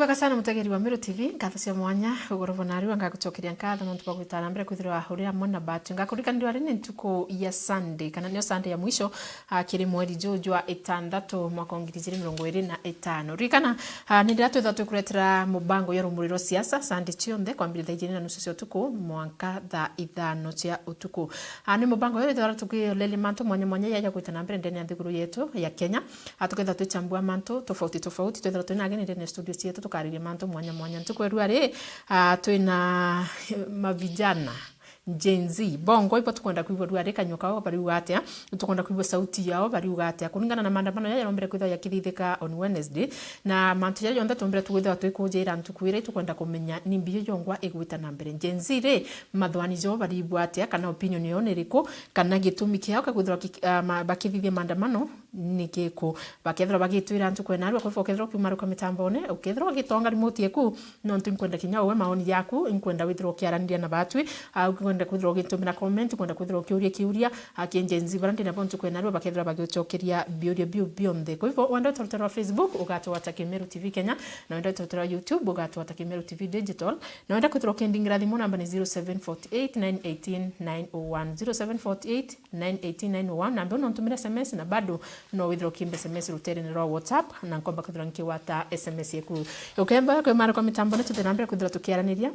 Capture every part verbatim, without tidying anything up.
Wega sana mutegeri wa Meru T V, nkatho cia mwanya, ugoro bona ariwa ngagucokeria nkatho nontu bwa gwita na mbere kwithirwa uri amwe na batu. Ngakuririkania ari ni ntuku ya Sunday, kana niyo Sunday ya mwisho, ah, kiri mweri juu jwa itandatu mwaka wa ngiri igiri mirongo iri na itano. Ririkana, ah, ni ndiria twithirwa twikuretera mubango ya rumuri rwa siasa, Sunday cionthe, kwambiriria thaa ijiri na nusu cia utuku mwanka thaa ithano cia utuku. Ah, ni mubango uyu twithirwa tukioleria mantu mwanya mwanya ya, ya gwita na mbere ndene ya nthiguru yetu ya Kenya. Ah, tukethirwa twichambua mantu tofauti tofauti, twethirwa twina ageni ndene ya studio cietu, tukariria mantu mwanya mwanya. Ntuku ya rua ri, ah, twina, eh, mavijana, Gen Z. Bongo ibo tukwenda kwigua rua ri kanyua kao bariuga atia, tukwenda kwigua sauti yao bariuga atia. Kuringana na maandamano jaja jarombere kwithirwa jakithithika on Wednesday, na mantu jaja jonthe twombere twithirwa twikujira ntuku ira, tukwenda kumenya ni mbi iyo jongwa igwita na mbere. Gen Z ri, mathwani jao bariigua atia, kana opinion yao ni iriku, kana gitumi kiao kia kwithirwa ki-, ah, ma-, bakithithia maandamano ni kiku? Bakethirwa bagitwira ntuku ya narua, kwa hivyo ukethirwa ukiumaruka mitambone, ukethirwa ugitonga remote yeku, nontu inkwenda kinya uwe maoni jaku, inkwenda withirwa ukiaraniria na batwi, ah, inkwenda kwithirwa ugitumira comment, inkwenda kwithirwa ukiuria kiuria, ah, ki Gen Z bara ndina bo ntuku ya narua bakethirwa bagiocokeria biuria biu bionthe. Kwa hivyo, wenda uturute rwa Facebook, ugatwata Kimeru T V Kenya, na wenda uturute rwa YouTube, ugatwata Kimeru T V Digital, na wenda kwithirwa ukindingira thimu, namba ni zero seven forty eight nine eighteen nine oh one, zero seven forty eight nine eighteen nine oh one, na mbe no ntumire S M S, na bado no withirwa ukimbe S M S ruterene rwa WhatsApp, na nkomba kwithirwa nkigwata S M S yeku. Ukemba kwimarukwa mitambone, tuthi na mbere kwithirwa tukiaraniria.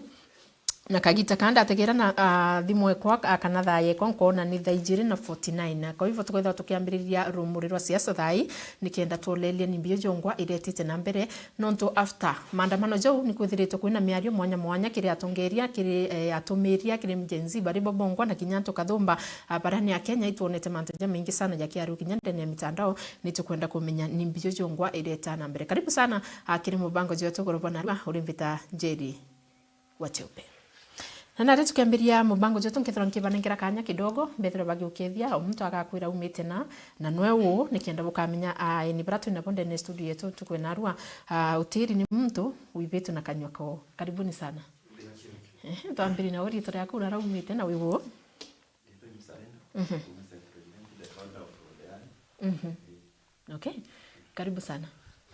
Na kagita kaa ndategera na, ah, thimu ekwa, ah, kana thaa yekwa, nkona ni thaa ijiri na forty nine. Kwa hivyo, tukwithirwa tukiambiriria rumuri rwa siasa thaa ii, nikenda tuolerie ni mbi iyo jongwa iretite na mbere. Nontu after maandamano jau, ni kwithiritwe kwina miario mwanya mwanya kiri atongeria, kiri, eh, atumiria, kiri Gen Z, bari bo bongwa na kinya antu kathumba, ah, barani ya Kenya, itwonete mantu jamaingi sana jakiario kinya ndene ya mitandao. Ni tukwenda kumenya ni mbi iyo jongwa ireta na mbere. Karibu sana, ah, kiri mubango jwetu ugoro bona narua, uri mbita Njeri wa Cheupe. Na nari tukiambiria mubango jwetu, nkethirwa nkibanengera kanya kidogo, mbethirwa bagiukethia, o muntu agakwira aumite na, na nwe uu, nikenda bukamenya, ah, ni bara twina bo ndene ya studio yetu ntuku ya narua, ah, utiri ni muntu wibitwe na kanyua kao. Karibuni sana. Ehe, twambiri na uriitwa riaku, na raumite na wi uu. Mhm. Mhm. Okay. Karibu sana.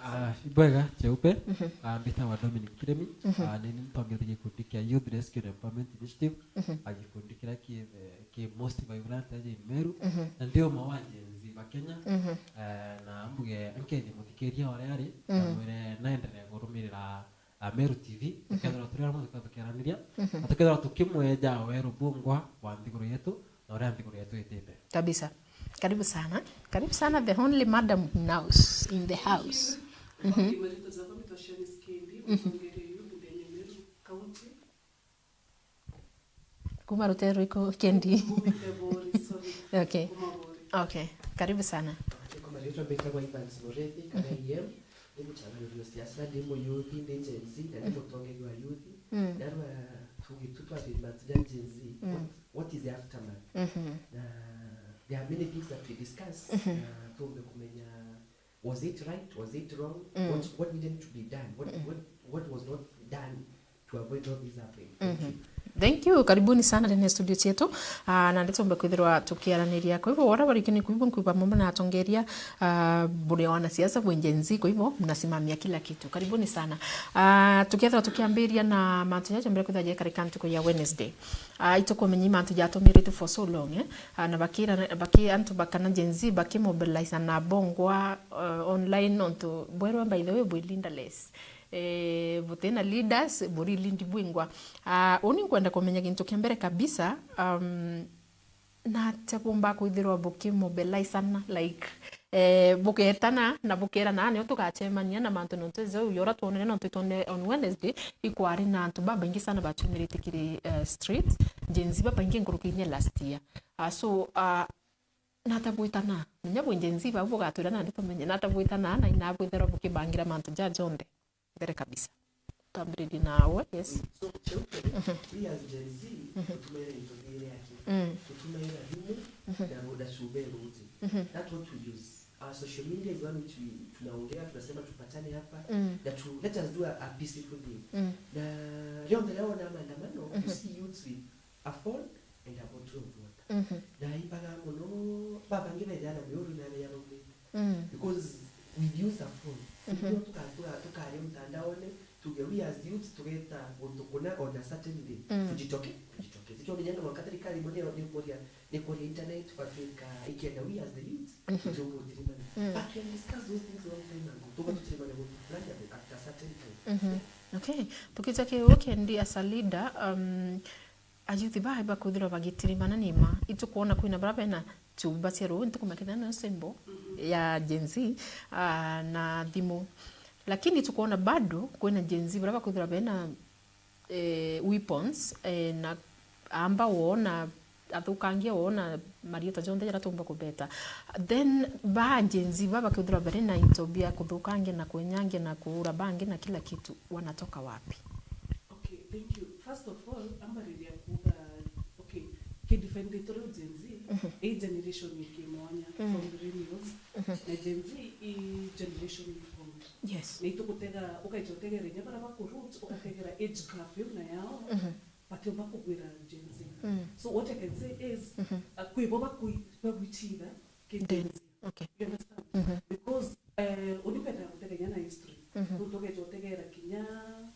Ah, ibwega, Cheupe. Mhm. Ah, mbitagwa Dominic Kiremi. Mhm. Ah, ni ni mtongeria gikundi kia Youth Rescue and Empowerment Initiative. Mhm. Ah, gikundi kiria ki, eh, ki most vibrant aja in Meru. Mhm. Na ndi umwe wa Gen Z ba Kenya. Mhm. Eh, na mbuge, nkethie muthikiria uria ari, na Mhm. mwire naendelee kurumirira, ah, Meru T V, Mhm. tukethirwa turi amwe tukethirwa tukiaraniria, Mhm. na tukethirwa tukimweja weru bungwa wa nthiguru yetu, na uria nthiguru yetu itite. Kabisa. Karibu sana. Karibu sana, the only madam in house, in the house. Mhm. Kwa majina naitwa Shanice Kendi, Mhm. mtongeria youth ndene ya Meru County. Kuma rutere ruriku, Kendi? Kuma Bori, sorry. Okay. Kuma Bori. Okay. Karibu sana. Kwa majina naitwa Evans Murethi, kana Mhm. E M. Ndi muchanganuria wa siasa, ndi muyuthi, ndi Gen Z, na ndi Mm. mutongeria wa youth. Mm. Narua tugitu twathima tuja Gen Z. Mm. What, what is the aftermath? Mhm. Na there are many things that we discuss. Mhm. Na tuumbe kumenya, was it right? Was it wrong? Mm. What, what needed to be done? What, Mm. what, what was not done to avoid all this happening? Thank Mhm. you. Thank you. Karibuni sana ndene ya studio cietu. Ah, na nditumbe kwithirwa tukiaraniria. Kwa hivyo, wara barikini kuibu nkuiba mambo na atongeria, ah, bure wanasiasa, bwe Gen Z. Kwa hivyo, mnasimamia kila kitu. Karibuni sana. Ah, tukethirwa tukiambiria na mantu jaja mbere kwithirwa jekarika ntuku ya Wednesday. Ah, itukumenya mantu jatumiritwe for so long, eh? Ah, na bakira, baki antu bakana Gen Z, bakimobilize na bongwa, uh, online nontu bwerwe by the way bwi leaderless. Eh, butina leaders, buri lead bwingwa. Ah, uni nkwenda kumenya gintu kia mbere kabisa, um, na atia bumba kwithirwa bukimobilizana, like, eh, bugetana na bukerana, "Ah, nio tugacemania na mantu nontu ejau." Yora twonere nontu twone on Wednesday, ikwari na antu babaingi sana batumirite kiri, eh, street, Gen Z babaingi nkuruki inya last year. Ah, so, ah, nata bwitana? Menya bwi Gen Z bau bugatwira nandi tumenye nata bwitana na ina bwithirwa bukibangira mantu ja jonthe. Mbere kabisa. Twambiririe nawe, yes. So, Cheupe, Mhm. we as Gen Z, Mhm. tutumaira into thiri yake. Mm. Tutumaira thimu Mhm. na runda cube ruji. Mhm. That's what we use. Our social media is one which we, tunaongea, tunasema tupatane hapa. Mm. Na tu, let us do a, a peaceful thing. Mm. Na rionthe ria wona maandamano, you Mhm. see youths with a phone and a bottle of water. Mhm. Na imbaga mono, babangi bethira na miuru na ya raume. Mm. Because we use a phone. Mhm. Ndio tuka-, tuka-, tukaria mtandaone, tu, tugeta guntu kuna on a certain day. Mm. Tujitoke, tujitoke. Tikio menya no mwanka thirikari imwe ni, ni kuria, ni kuria internet, twatuika ikienda we as the youth, mm-hmm, tutiumutirimana. Mm. But we have discussed those things long time ago. Tuga tutirimane guntu fulani at a certain time. Mm-hmm. Yeah. Okay. Tukija ki weekend as a leader, um, ayuthi baa bakwithirwa bagitirimana ni ma. Itukwona kwina bara bena chumba cia ruu, ntikumenya kethira no symbol ya Gen Z, ah, na thimu. Lakini tukwona bado kwina Gen Z bara bakwithirwa bena, eh, weapons, eh, na amba woo na athukangia woo na marieta jonthe jaria tumba kubeta. Then ba Gen Z ba bakwithirwa bari na into bia kuthukangia na kwenyangia na kuura bangi na kila kitu, wanatoka wapi? Okay, thank you. First of all, ambariria kuuga, okay, ki define ritwa riu Gen Z, mhm, i generation ya kimwanya, mm, from millennials, mhm, na Gen Z i generation informed. Yes. Na itukutega, ukaija utegera inya bara bakurut, ukategera age gap iu na yao, mhm, batiumba kugwira Gen Z. Mm. So what I can say is, mhm, uh, kwi bo bakwi-, bagwichitha ki Gen Z. Okay. You understand? Mhm. Because, eh, uni mbenda gutegenya na history. Mhm. Nontu ugeja utegera kinya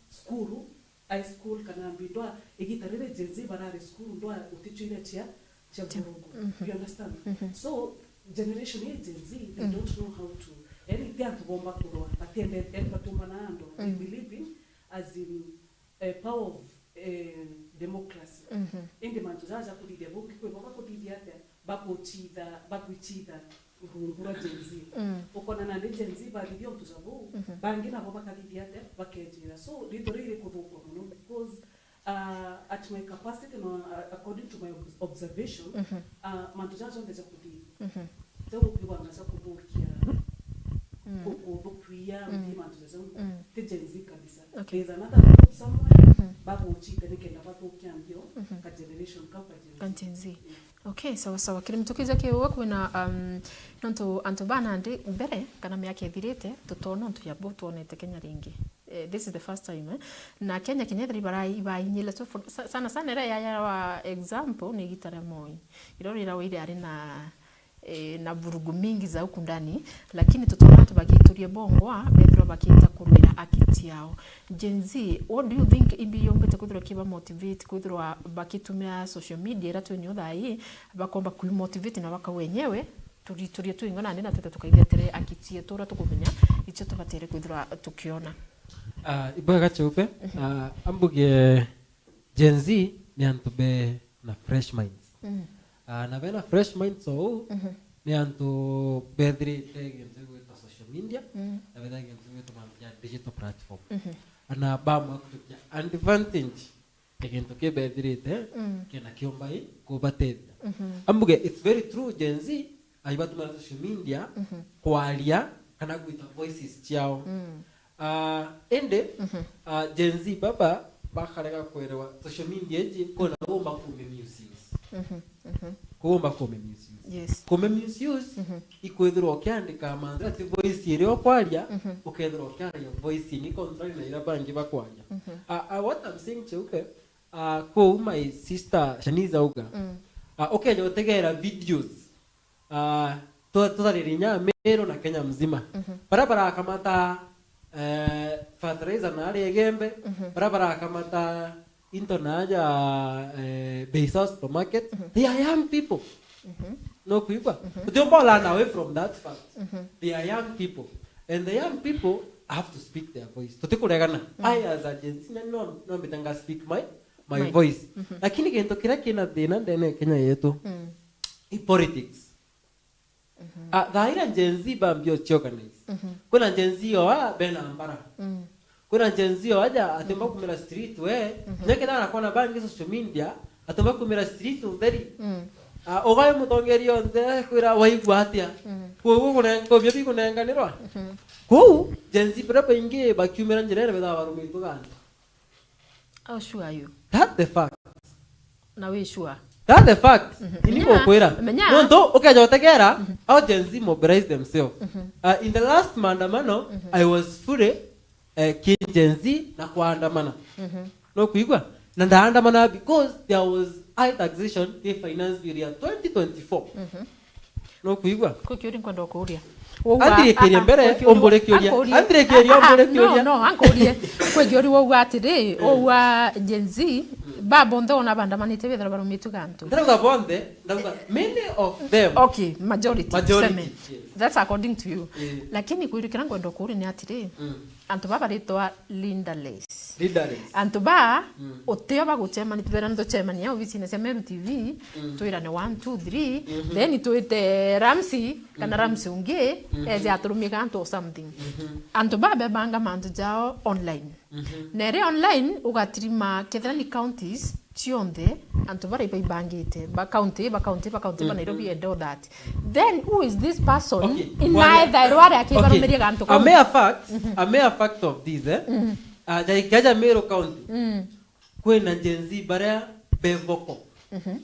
cukuru, high school, kana mbi ndwa, igita riria Gen Z barari cukuru, ndwa utichwire chia, chia vurugu. Mhm. You understand? Mhm. So, generation ya Gen Z, they, mhm, don't know how to, yani, ti antu bomba kurwa, batiende, yani, batumbana andu. They, mhm, believe in, as in, eh, power of, eh, democracy. Mhm. Indi mantu jaja ja kuthithia bungi kwi bo bakuthithia atia, bakuchitha, bakuchitha rungu rwa Gen Z. Mm. Ukona nandi Gen Z bathithia untu ja buu, mhm, bangi nabo bakathithia atia, bakejira. So, ritwa riri rikuthukwa mono because, uh, at my capacity, no, uh, according to my ob-, observation, mhm, uh, mantu jaja jonthe ja kuthithia. Mhm. Jau ukiuga nga ja kuthukia, mm, ku-, kuthukia, mm, uthii mantu ja jau, mm, ti Gen Z kabisa. Okay. There is another group somewhere, mhm, baguchite nikenda bathukia mbio, mhm, ka generation kau ka Gen Z. Ka Gen Z. Yeah. Okay, sawa sawa. Kiri mitukiza kiuga kwina, um, nontu antu ba nandi mbere kana miaka ithirite, tutona untu ya bo twonete Kenya ringi. Eh, this is the first time, eh? Na Kenya kinya ethira ibarai-, ibainyile tu for, sa-, sana sana iria yayarwa example ni igita ria Moi. Iro rira wire ari na, eh, na vurugu mingi za huku ndani, lakini tutona antu bagituria bongwa, bethirwa bakiita kurwira haki ciao. Gen Z, what do you think imbi yombite kwithirwa kiba motivate, kwithirwa bakitumira social media ira twinio thaa ii, bakomba kwi motivate na baka wenyewe, turiturie twingwa nandi na twite tukaithia tiri haki cietu ura tukumenya icio tubatire kwithirwa tukiona? Ah, ibwega Cheupe. Mhm. Ah, ambuge Gen Z ni antu be na fresh minds. Mm. Ah, na bena fresh minds ou, mhm, ni antu bethirite gintu gigwitwa social media, mm, na bethira gintu gigwitwa mantu ja digital platform. Mhm. Na bamwe kutukia advantage ya gintu kibethirite, mm, kena kiumba i kubatethia. Mhm. Ambuge, it's very true, Gen Z, aibatumira social media, mhm, kwaria kana gwita voices ciao. Mm. Ah, indi, mhm, ah, Gen Z baba bakarega kwerewa social media iji kuna umba kumi misuse. Mhm, mhm. Kuumba kumi misuse. Yes. Kumi misuse, mhm, ikwithirwa ukiandika mantu ati voice iria ukwaria, mhm, ukethirwa ukiaria voice ni contrary na iria bangi bakwaria. Mhm. Ah, ah, what I'm saying, Cheupe, ah, kuu my sister Shanice auga, mm, ah, ukeja utegera videos, ah, tu-, tutarire inya Meru na Kenya mzima. Mhm. Baria barakamata, eh, fertilizer na ari Igembe, mhm, baria barakamata into na aja, eh, Bei Sawa supermarket, mhm, they are young people. Mhm. No kuigua? Mhm. Tutiumba run away from that fact. Mhm. They are young people. And the young people have to speak their voice. Tutikuregana. Mm. I as a Gen Z, no, no, no mbite nga speak my, my, my voice. Mhm. Lakini gintu kiria kina thina ndene ya Kenya yetu, mm, i politics. Mhm. Ah, thaa iria Gen Z bambia uchiorganize. Mhm. Kwina Gen Z oa bena mbara. Mm. Kwina Gen Z oaja atumba, mm, kumira street we. Mhm. Nyake thara kona bangi social media, atumba kumira street utheri. Mm. Ah, ugae mutongeria onthe kwira waigua atia. Mm. Kwoguo kunenga, bia bikunenganirwa. Mhm. Kuu, Gen Z baria baingi bakiumira njirene bethaga barumitwe gandi. How sure are you? That's the fact. Na wi sure? That's the fact. Mhm. Ini gukwira. Menya. Nontu ukeja utegera, mhm, how Gen Z mobilize themselves. Mhm. Uh, in the last maandamano, mhm, I was fully, uh, ki Gen Z na kuandamana. Mhm. No kuigua? Na ndaandamana because there was high taxation ki finance bill ya twenty twenty-four. Mhm. Nukwigua? Kwi kiuria nkwenda ukuria. Andirikirie mbere, umbure kiuria. Andirikirie, umbure kiuria. No, no, ankurie. Kwi kiuria wauga atiri, wauga Gen Z, ba bonthe ona bandamanite bethira barumitwe gantu. Ndirauga bonthe, ndauga many of them. Okay, majority, majority, tuseme. Yes. That's according to you. Yeah. Lakini kwi kiuria kiria nkwenda ukuria ni atiri, mm. Antu baa baritwa leaderless. Leaderless. Antu baa, mm, utio bagucemania, twira nitucemania obicine cia Meru T V, mm, twirane one, two, three, mm-hmm, then twite Ramsey, kana, mm-hmm, Ramsey ungi, mm-hmm, eje aturumie gantu or something. Mm-hmm. Antu baa bebanga mantu jao online. Mm-hmm. Na iri online, ugatirima kethira ni counties, cionthe, antu baria ibaibangite, ba county, ba county, ba county, ba Nairobi, mm-hmm, and all that. Then who is this person? Okay, in bwana, ethairwa ari akibarumiria, okay, gantu kau? A mere fact, mm-hmm, a mere fact of this, eh? Mm-hmm. Ah, ja, ja Meru County. Mm. Kwina Gen Z baria be vocal. Mm-hmm.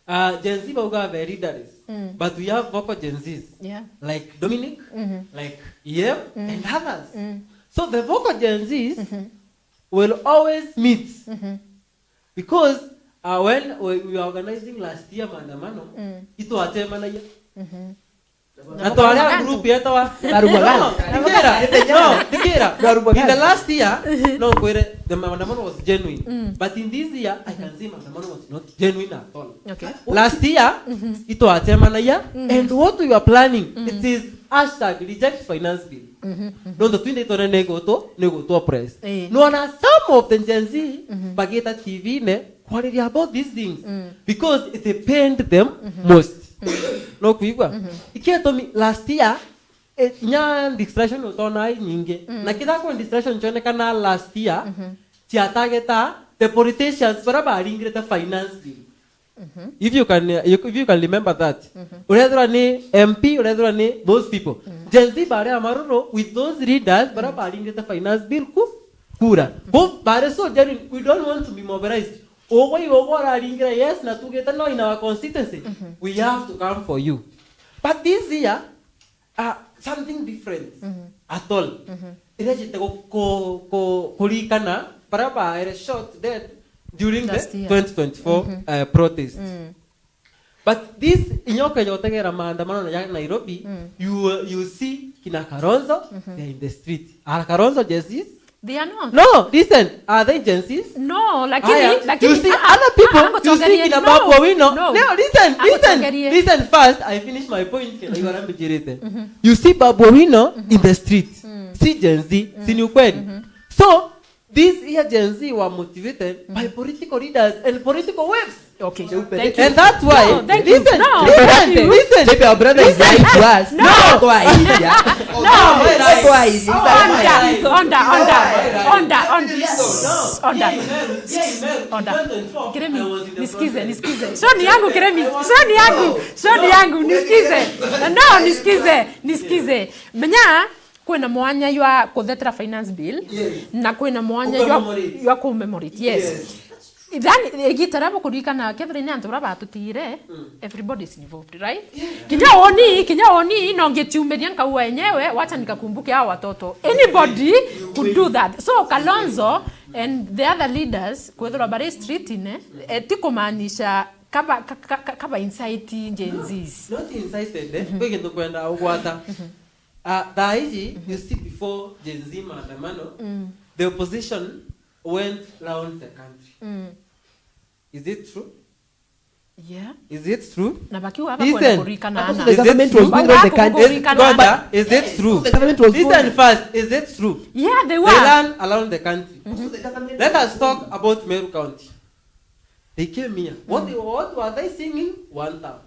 Ah, Gen Z bauga be leaderless. Mm. But we have vocal Gen Zs. Yeah. Like Dominic, mm-hmm, like Yem, mm, and others. Mm. So the vocal Gen Zs, mm-hmm, will always meet. Mm-hmm. Because, uh, when we, we were organizing last year maandamano, mm, itwacemanagia. Mm-hmm. Na twaria group yetawa Barumagana. No, thikira, no, thikira. Barumagana. In the last year, no, kwire, the maandamano was genuine. Mm. But in this year, I can see maandamano was not genuine at all. Okay. Last year, mm-hmm, itwacemanagia, mm-hmm, and what we were planning, mm-hmm, it is hashtag reject finance bill. Mhm, mhm. Nontu twinthe itwone ni gutu, ni gutu oppress. Ii. Nwona some of the Gen Z, mhm, bagita T V-ine kwariria about these things, mm, because it pained them, mhm, most. Mm. No kwigua? Mhm. Ikio gitumi last year, eh, inya distraction utona i nyingi. Mm. Na kithira kwi distraction cionekana last year, mhm, cia targeta the politicians baria baringirite finance bill. Mhm. If you can, uh, you, if you can remember that. Mhm. Urethirwa ni M P, urethirwa ni those people. Mhm. Gen Z baria amaruru with those leaders baria, mhm, baringite finance bill ku, kura. Mhm. Bo, baria so genuine, we don't want to be mobilized. Ugwe iwe ugwe uraringira, yes, na tugite no in our constituency. Mhm. We have to come for you. But this year, ah, something different, mhm, at all. Mhm. Irejete ku-, ku-, ku-, kurikana baria baere shot dead during the last year, twenty twenty-four, mhm, uh, protest. Mm. But this, inya ukeja utegera maandamano ya Nairobi, mm, you, you see kina Kalonzo, mhm, they're in the street. Are Kalonzo Gen Zs? They are not. No, listen. Are they Gen Zs? No, lakini, aya, lakini, you see, ah, other people, ah, you see, kina, no, Babu Owino. No. No, listen, listen, listen first. I finish my point. Kena, mhm, igora mbijirite. Mhm. You see Babu Owino, mhm, in the street. Mm. See Gen Z. Mm. Si ni ukweli? Mhm. So, these here Gen Z were motivated, mhm, by political leaders and political waves. Okay. Thank you. And that's why, no, thank you, listen, no, listen, thank you, listen. Maybe our brother is lying to us. No. No. No. No. Order, order, order, order, order. Order. Kiremi, nisikize, nisikize. Shoni yangu, Kiremi. Shoni yangu. Shoni yangu, nisikize. No, nisikize, nisikize. Menya, kwina mwanya jwa kuthetera finance bill, yes, na kwina mwanya jwa, commemorate, jwa commemorate, yes. Yes. Then, igita ria bukuririkana, kethira ni antu baria batutire, mm, everybody is involved, right? Yeah. Kinya uni, kinya uni, no ngitiumiria nkaua enyewe, wacha nikakumbuke hao watoto. Anybody could do that. So, Kalonzo and the other leaders, kwethirwa bari street-ine, eh, ti kumaanisha kaba, ka-, ka-, ka-, kaba incite Gen Zs. No, not incited, eh? Mhm. Kwi kintu kwenda ugwata. Mhm. Ah, thaa iji, mhm, you see, before Gen Z maandamano, mm, the opposition went round the country. Mm. Is it true? Yeah. Is it true? Na bakiuga bakwenda kurikana. Listen. Is it true? Bakiuga kurikana. Is it true? Listen first, is it true? Yeah, they were. They ran around the country. Mm-hmm. Let us talk about Meru County. They came here. What, mm, they, what were they singing? One time.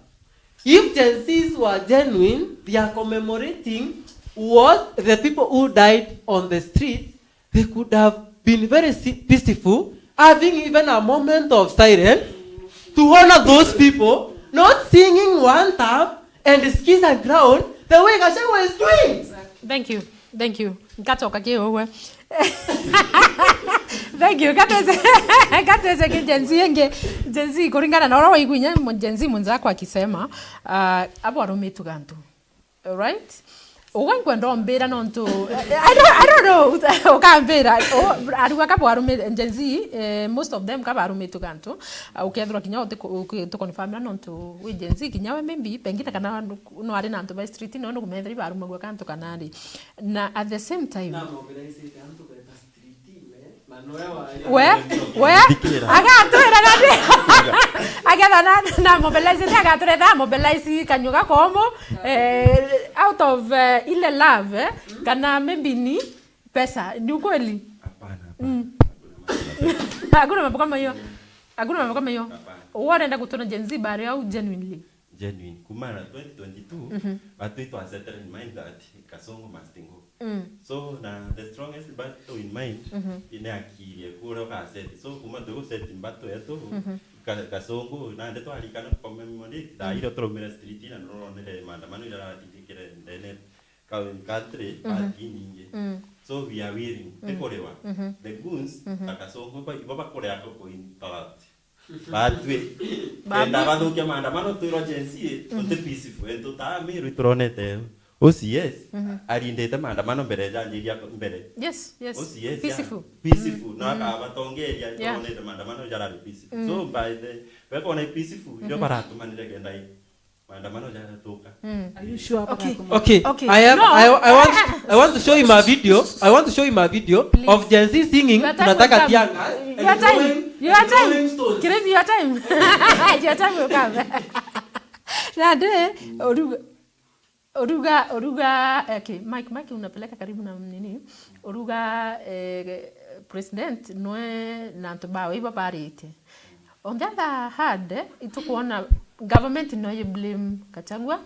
If Gen Zs were genuine, they are commemorating what the people who died on the street. They could have been very si-, peaceful, having even a moment of silence to honor those people, not singing one time and Skiza Ground the way Gachagua is doing. Thank you. Thank you. Nkachoka ki ugwe. Thank you. Katweze, katweze ki Gen Z ingi. Gen Z, kuringana na uria waigua inya mu-, Gen Z mwenzako akisema, ah, abo arumitu gantu. Alright? Uga nkwenda umbira nontu, I don't, I don't know, ukambira. O, ariwa ka bwarumi-, Gen Z, eh, most of them ka barumitwe gantu. Ah, ukethirwa kinya uti ku-, uki-, tukonfirmira nontu wi Gen Z, kinya we maybe, pengine kana nu-, no ari na antu ba street, no nukumethira ibarumagua kantu kana ri. Na at the same time, na mobilizite antu beta street, we, we, we, agatwira nani? Agetha na, na mobilize, ni agatureta mobilize kanyua gakomo, eh, out of, eh, ile love, eh, kana maybe ni pesa. Ni ukweli? Hapana, hapana. Mm. Hakuna mambo kama hiyo. Hakuna mambo kama hiyo. Hapana. Wewe unaenda kutona Gen Z bari au genuinely? Genuine. Kuma na twenty twenty-two, mhm, batwi twa settle in mind that Kasongo must go. Mm. So, na the strongest battle in mind, mhm, ine akiri eku uria ugaseti. So, kuma tu set battle yetu, mhm, Ka-, Kasongo, na nde twarikana commemorate, thaa, mm, iria turaumire street na nuronire maandamano iria aratindikire ndene ka-, country, mhm, but inyingi. Mm. So, we are willing, mm, tikuriwa. Mhm. The goons, mhm, ta Kasongo, ba-, ibo bakuria ko kuinterrupt. Batwi. Babu. Kenda bathukia maandamano, twirwa Gen Z, mhm, uti peaceful. Entu ta Meru turonete. O C S, mhm, arindite maandamano mbere janjiria mbere. Yes, yes. O C S, peaceful. Peaceful. Mm. No, mm, akabatongeria, yeah, turonete maandamano jarari peaceful. Mm. So, by the, wekona peaceful, irio, mhm, baratumanire kenda i maandamano jagatuka. Mm. Are you sure? Okay. Bakatuma? Okay. Okay. I have, no. I, I want, I want to show him a video. I want to show him a video, please, of Gen Z singing, your time will come. Tunataka tear gas and, your time, throwing, your and time, throwing stones. Kirebi, your time. Your time will come. Nandi, uruga, uruga, uruga, okay, Mike, Mike, unapeleka karibu na nini? Uruga, eh, president nwe na antu bawe iba barite. On the other hand, itukwona government no ye blame Gachagua,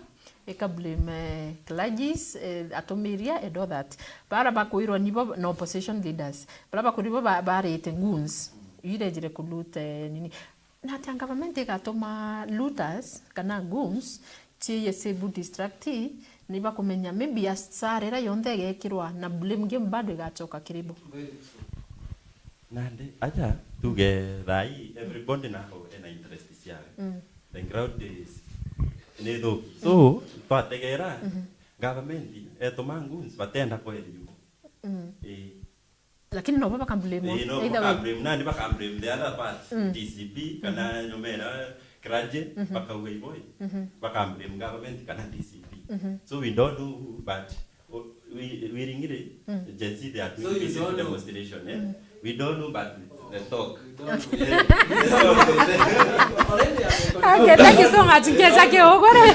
ika blame, eh, clergies, eh, atumiria and all that. Bara bakwirwa nibo na opposition leaders. Bara bakwirwa ba-, barite goons. Irejire ku loot, eh, nini. Na atia government igatuma looters kana goons ciiye civil district, ni bakumenya maybe hasara iria yonthe igekirwa na blame game bado igacoka kiri bo. Nandi, aja, tuge thaa ii, everybody nako ena interest ciawe. Mm. The ground is, ni thuki. So, mm, twategera, mhm, government etuma goons batenda kweria. Mm. Ii. Lakini nobo baka blame. Ii, no, either way. Baka blame. Nandi baka blame the other part, mm, D C P, kana, mhm, nyomera clergy, mhm, bakauga iboi. Mhm. Baka blame government kana D C P. Mhm. So we don't know who, but o-, we, we ringire, mm, Gen Z, they are doing, so you don't know, peaceful demonstration, eh? Mm. We don't know, but the talk. We don't know. Yeah. The talk. Okay, thank you so much. Ngeja kiugure.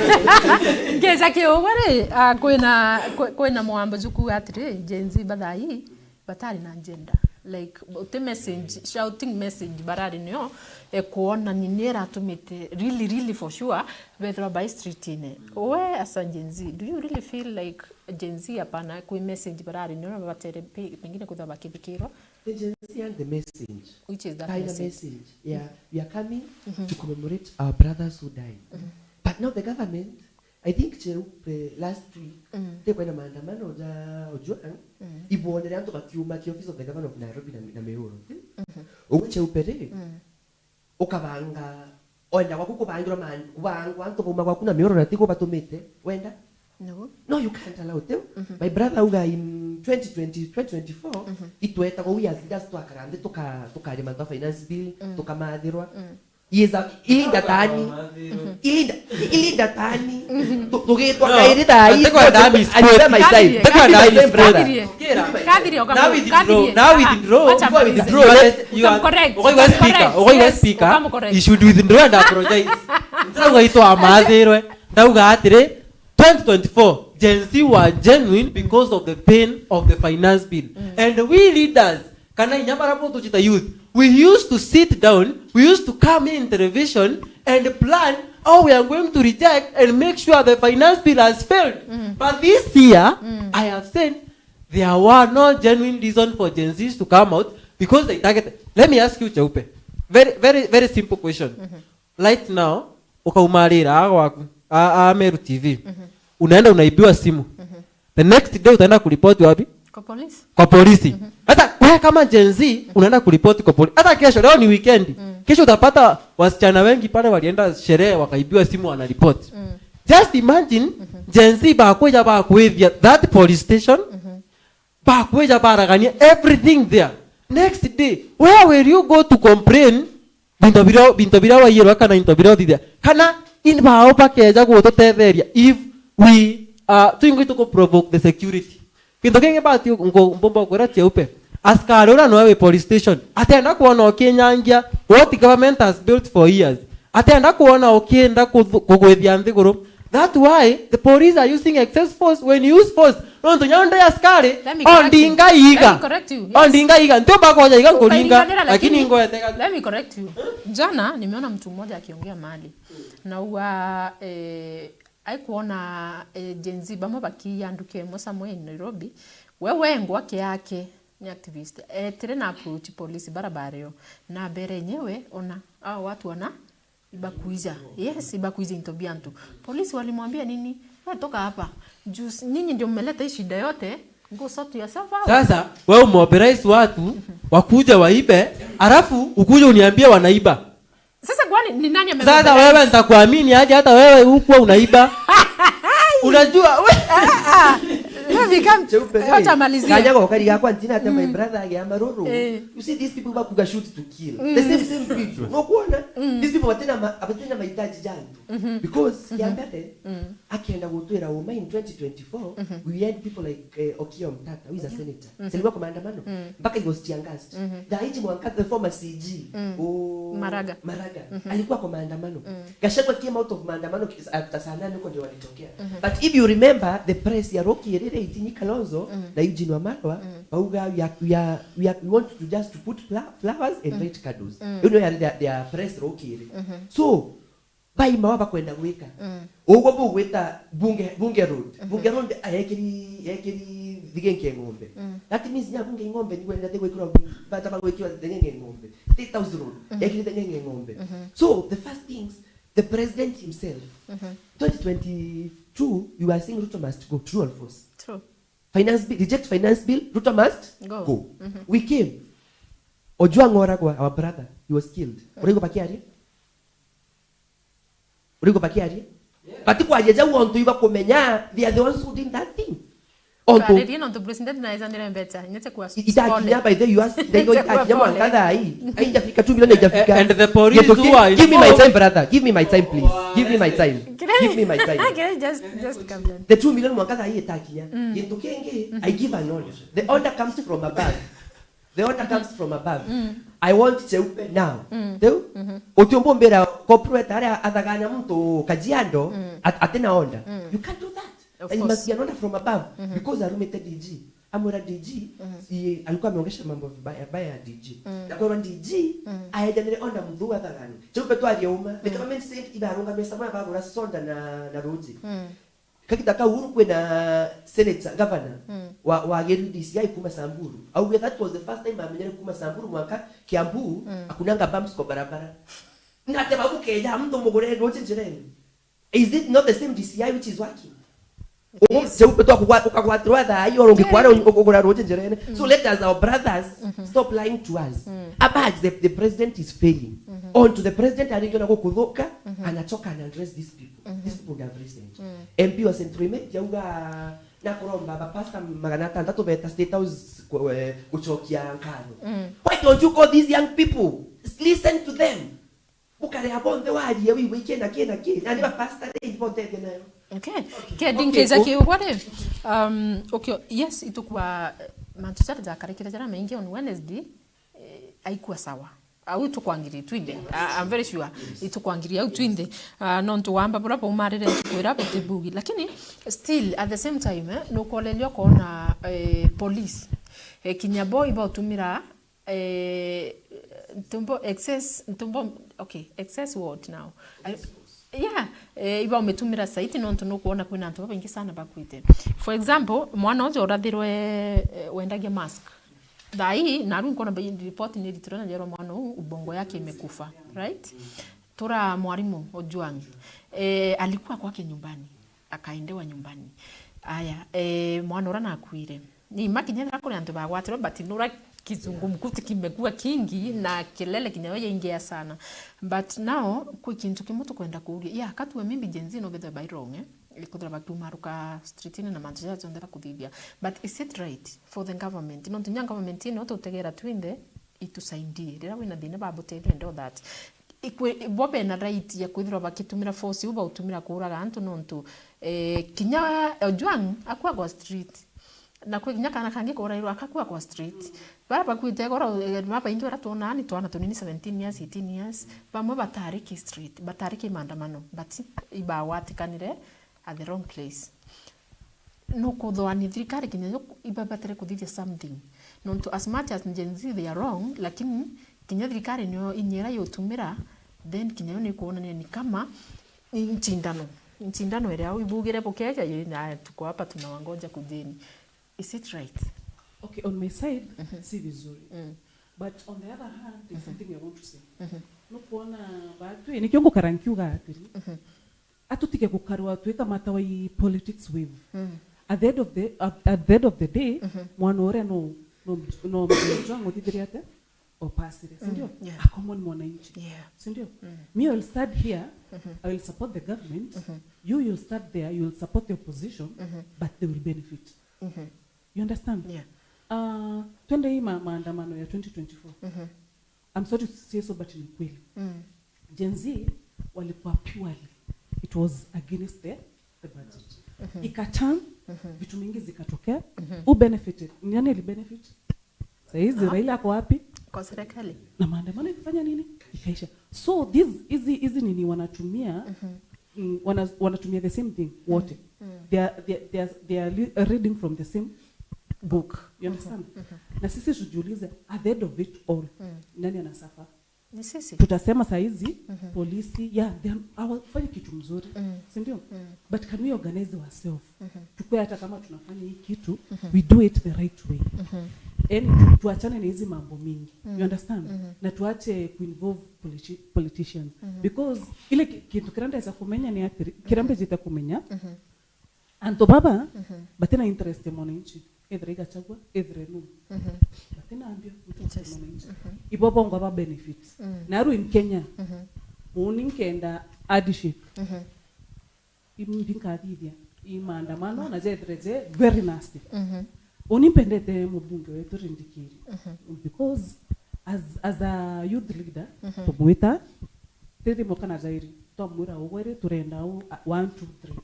Ngeja kiugure. Ah, kwina, kwi-, kwina mwambo juku atiri, Gen Z bathai batari na agenda. Like, uti message, shouting message barari nio, e, kuonania ni iratumite really, really for sure, bethirwa bai street-ini. We, as a Gen Z, do you really feel like Gen Z, hapana, kwi message barari nio na batere pe-, pengine kwithirwa bakithikirwa? The Gen Z and the message. Which is that message? Kaina message. Yeah, we are coming, mhm, to commemorate our brothers who died. Mhm. But now the government I think Cheupe last week, mm, ndio kwina maandamano ja Ojwang, mm, ibonere antu bakiuma ki office of the governor of Nairobi na, na Miuru. Mhm. Uguo Cheupe ri, mm, ukabanga, oenda gwaku kubangirwa man-, kubangwa antu bauma gwaku na Miuru na tigo batumite, wenda? No. No, you can't allow it. Mhm. My brother auga in twenty twenty, twenty twenty-four, mhm, itwetagwo we as leaders twakara nthi tuka-, tukaria mantu a finance bill, mm, tukamathirwa. Mm. Yes, ilinda tani. Mhm. Ilinda, ilinda tani. Tu-, tugitwa kairi thaa ii. Atikwenda misquote. Atikwenda misquote. Atikwenda misquote. Kathirie, kathirie, kathirie, ukamu-, now withdraw, kathirie. Now withdraw. Ah, wacha kabisa. Before withdraw, you are, you are, ukamcorrect, ukamcorrect, ukamcorrect. Yes, ukamcorrect. You should withdraw and apologize. Ndauga itwa amathirwe. Ndauga atiri, twenty twenty-four, Gen Z were genuine because of the pain of the finance bill. Mm. And we leaders, kana inya bara bo tuchita youth, we used to sit down, we used to come in television and plan how we are going to reject and make sure the finance bill has failed. Mm. But this year, mm, I have said there were no genuine reason for Gen Zs to come out because they targeted. Let me ask you, Cheupe. Very, very, very simple question. Mm-hmm. Right now, ukaumarira gwaku, a, a Meru T V. Mhm. Unaenda unaibiwa simu. Mhm. The next day utaenda kuripoti wapi? Kwa polisi. Kwa polisi. Mhm. Sasa, wewe kama Gen Z, mhm, unaenda kuripoti kwa polisi. Hata kesho, leo ni weekend. Mm. Kesho utapata wasichana wengi pale walienda sherehe, wakaibiwa simu, wanaripoti. Mm. Just imagine, Gen Z bakwija bakwithia that police station, bakwija baragania everything there. Next day, where will you go to complain? Binto biria, binto biria waiyirwa kana into biria uthithia. Kana in bao bakeja gututetheria if we, uh, twingwi tuku provoke the security. Kintu kingi bati ngo-, mbumba kwira Cheupe. Askari uria noe wi police station. Atenda kwona ukinyangia what government has built for years. Atenda kwona ukienda kuthu-, kugwithia nthiguru. That's why the police are using excess force. When you use force, nontu nyau ndi askari, Let me correct you. Ondinga iga. Let me correct you. Yes. Ondinga iga. Ntiumba koja iga nkuringa, Ukaringanira, lakini lakini ngoete ga- Let me correct you. Jana nimeona mtu mmoja akiongea mahali. Na uwa, eh, aikuona, eh, Gen Z bamwe bakiya nduka imwe somewhere in Nairobi. We wengwa kiake ni activist. Etire na approach police barabara iyo. Na mbere enyewe ona, hao watu ona, ibakuija. Yes, ibakuija into bia antu. Polisi walimwambia nini? "Wewe toka hapa. Juu s-, nyinyi ndio mmeleta hii shida yote. Go sort yourself out." Sasa, wewe umeauthorize watu wakuje waibe, alafu ukuje uniambie wanaiba. Sasa kwani ni nani ame- Sasa wewe nitakuamini aje hata wewe hukuwa unaiba? Unajua, we- Ah, ah. Let me come. Cheupe, Wacha hey, malizie. Kanya gokari gakwa ntina ate my brother agia maruru. Eh. You see these people bakuga shoot to kill. The same, same people. No kuona? These people batena ma-, batena mahitaji jantu. Because ya mbere, akienda gutwira uma in twenty twenty-four, we had people like, eh, Okiya Omtata, who is a senator. Silikuwa kwa maandamano. Mpaka he was tear gassed. Thaa iji mwanka the former C G. Oh, Maraga. Maraga. Alikuwa kwa maandamano. Gachagua came out of maandamano ki-, after saa nane huko ndio walitokea. But if you remember, the press ya Rukiri, Itinya Kalonzo, na Eugene Wamalwa, bauga, "We are, we are, we are, we want to just to put fla-, flowers and light candles." You know, ya, their, their press Rukiri. So, baima wa bakwenda gwika. Uguo bugwita Bunge, Bunge Road. Bunge Road, ah, ekiri, ekiri Thigenge Ng'ombe. That means nya Bunge Ng'ombe ni gwenda te gwikirwa, bata bagwikirwa Thigenge Ng'ombe. State House Road, ekiri Thigenge Ng'ombe. So, the first things, the president himself, twenty twenty-two, you are saying Ruto must go. True or false? True. Finance bill, reject finance bill, Ruto must Go. Go. We came. Ojwang Oragwa, our brother, he was killed. Uraigua bakiaria? Uraigua bakiaria? Bati kwaria jau ontu ibakumenya, they are the ones who did that thing. Ontu Twariririe nontu president na eza nire mbecha, nyete kwa i-, itakinya, by the way, you ask, they go itakinya mwanka thaa hii. Haijafika two million, haijafika. And the police Yetu who ki-, are give me my involved. Time, brother. Give me my time, please. Give me my time. Give me my time. Can I just, just come down? The two million mwanka thaa hii itakinya. Gintu kingi, I give an order. The order comes from above. The order comes from above. I want Cheupe now. Riu, utiumbumbira corporate aria athagania muntu Kajiado, at-, atina order. You can't do that. Of course. There must be an order from above, because arumite D G. Amwira D G, si alikuwa ameongesha mambo vibaya, vibaya ya D G. Na kwa D G, aejanire order muthu athagania. Cheupe twarie uma, the government said ibarungamia samaya bagura soda na, na ruji. Kagita kau Uhuru kwina senator, governor, wa, wa Githu D C I kuma Samburu. Auge that was the first time amenyere kuma Samburu mwanka Kiambu, akunanga bumps kwa barabara. Na ate babu keja mtu mugure ruji njirene. Is it not the same D C I which is working? It is. Uguo Cheupe twa kugwa-, ukagwatirwa thaa iyo rungi kware u-, ugura ruji njirene. So let us, our brothers, stop lying to us. Abag, the, the president is failing. On to the president aringiona gukuthuka, anachoka and address these people. These people they have listened. M P wa Central Imenti auga, "Nakuromba bapasta magana atandatu beta State House ku-, eh, gucokia nkatho." Why don't you call these young people? Listen to them. Ukarea bonthe warie wigwe iki na ki na ki. Na ni bapasta ri bontethia nayo. Okay. Kedi nkija kiugwa ri, um, okay, yes, itukwa, eh, mantu jaria jakarikire jaria maingi on Wednesday, eh, aikua sawa. Au itukwangiria twinthe. Ah, I'm very sure. Itukwangiria au twinthe. Ah, nontu wamba bura baumarire ntuku iria butibugi. Lakini still, at the same time, eh, nukoreria ukoona, eh, police. Eh, kinya bo ibautumira, eh, ntumbo excess, ntumbo, okay, excess what now? I, yeah, eh, ibaumitumira saiti nontu nukwona kwina antu babaingi sana bakwite. For example, mwana uju urathirwe, eh, wendagia mask. Thaa hii, naru nkona by report ni ritirwe na jerwa mwana uu, ubongo yake imekufa, right? Tura mwalimu Ojwang, eh, alikuwa kwake nyumbani, akaendewa nyumbani. Aya, eh, mwana ura nakuire. Ni makinya ethira kuri antu bagwatirwe, but nura kizungumkuti kimekuwa kingi na kelele kinya yo yaingia sana. But now, kwi kintu kimwe tukwenda kuuria. Yeah, katue maybe Gen Z no bethwe bai wrong, eh? Ikwithirwa bakiumaruka street-ini na mantu jaja jonthe bakuthithia. But is it right for the government? Nontu nya government ino tutegera twinthe itusaidie. Riria wina thina babutethie and all that. Ikwi-, bo bena right ya kwithirwa bakitumira force iu bautumira kuuraga antu nontu, eh, kinya Ojwang akua kwa street. Na kwi kinya kana kangi kurairwa akakua kwa street. Bara bakuite goro, eh, babaingi bara twonaa ni twana tunini seventeen years, eighteen years. Bamwe batari ki street, batari ki maandamano, but ibawatikanire at the wrong place. Nukuthwa ni thirikari kinya yo ibabatere kuthithia something. Nontu as much as Gen Z they are wrong, lakini kinya thirikari niyo inya iria yutumira, then kinya yo nikuonania ni kama ni ncindano. Ncindano iria ibugire bukeja, ye, na tuko hapa tunawangoja kujeni. Is it right? Okay, on my side, si vizuri. Mm. But on the other hand, there's something I want to say. Nukwona batwi, nikio ngukara nkiuga atiri, atutige gukarwa twikamata wa i politics wave. At the end of the, at, at the end of the day, mwana uria no, no, no mzee wangu thithiria ate, opasire, si ndio? Yeah. A common mwananchi. Yeah. Si ndio? Me, I will stand here, I will support the government. You, you'll stand there, you will support the opposition, but they will benefit. You understand? Yeah. Uh, twende hii ma-, maandamano ya twenty twenty-four. I'm sorry to say so, but ni kweli. Gen Z walikuwa purely, it was against the, the budget. Ikaturn, vitu mingi zikatokea. Who benefited? Ni nani alibenefit? Saizi Raila ako wapi? Kwa serikali. Na maandamano ikafanya nini? Ikaisha. So these, hizi, hizi nini wanatumia, mm, wana-, wanatumia the same thing wote. They are, they are, they are, they are li-, reading from the same book. You understand? Na sisi tujiulize, at the end of it all, nani anasuffer? Ni sisi. Tutasema saizi, polisi, yeah, they are, hawafanyi kitu mzuri, si ndio? But can we organize ourselves? Tukue hata kama tunafanya hii kitu, we do it the right way. Yani tu-, tuachane na hizi mambo mingi. You understand? Na tuache kuinvolve politi-, politicians. Because ile ki-, kintu kiria ndeza kumenya ni atiri, kiria mbejite kumenya, antu baba, batina interest ya mwananchi. Ethira i Gachagua, ethira nu. Batina mbio, interest ya mwananchi. Ibo bongo ba benefits. Na aru in Kenya, uni nkenda hardship. Imbi nkathithia, i maandamano, na jethire je, very nasty. Uni mpendete mubunge wetu Rindikiri. Because as, as a youth leader, tumwita, tiri mwe kana jairi, twamwira ugwe ri, turenda u, a, one, two, three.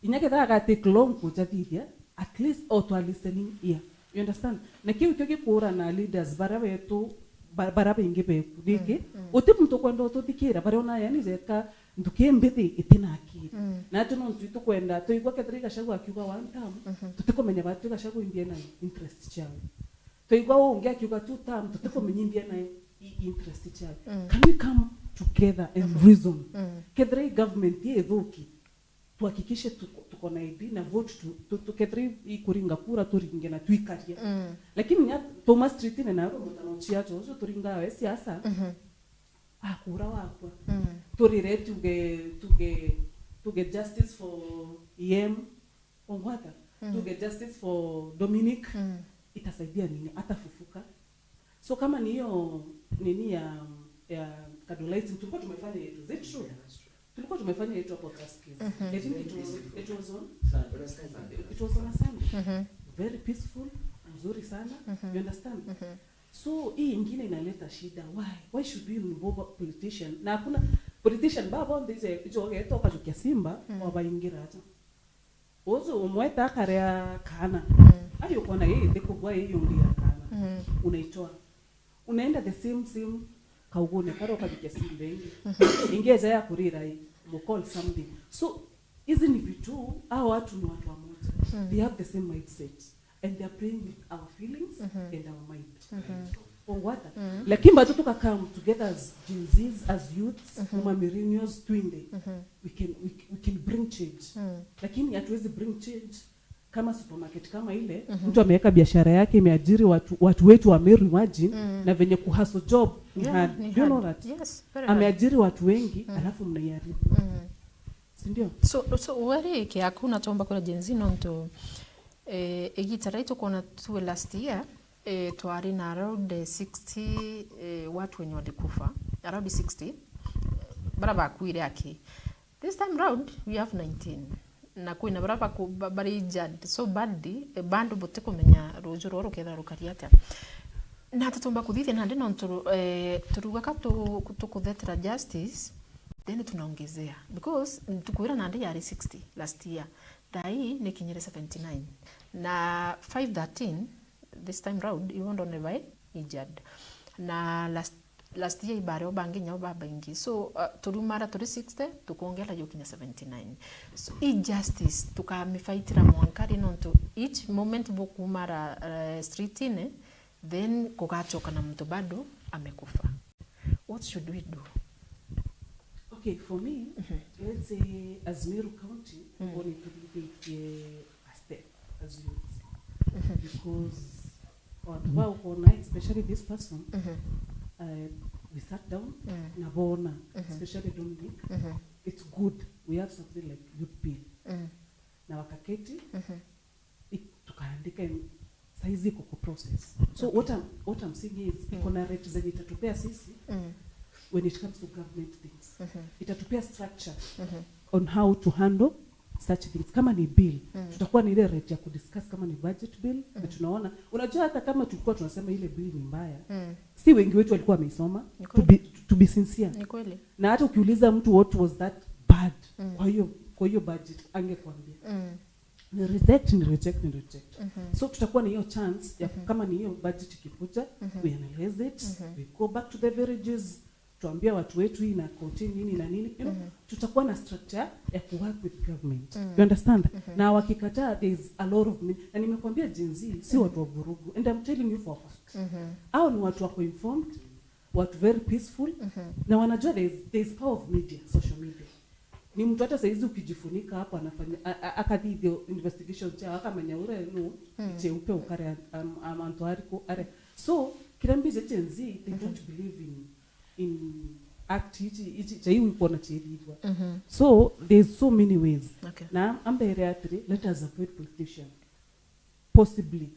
Inya ketha aga take long kuja thithia, at least o twa listening ear. You understand? Na kiu kio gikuura na leaders baria betu, ba-, baria baingi beku. Niki? Uti muntu ukwenda ututhikira, baria ona yani jeka nthuki mbithi itina akiri. Na ati nontu itukwenda, tuigua kethira i Gachagua akiuga one term, tutikumenya batu Gachagua imbia na interest ciao. Tuigua ungi akiuga two term, tutikumenya imbia na i-, interest ciao. Can we come together and reason? Kethira i government i ithuki, tuhakikishe tuko, tuko na I D na vote tu, tu, tu, kethira i, ikuringa kura turinge na twikarie. Lakini nya tuma street-ini na aro mutano cia jojo turinga we siasa. Akura wakwa. Turire tuge, tuge, tuge justice for E M Ongwata. Tuge justice for Dominic. Itasaidia nini? Atafufuka. So kama ni hiyo nini ya, ya candlelighting, tulikuwa tumefanya yetu, is it true? Tulikuwa tumefanya yetu hapo Tuskys. I think it was, it was on, it was on a Sunday. Very peaceful, mzuri sana. You understand? So hii ingine inaleta shida. Why? Why should we involve a politician? Na hakuna politician baba on this, ijo getoka jukia Simba, wabaingira aja. Uju umweta akaria kaana. Ai, ukona hii ndi kubwa hii yungi ya kaana. Unaitoa. Unaenda the same, same kaugune karia ukabikia simba ingi. Ingi eja ya kurira hii, you call something. So, hizi ni vitu, hao watu ni watu wamoja. They have the same mindset. And they are playing with our feelings and our mind. Ongwata. Lakini bado tuka come together as Gen Zs, as youths, ma millennials, twinde. We can, we, we can bring change. Lakini hatuwezi bring change kama supermarket kama ile, mtu ameweka biashara yake, imeajiri watu, watu wetu wa Meru, imagine, na venye kuhustle job ni hard. Do you know that? Yes, very hard. Ameajiri watu wengi, alafu mnaiharibu. Si ndio? So, so, weri ke hakuna tomba kuna Gen Z nontu, eh, igita rai tukwona tuwe last year, Eh, twari na around, eh, sixty, eh, watu wenye walikufa. Around sixty, eh, bara bakuire aki. This time round, we have nineteen. Na kwina bara baku-, ba-, bari injured so badly, eh, bado butikumenya ruju rwao rukethira rukari atia. Na tutumba kuthithia nandi nontu, eh, turuga ka tu-, tukuthetera justice, then tunaongezea. Because ntukwira nandi yari sixty last year. Thaa ii nikinyire seventy-nine. Na five thirteen, this time round, ibo ndone bai injured. Na last, last year ibare o bangi nyao babaingi. So, uh, turumara turi sixty, tukongera yukinya seventy-nine. So, injustice, tukamifaitira mwanka ri nontu each moment bukumara, uh, streetine, then kugachoka na muntu bado amekufa. What should we do? Okay, for me, let's say as Meru County, we want to take a step as youths. Because watu wa ukona, especially this person, uh, we sat down na bona, especially Dominic, it's good we have something like youth bill. Na wakaketi, i-, tukaandika in-, saizi iko kwa process. So what I'm, what I'm saying is, iko na rate zenye itatupea sisi when it comes to government things. Itatupea structure on how to handle such things. Kama ni bill, tutakuwa na ile rate ya kudiscuss kama ni budget bill, na tunaona, unajua hata kama tulikuwa tunasema ile bill ni mbaya, si wengi wetu walikuwa wameisoma, to be, to be sincere. Ni kweli. Na hata ukiuliza mtu what was that bad kwa hiyo, kwa hiyo budget, angekwambia. Ni reject, ni reject, ni reject. So tutakuwa na hiyo chance ya kama ni hiyo budget ikikuja, we analyze it, we go back to the villages, tuambie watu wetu hii na contain nini na nini, you know, tutakuwa na structure ya ku work with government. You understand? Na wakikataa, there is a lot of me-, na nimekuambia Gen Z si watu wa vurugu, and I'm telling you for a fact. Hao ni watu wako informed, watu very peaceful, na wanajua there is, there is power of media, social media. Ni mtu hata saizi ukijifunika hapo anafanya, a-, a-, akathithio investigation cha akamenya ure no cheupe ukare am-, am-, amantu ariko are. So, kila mbije Gen Z, they don't believe in, in act ichi, ichi, cha iu ikona chirithwa. So, there's so many ways. Okay. Na ambere atiri, let us avoid politician. Possibly.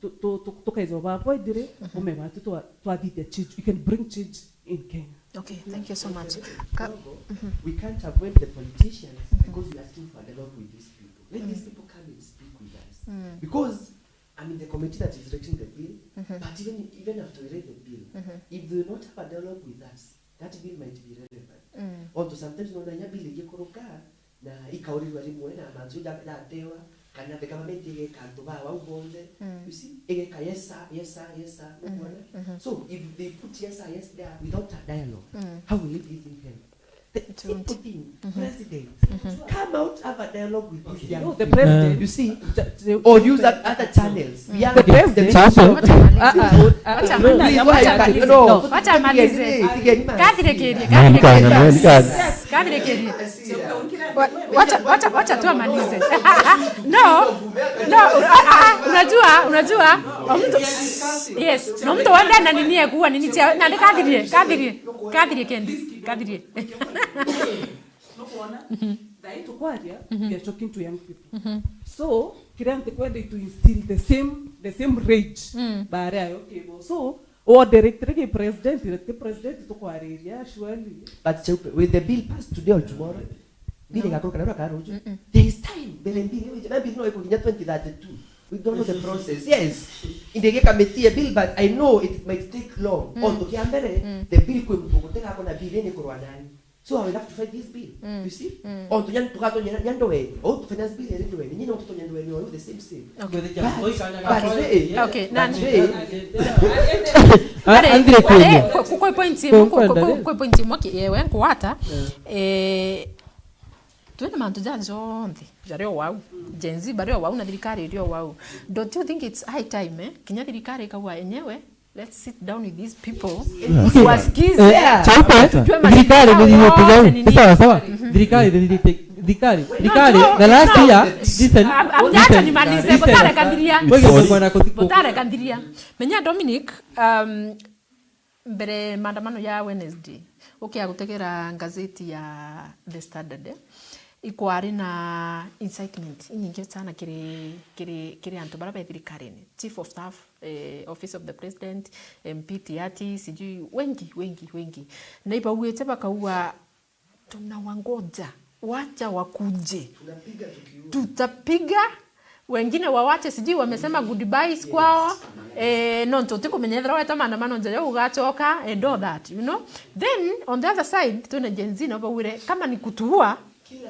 Tu-, tu-, tu-, tukaithirwa ba avoid ri, ume batu twa-, twathithia change. You can bring change in Kenya. Okay, thank you so much. Ka- Kidogo, we can't avoid the politicians because we are still for a dialogue with these people. Let these people come and speak with us. Because I'm in the committee that is writing the bill, but even, even after we write the bill, if they do not have a dialogue with us, that bill might be irrelevant. Although sometimes unaona nya bill igikuruka, na ikaurirwa rimwe na mantu ja-, jatewa, kana the government igeka antu ba wau bonthe. You see, igeka yes sir, yes sir, yes sir, nukwona? So if they put yes sir, yes there without a dialogue, how will it even help? The simple thing, president, come out, have a dialogue with these young people. No, the president. You see, or use that other channels. Yeah, the president. Wacha amalize. Wacha amalize. No, wacha amalize. Kathirikirie, kathirikirie. Kathirikirie. Wa-, wacha, wacha, wacha tu amalize. No, no, ah, ah, unajua, unajua, mtu, yes, na mtu wende na nini ya kuwa nini cha, na kathirie, kathirie, kathirie Kendi, kathirie. Nukwona? Thaa ii tukwaria, we are talking to young people. So, kiria ntikwenda itu instill the same, the same rage baada ya yo kibo. So, o direct rigi president, direct president tukwariria, surely. But Cheupe, will the bill pass today or tomorrow? Bill igakuruka na raka ruju. There is time. Mbere bill, na bill no ikuginya twenty thirty-two. We don't know the process. Yes. Indege committee a bill, but I know it might take long. Ontu kia mbere, the bill kwi muntu gutiga akona bill ni kurwa nani. So I will have to fight this bill. You see? Ontu nyan tugato nyan, nyan ndoweni. O tu finance bill eri ndoweni. Nyina ontu tonya ndoweni o the same same. Okay. But, but, eh, okay, but, nani? Eh, Ari, Andire ari, kwenye. Ku-, ku-, kwi point imwe, ku-, ku-, ku-, kwi point imwe ki-, yewe nkwata. Eh, twina mantu ja jonthe jari o wau. Gen Z bari o wau na thirikari iri o wau. Don't you think it's high time, eh? Kinya thirikari ikauga enyewe, let's sit down with these people. Tuwasikize. Eh, Cheupe, tujue thirikari ni ndio pigao. Ni sawa, sawa. Thirikari ni ndio, thirikari, thirikari, the last year, listen, listen, listen. Botare kandiria. Botare kandiria. Menya Dominic, um, mbere maandamano ya Wednesday, ukia gutegera ngazeti ya The Standard, eh, ikwari na incitement inyingi sana kiri, kiri, kiri antu bara be thirikarine, chief of staff, eh, Office of the President, M P Tiaty, sijui wengi, wengi, wengi. Na ibauite bakauga, "Tunawangoja, wacha wakuje. Tunapiga tukiua." Tutapiga." Wengine wawache, sijui wamesema goodbyes kwao. Eh, no, ntu utikumenyethera weta maandamano nja yau ugachoka, and all that, you know. Then, on the other side, twina Gen Z na baugire, "Kama ni kutuua,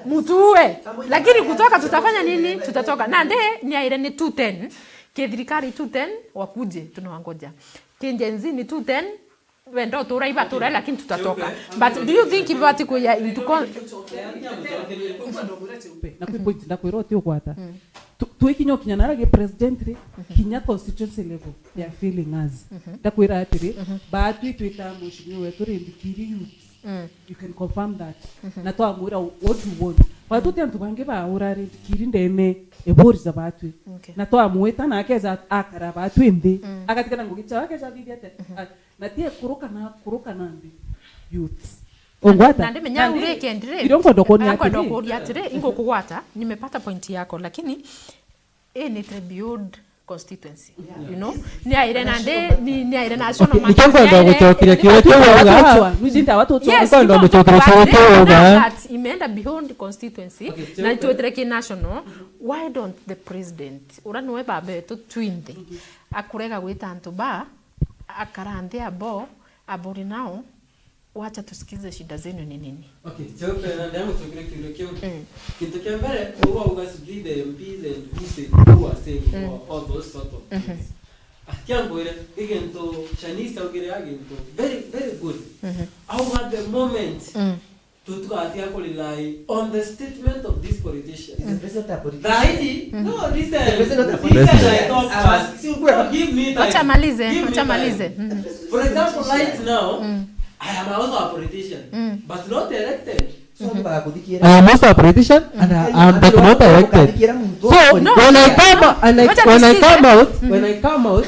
mutuue. Lakini kutoka tutafanya nini? Tutatoka." Na nde, ni aire ni two ten. Kithirikari two ten, wakuje, tunawangoja. Ki Gen Z ni two ten, wenda utura ibatura, lakini tutatoka. But do you think ibati kuya into con- Na kwi point ndakwira uti ugwata. Tu- twikinya ukinya nara gi president ri, kinya constituency level, they are failing us. Ndakwira atiri, batwi twita mheshimiwa wetu ri ndikiri youth. You can confirm that. Na twamwira what you want. Batwi ti antu bangi baura ri ndikiri ndene ebori za batwi. Okay. Na twamwita na akeja akara batwi nthi. Agatikana ngugi cha akeja thithia ate. Na ti ekuru kana, kuru kana nthi. Youths. Ungwata? Na ndimenya. Nandi, uri kendi ri, irio nkwenda kuria akwenda atiri, kuria atiri, ingukugwata, nimepata point yako, lakini hii ni tribute constituency. You know? Ni aire na ndi, ni, ni aire na. Okay, nikio nkwenda gucokeria kiuria kiu wauga. Yes, nkwenda gucokeria kiuria kiu wauga. That imeenda beyond constituency, okay, na itwetire ki national. Why don't the president, ura niwe baba wetu twinthe, akurega gwita antu ba akara nthi abo, abori nao, wacha tusikize shida zenu ni nini? Okay, Cheupe, na ndemu tukire kiuria kiu. Kintu kia mbere, uwa uga sijui the M Ps and P Cs who are saying all, all those sort of things. Akiangwire, igintu Shanice augire agintu very, very good. Auga the moment tu tugatiga ku rely on the statement of this politician. Is the president a politician? Thaini, no, listen. Is the president a politician? Listen, I talk first. No, give me time. Acha malize, acha malize. For example, right now, I am also a politician, but not elected. So, antu bagakuthikira. I am also a politician and I, I am but not elected. So, when I come, and I, when I come out, when I come out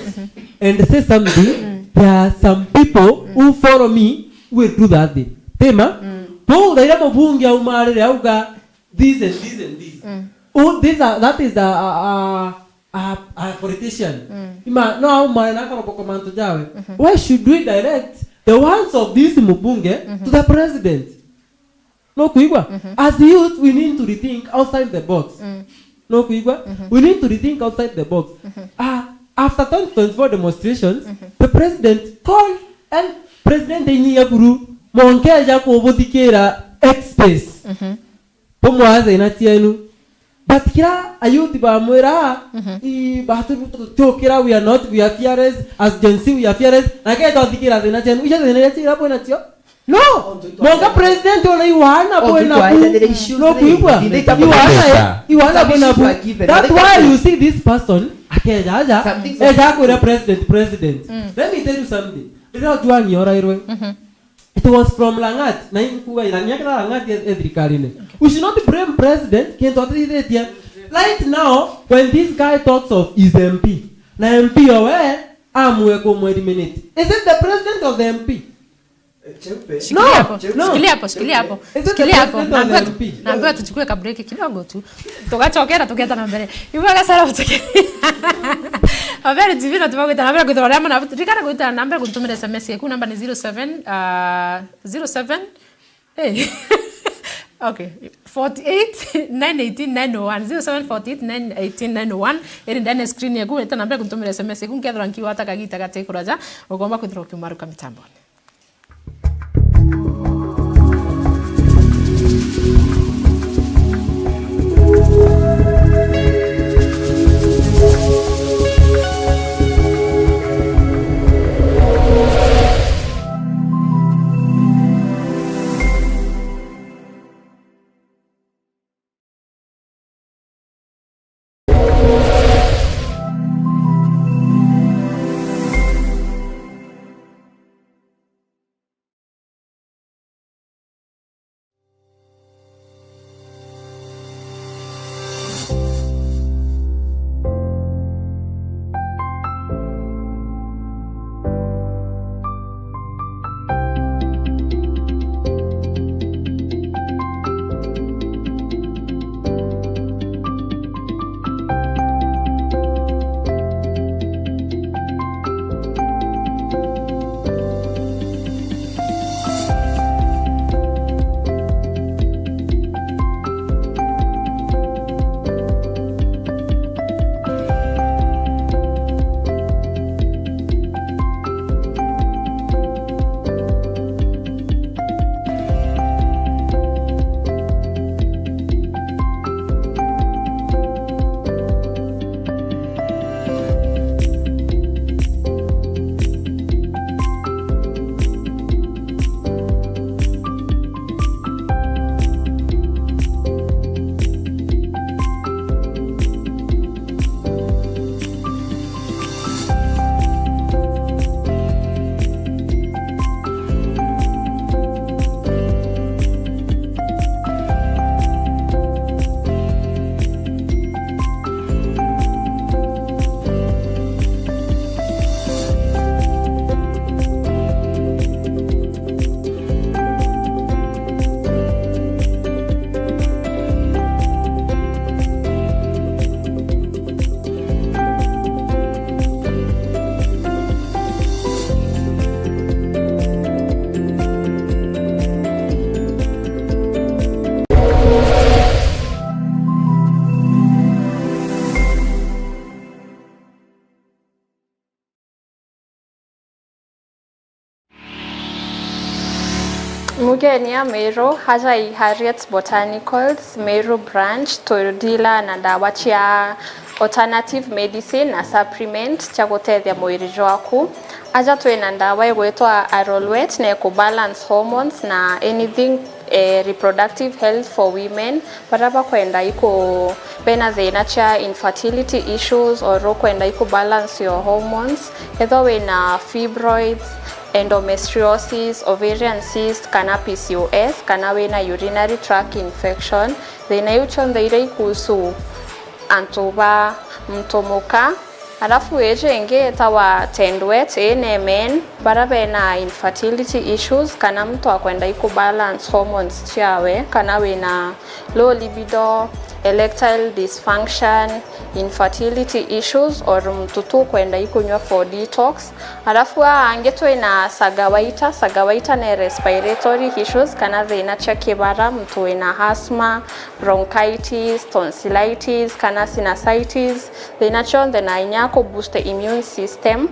and say something, there are some people who follow me will do that thing. Tima? Bau thaira mubunge aumarire auga this and this and this. Oh, this a, that is a, a, a, a, a politician. Ima, no aumare na akaroboko mantu jawe. Why should we direct the wants of this mubunge to the president? No kuigwa? As youth, we need to rethink outside the box. No kuigwa? We need to rethink outside the box. Ah, after twenty twenty-four demonstrations, the president called, and president ini ya buru, monkeja kubuthikira X space. Bumwaa thina cienu. But kira ayuthi bamwira, "I, batu, tukira, we are not, we are fearless, as Gen Z, we are fearless." Na ke twathikira thina cienu, icio thina iria ciira bwina cio? No! Monga president ona iwana bwina bu. No kuigwa? Iwana, iwana bwina bu. That's why you see this person, akeja aja, eja kwira president, president. Let me tell you something. Riria Ojwang orairwe, it was from Lang'at, na inkuga ira nyakira Lang'at e, e thirikarine. We should not blame president, kintu atithitie. Right now, when this guy talks of his M P, na M P owe amue kumweliminate. Is it the president or the M P? Shikilia hapo, shikilia hapo, shikilia hapo. Shikilia hapo. Naambiwa tu-, naambiwa tuchukue ka break kidogo tu. Tugacokera tukieta na mbere. Ibwega sana gutuke. Abere T V na tubagwita na mbere kwithirwa ria muna. Rikana gwita na mbere gutumira S M S yaku, namba ni zero seven, ah, zero seven. Hey. Okay. Forty-eight, nine eighteen, nine oh one. Zero seven forty-eight, nine eighteen, nine oh one. Iri ndani ya screen yaku, ita na mbere gutumira S M S yaku, nkethirwa nkiwata kagita gati kuraja, ugomba kwithirwa ukiumaruka mitamboni. Kenya Meru, aja i Harriet's Botanicals, Meru branch, tudila na ndawa cia alternative medicine na supplement cia gutethia mwiri jwaku. Aja twina ndawa igwitwa Arorwet na iku balance hormones na anything, eh, reproductive health for women. Baria bakwenda iku, bena thina cia infertility issues or ukwenda iku balance your hormones, ethwa wina fibroids, endometriosis, ovarian cyst kana P C O S, kana wina urinary tract infection, thina iu cionthe iria ikuhusu antu ba muntu muka. Alafu iji ingi itawa Tendwet, ii ni men baria bena infertility issues kana muntu akwenda iku balance hormones ciawe, kana wina low libido, erectile dysfunction, infertility issues, or muntu tu ukwenda ikunywa for detox. Alafu aa angi twina Sagawaita. Sagawaita ni respiratory issues kana thina cia kibara, muntu wina asthma, bronchitis, tonsillitis kana sinusitis, thina cionthe na inya ku boost immune system.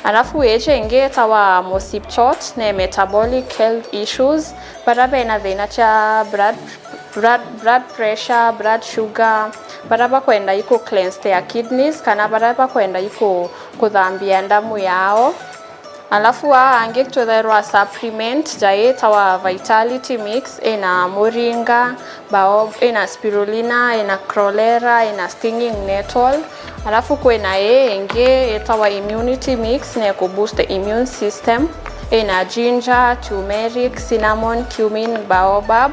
Alafu iji ingi itawa Mosipchot, ni metabolic health issues, baria bena thina cia blood, blood, blood pressure, blood sugar, baria bakwenda iku cleanse their kidneys kana baria bakwenda iku kuthambia ndamu yao. Alafu aa angi twithairwa supplement ja itawa Vitality Mix, ina muringa, bao-, ina spirulina, ina chlorella, ina stinging nettle. Alafu kwina ii ingi itawa Immunity Mix, na iku boost immune system, ina ginger, turmeric, cinnamon, cumin, baobab.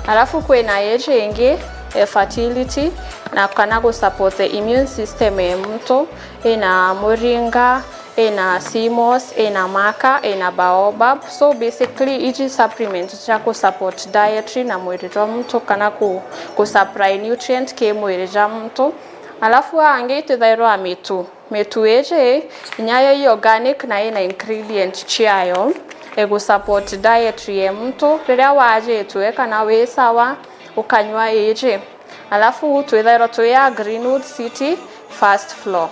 Alafu kwina iji ingi, eh, fertility, na kana gu support the immune system ya muntu, ina muringa, ina sea moss, ina maka, ina baobab. So basically, iji supplement cia ku support dietary na mwiri jwa muntu, kana ku, ku supply nutrient ki mwiri jwa muntu. Alafu angi itwithairwa mitu. Mitu iji, inya yo i organic na ina ingredient ciayo, igu support dietary ya muntu. Riria wajitwe kana wi sawa, ukanywa iji. Alafu twithairwa twi a Greenwood City, first floor.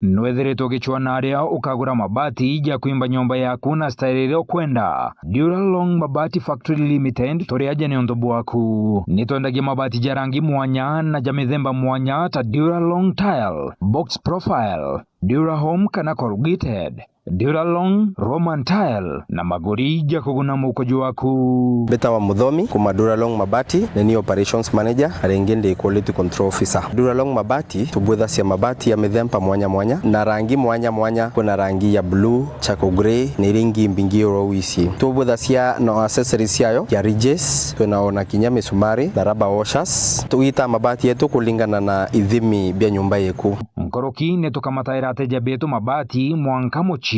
Nwethiritwe ugicwaa na aria ukagura mabati ja kwimba nyomba yaku na style iria ukwenda? Duralong Mabati Factory Limited turi aja niuntu bwaku. Nitwendagia mabati ja rangi mwanya na ja mithemba mwanya ta Duralong Tile, Box Profile, Durahome kana Corrugated, Duralong, Roman Tile na maguri ja kuguna mukuju waku. Mbitawa Muthomi, kuma Duralong Mabati, ni ni Operations Manager, na ringi ndi Quality Control Officer. Duralong Mabati, tubwithacia mabati ya mithemba mwanya mwanya, na rangi mwanya mwanya, kwina rangi ya blue, charcoal grey, na iria ingi mbingi oro wisi. Tubwithacia na accessories ciayo, ya ridges, twina ona kinya misumari, na rubber washers. Tugitaa mabati yetu kulingana na ithimi bia nyumba yeku. Nkuruki ni tukamataira ateja betu mabati mwanka mucii.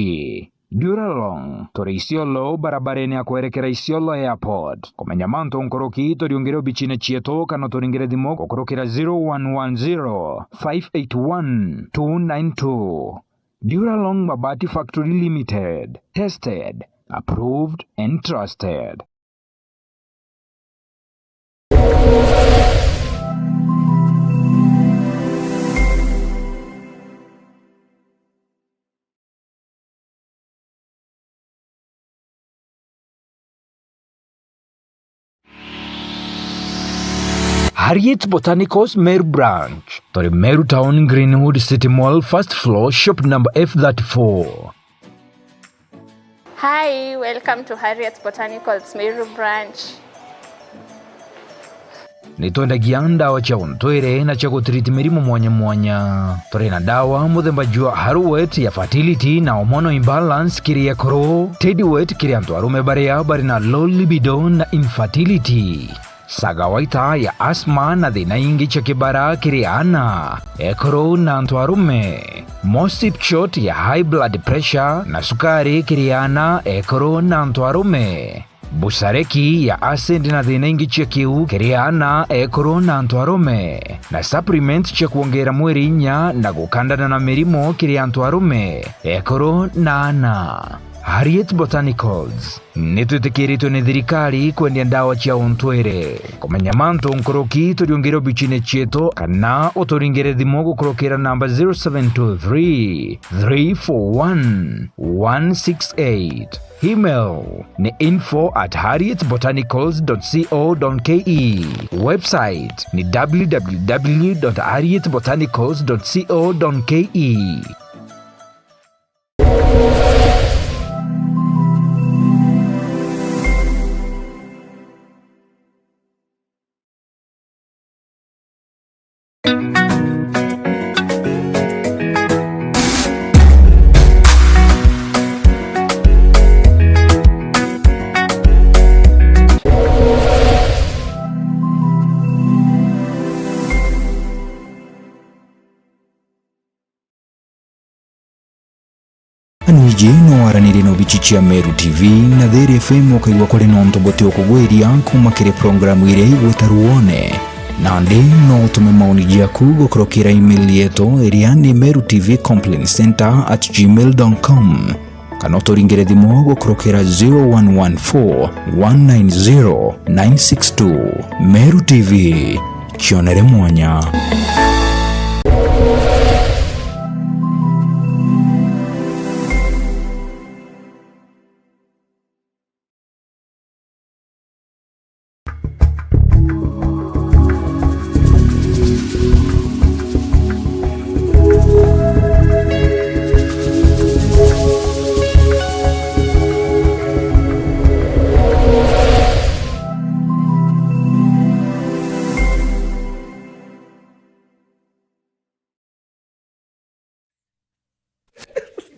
Duralong, turi Isiolo, barabarene ya kwerekera Isiolo Airport. Kumenya mantu nkuruki, turiungire obicine cietu kana turingire thimu gukurukira zero one one zero, five eight one, two nine two. Duralong Mabati Factory Limited. Tested, approved and trusted. Harriet Botanicals Meru Branch. Turi Meru Town, Greenwood City Mall, first floor, shop number F thirty-four. Hi, welcome to Harriet's Botanicals Meru Branch. Nitwendagia ndawa cia untwire na cia gutreat mirimo mwanya mwanya. Turi na ndawa muthemba jwa Haruwet ya fertility na hormonal imbalance kiri ekuru, Teddy Wet kiri antu arume baria bari na low libido na infertility. Sagawaita ya asthma na thina ingi cia kibara kiri aana, ekuru na antu arume. Mosipchot ya high blood pressure na sukari kiri aana, ekuru na antu arume. Busareki ya acid na thina ingi cia kiu kiri aana, ekuru na antu arume. Na supplement cia kwongera mwiri inya na gukandana na mirimo kiri antu arume, ekuru na aana. Harriet Botanicals. Nitwitikiritwe ni thirikari kwendia ndawa cia untwire. Kumenya mantu nkuruki, turiungire obichine cietu kana uturingire thimu gukurukira namba zero seven two three, three four one, one six eight. Email ni info at harriet botanicals dot co dot ke. Website ni w w w dot harriet botanicals dot co dot ke. Anwiji no waranirie na obichi cia Meru T V na Thiri F M, ukaigua kuri na untu buti ukugwiria kuma kiri programu iria igwita Ruone. Nandi no utume maoni jaku gukurukira email yetu iria ni meru T V complaint center at gmail dot com, kana uturingire thimu gukurukira zero one one four, one nine zero, nine six two. Meru T V, kionere mwanya.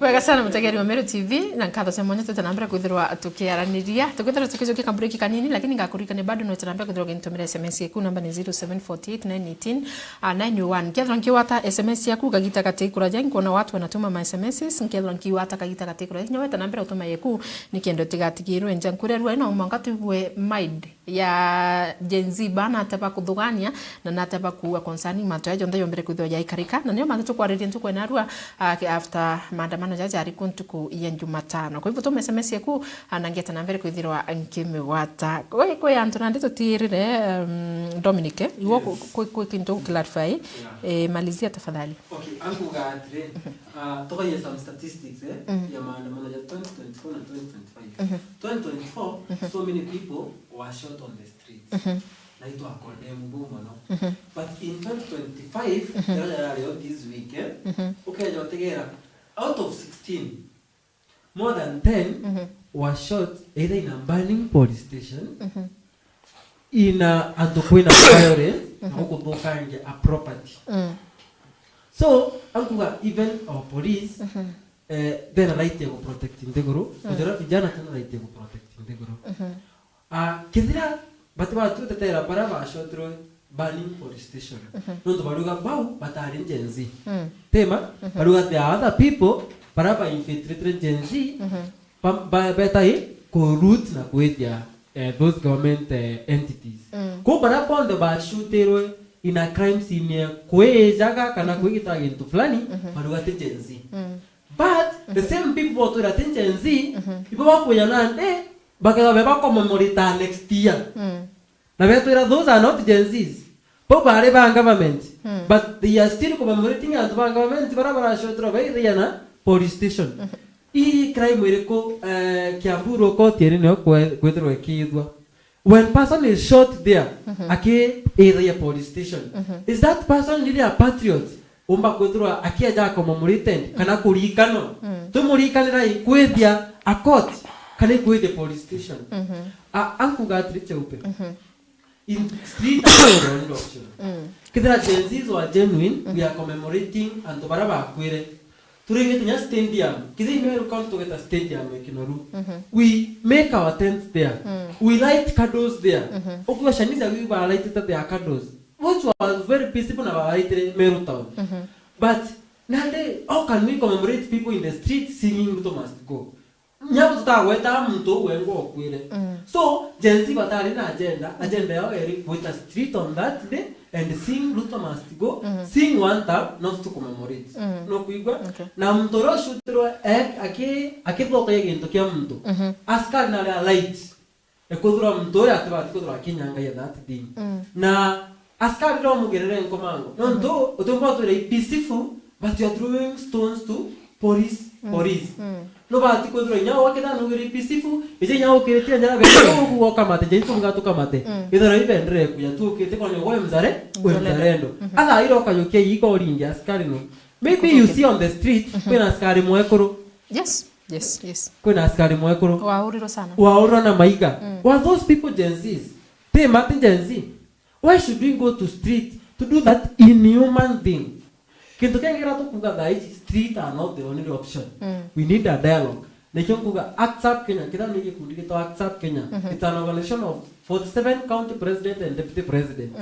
Bwega sana, mutegeri wa Meru T V, na nkatho cia mwanya twite na mbere kwithirwa tukiaraniria. Tukwithirwa tukijukia kabureki kanini, lakini ngakuririkania bado no twite na mbere kwithirwa ugintumira S M S yaku, namba ni zero seven forty eight nine eighteen, ah, nine one. Kethirwa nkiwata S M S yaku kagita gati kuraja, nkuona watu wanatuma ma S M Ss, nkethirwa nkiwata kagita gati kuraja, kinya weta na mbere utuma yeku, nikenda utigatigirwe nja. Nkuria rua ino mwanka tuigue maid ya Gen Z ba nate ba kuthugania na nate ba kuua concerning mantu jaja jonthe yombere kwithirwa jaikarika, na nio mantu tukwariria ntuku ya narua, ah, ki-, after maandamano jaja jari ku ntuku ya Jumatano. Kwa hivyo tuma S M S yaku, ah, na ngeta na mbere kwithirwa nkimigwata. Kwi, kwi antu nandi tutiirire, um, Dominic, eh? Iwe ku-, Yes. kwi, kwi kintu clarify. Yeah. Eh, malizia tafadhali. Okay, ankuga atiri, ah, tukaie some statistics, eh, Mhm. ya maandamano ya twenty twenty-four na twenty twenty-five. Mhm. Twenty twenty-four, Mhm. so many people were shot on the streets. Mhm. Na itwa condemn buu mono. Mhm. But in twenty twenty-five, Mhm. ira yarari o this week, eh, Mhm. ukeja utegera, out of sixteen, more than ten Mhm. were shot either in a burning police station, Mhm. in a, antu kwina violence, na Mhm. gukuthukangia a property. Mm. So, ankuga even our police, Mhm. eh, bena right ya guprotect nthiguru, Mm. na jara vijana tena right ya guprotect nthiguru. Mhm. Ah, kethira bati batutetera bara bashotirwe Burning Police Station. Mhm. Nontu baruga bau batari Gen Z. Mm. Tema, Mhm. baruga there are other people bara ba infiltrated Gen Z, Mhm. ba, ba, betai ku root na kwithia, eh, those government, eh, entities. Mm. Kou bara bonthe bashutirwe in a crime scene ya kwijaga kana Mhm. kwigita gintu fulani, Mhm. baruga ti Gen Z. Mm. But the Mhm. same people botwira ti Gen Z, Mhm. ibo bakwija nandi, bakethwa be bakomemorita next year. Mm. Na betwira those are not Gen Zs. Bo bari ba government. Mm. But they are still commemorating antu ba government bara barashotirwa baithia na police station. Mhm. Ii crime iriku, eh, Kiambu Road Court iri nio kwe-, kwithirwa ikithwa? When person is shot there, Mhm. akiithagia police station, Mhm. is that person really a patriot? Umba kwithirwa akieja commemorated, kana kurikanwa. Mm. Tumurikanira i kwithia a court, kana i kwithia police station. Mhm. A, ankuga atiri cheupe. Mhm. In street and option. Mm. Kethira Gen Zs were genuine, we are commemorating antu bara bakwire. Turingite nya stadium. Kethira i Meru County tugeta stadium e Kinoru. Mhm. We make our tents there. Mm. We light candles there. Mhm. Ukuga Shaniza we ba lightite their candles. Which was very peaceful na ba lightire Meru Town. Mhm. But nandi, how can we commemorate people in the street singing Ruto must go? Nyabu tutagweta muntu uu wengwa ukwire. Mm. So, Gen Z batari na agenda, agenda yao eri gwita street on that day, And seeing Ruto must go, seeing one term, not to commemorate. No kuigua? Okay. Na muntu uria ushutirwe, eh, aki-, akithokagia gintu kia muntu. Askari nari alight. Ekuthura muntu uria atibati kuthura akinyanga ya that thing. Na askari no mugerere nkomango. Nontu, utumba twira i peaceful, but you are throwing stones to police, police. Nubati kwithirwa inya wakethira nugire peaceful, ije inya ukiritie njara bende uguo ukamate, je itu mugatu kamate. Ithara ibendere kuya tu ukite kwa nyogo mzare, we mzalendo. Atha iro kayukia iko ringi askari no. Maybe you see on the street, kwina askari mwekuru. Yes, yes, yes. Kwina askari mwekuru. Waurirwo sana. Waurirwo na maiga. Were those people Gen Zs? They mati Gen Z. Why should we go to street to do that inhuman thing? Kintu kingi kiria tukuuga thaa ici, street are not the only option. We need a dialogue. Nikio nkuuga ACTSUP Kenya, kiria ni gikundi gitwa ACTSUP Kenya. It's an organization of forty-seven county president and deputy president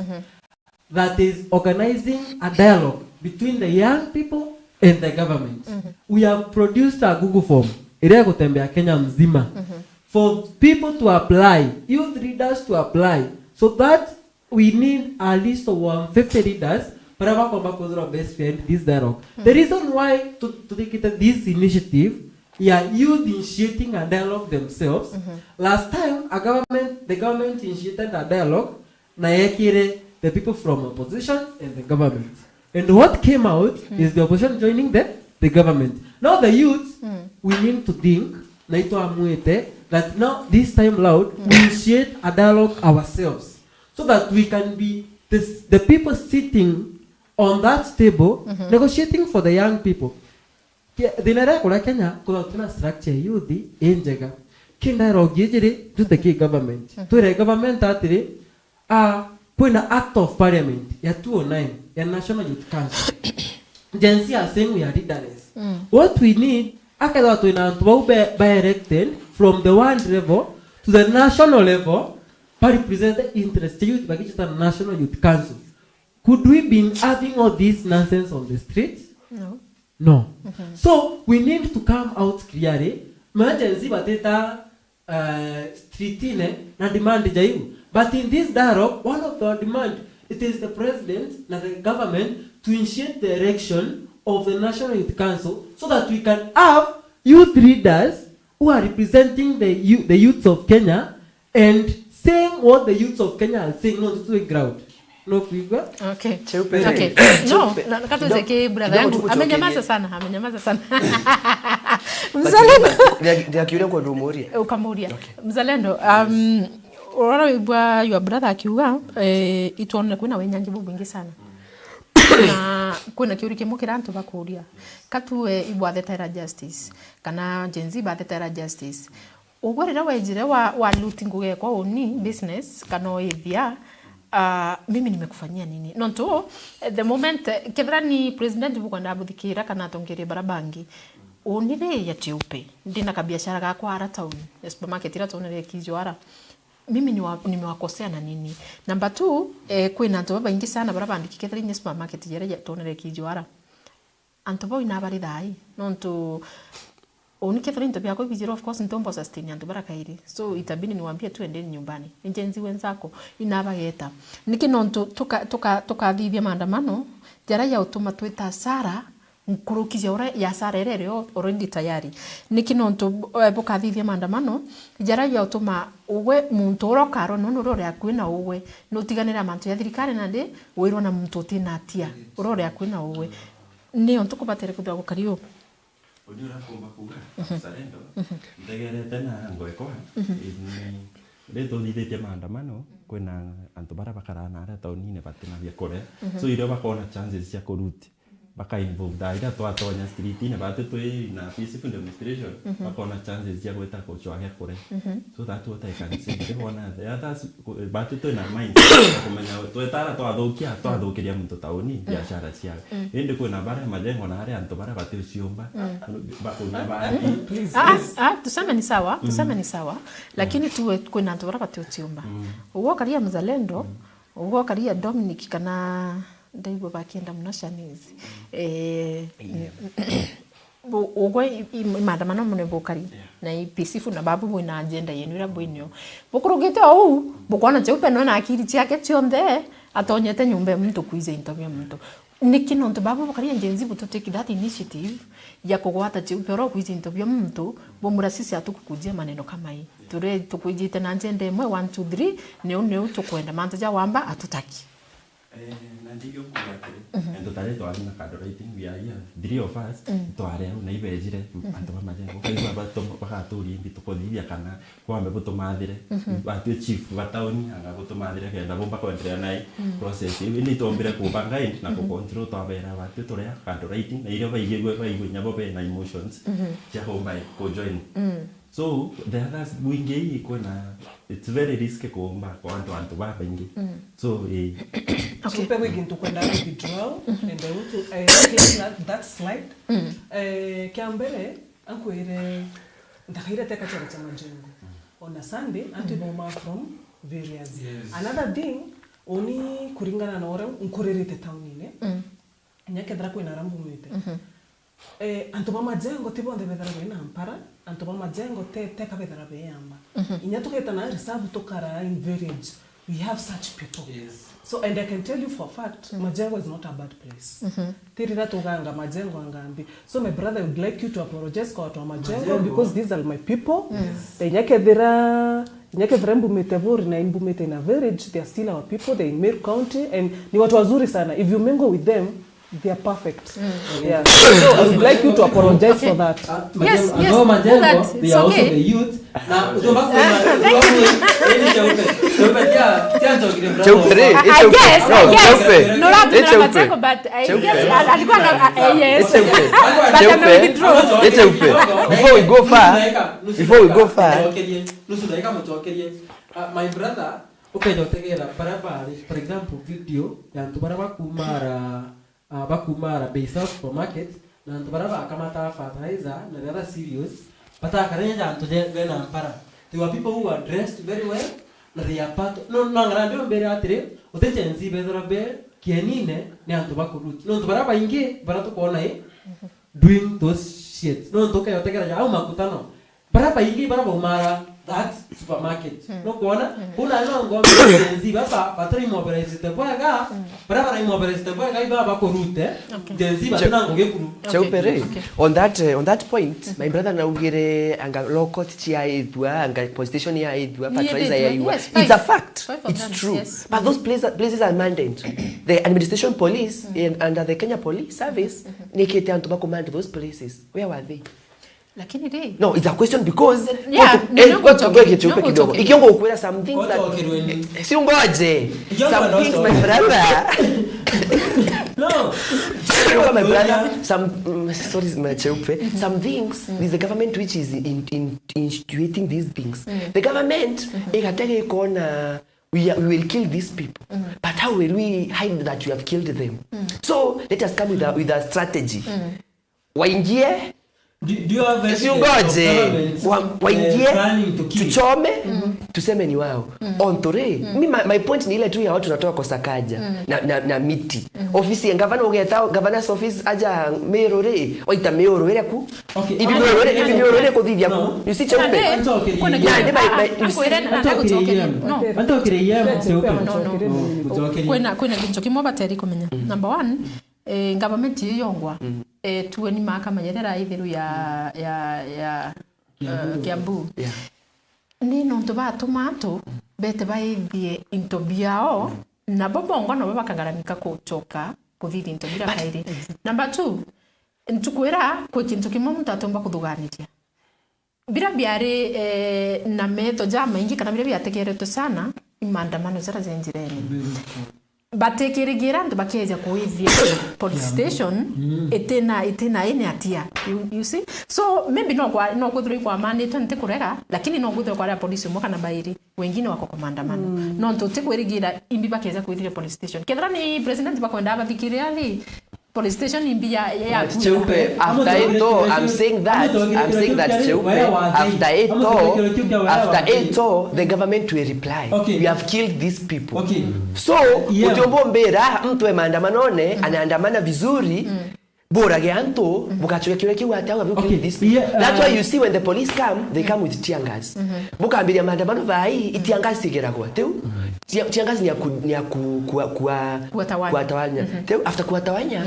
that is organizing a dialogue between the young people and the government. We have produced a Google form iria igutembea Kenya mzima for people to apply, youth leaders to apply, so that we need a list of one fifty leaders baria bakomba kwithirwa best behind this dialogue. The reason why tu-, tuthikite this initiative ya youth initiating a dialogue themselves, last time a government, the government initiated a dialogue na yekire the people from opposition and the government. And what came out is the opposition joining the, the government. Now the youth, we need to think, na itwamwite that now this time loud, we initiate a dialogue ourselves so that we can be this, the people sitting on that table negotiating for the young people. Ke-, thina iria kuria Kenya, kwithirwa twina structure ya youth injega. Ki dialogue iji ri, jute ki government. Twire government atiri, ah, kwina act of parliament ya two oh nine ya National Youth Council. Gen Z are saying we are leaderless. What we need, akethirwa twina antu bau be, be elected from the ward level to the national level, ba represent the interest ya youth, bakijita National Youth Council. Could we been having all this nonsense on the street? No. No. So, we need to come out clearly. Manya Gen Z batita, uh, street-ine na demand ja iu. But in this dialogue, one of the demand, it is the president na the government to initiate the election of the National Youth Council so that we can have youth leaders who are representing the you-, the youths of Kenya and saying what the youths of Kenya are saying, no, to the ground. No kuigua? Okay. Cheupe. Okay. No, na, na katuze ki brother yangu. Amenyamaza sana, amenyamaza sana. Mzalendo. Ndia, ndia kiuria kwa ndumuria. Ukamuria. Okay. Mzalendo, um, urora wibwa your brother akiuga, eh, itwonere kwina winyangi bubwingi sana. Na kwina kiuri kimwe kira antu bakuria. Katue ibwathetera justice, kana Gen Z bathetera justice. Ugwe riria wejire wa, wa loot ngugi ekwa uni business kana oithia, ah, mimi nimekufanyia nini? Nontu, eh, the moment, eh, kethira ni president bukwenda buthikira kana atongeria bara bangi, uni ri ya cheupe, ndina kabiashara gakwa ara town, ya supermarket ira tonere kijo ara. Mimi ni wa, nimewakosea na nini? Number two, eh, kwina antu babaingi sana bara bandiki kethira inya supermarket jera ya tonere kijo ara. Antu bau inabari thai, nontu uni kethira into biakwa ibijire, of course, ntiumba sustain antu bara kairi. So, itabidi niwaambie tu endeni nyumbani. Ni Gen Z wenzako, inabageta. Niki nontu tuka-, tuka-, tukathithia maandamano, jara ya utuma twita hasara, nkuruki ja uria ya hasara iria iri o-, already tayari. Niki nontu bu-, eh, bukathithia maandamano, jara ya utuma ugwe muntu uria ukarwa noni uria uri akui na ugwe, nutiganire na mantu ya thirikari nandi, wirwa na muntu utina atia, uria uri akui na ugwe. Nio ntukubatere kwithirwa gukari uu. Uni uria nkumba kuuga, Mzalendo, ntegerete na ngwekwa, ni, ri tuthithitie maandamano, kwina antu baria bakaraa na aria taunine batina bia kuria. So, irio bakona chances cia kuruti, baka involve thaa iria twatonya street-ine, batu twi na peaceful demonstration, bakona chances cia gwita kuchwa gia kuria. So that's what I can say. Ndibona the others, ku-, batu twi na mindset ya kumenya twetara twathukia, twathukiria muntu tauni, biashara ciawe. Indi kwina baria majengo na aria antu baria bati uciumba, bakunya bangi. Ah, ah, tuseme ni sawa, tuseme ni sawa, lakini tuwe kwina antu baria bati uciumba. Ugwo karia Mzalendo, ugwo karia Dominic kana ndaigua bakienda muno Shanice. Eh, yeah. bu-, ugwe i-, i-, maandamano mune bukari, yeah, na i peaceful na babu bwina agenda yenu ira bwinio. Bukurugite ou, bukwona Cheupe no na akiri ciake cionthe, atonyete nyumba ya muntu kwija into bia muntu. Niki nontu babu bukari ya Gen Z butu take that initiative ya kugwata Cheupe oro kwija into bia muntu, bumurasisi atukukujia maneno kama hii. Turi tukwijite na agenda imwe, one, two, three, niu, niu tukwenda mantu ja wamba atutaki. Eh, na ndio kuuga atiri, mhm, ento tari twari na candle lighting, we are here, three of us, mm, twari au na ibejire, mhm, antu ba majengo, kaigua bagaturi indi tukuthithia kana kwambe butumathire, mhm, batwi chief ba tauni, anga butumathire kenda bumba kwenderea nai, mm, process iu, indi itwombire kubanga indi na, mhm, kucontrol twabera batwi turia candle lighting, na iria baigigwe, baigwe nyabo bena emotions, mhm, cia kumba kujoin. Mm. So, the others, wingi ii kwina, it's very risky kuumba kwa antu, antu babaingi. Mm. So, eh, okay. Cheupe, gwi gintu kwenda withdraw, and I want to, I want to that, that slide. Mm. Eh, kia mbere, ankwire, ntakaire teka chama cha majengo. On a Sunday, antu, mm, iboma from various. Yes. Another thing, uni kuringana na uria nkuririte taunine, mm, inya kethira kwina aria mbumite. Mhm. Eh, antu ba majengo ti bonthe bethira bena mpara, antu ba majengo te, teka bethira beyamba. Mhm. Inya tugeta na reserve tukara in village, we have such people. Yes. So, and I can tell you for a fact, mm, majengo is not a bad place. Mhm. Ti rira tuganga majengo angambi. So, my brother, I would like you to apologize kwa watu wa majengo, majengo, because these are my people. Yes. Inya kethira, inya kethira mbumite buri na mbumite in a village, they are still our people, they in Meru County, and ni watu wazuri sana. If you mingle with them, they are perfect. Mm. Yeah. So I would like you to apologize for that. Ah, yes, madam, yes, no, do majengo, that. They are also the youth. Na utomba kwema, any Cheupe. Cheupe, yeah, yeah, Cheupe. Cheupe, re, I Cheupe. Guess, no, I guess. Cheupe. No, not Cheupe. Majengo, but I guess alikuwa na, eh, yes. Cheupe. But Cheupe. Cheupe. Before we go far, before we go far. Nusu dakika mucokerie. Ah, my brother, ukeja utegera barabara, for example, video ya antu bara bakumara Ah, bakumara Bei Sawa supermarket, na antu baria bakamataga fertilizer na the other cereals, batakarenya ja antu je, bena mpara. There were people who were dressed very well, na they are part, no, no, ng'ana ndio mbere atiri, uti Gen Z bethira be kienine, ni antu ba kuruti. Nontu baria baingi, baria tukwona, eh, doing those shit. Nontu ukeyotegera ja au makutano. Bara baingi bara baumara that supermarket. Mm. Nukwona? Mm. Kuna no ngombe Gen Z baba batari mobilized bwega, mm, bara bara mobilized bwega iba bakurute. Okay. Gen Z batari na ngugi kuru. Cheupe re, okay, on that, eh, on that point, mm, my brother naugire anga law court cia ithua, anga police station ya ithua, fertilizer ya ithua. Yes, it's a fact. Five of them, it's true. Yes. But those places, places are mandate. The administration police, mm, in, under the Kenya Police Service, mm-hmm, nikite antu ba command those places. Where were they? Lakini ri? No, it's a question because, yeah, watu, no, eh, no, watu, ngoja kicheupe kidogo. Ikiongo ukwira some things that, si ungoje. Some things, my brother. No. My brother, some, mm, sorry, my cheupe. Some things, mm, is the government which is in, in, instituting these things. Mm. The government, mm-hmm, ikatega ikona, we are, we will kill these people. Mm. But how will we hide that we have killed them? Mm. So, let us come with a, with a strategy. Mm. Waingie, si ungoje, wa-, waingie, tuchome, tuseme ni wao. Ontore, mi, my, my point ni ile tu ya watu natoa kwa Sakaja na, na, na miti. Ofisi ya gavana, ugeta governor's office aja Meru ri, waita Meru ire ku. Okay. Ibi Meru ri, ibi Meru ri kuthithia ku. You see, Cheupe? Yeah, ni my, my, you see? Kwina, kwina gintu kimwe bateri kumenya. Number one, Eh, government iyo yongwa, eh, tueni maaka manyerera ithiru ya, ya, ya, eh, Kiambu. Yeah. Ni nontu batuma antu bete baithie into biao, nabo bongwa nabo bakagaramika kuchoka kuthithia into bira kairi. Number two, ntukwira kwi kintu kimwe muntu atomba kuthuganiria. Bira biari, eh, na metho jamaingi kana bira biategeretwe sana, i maandamano jara ja njirene. Batikirigira antu bakeja kuithia police station, itina, itina ini atia. You, you see? So, maybe no kwa, no kwithirwa ikwamanitwe, ntikurega, lakini no kwithirwa kwaria polisi umwe kana bairi, wengine wako kwa maandamano. Nontu utikwirigira imbi bakeja kuithia police station. Kethira ni president bakwenda abathikiria ri, police station imbi ya, ya, ya But Cheupe, after it all, I'm saying that, I'm saying that Cheupe, after it all, after it all, the government will reply. Okay. We have killed these people. Okay. So, utiomba umbira, mtu e maandamanone, anaandamana vizuri, Burage antu, bugacokia kiuria kiu atia, ugabe ukiuria this. Okay, yeah, that's why, uh, you see when the police come, they come with tear gas. Bukambiria maandamano thaa ii, i tear gas igeragwa, tiu? Tear, tear gas ni ya ku-, ni ya ku-, kua-, kua-, kuwatawanya. Kuwatawanya. Tiu? After kuwatawanya,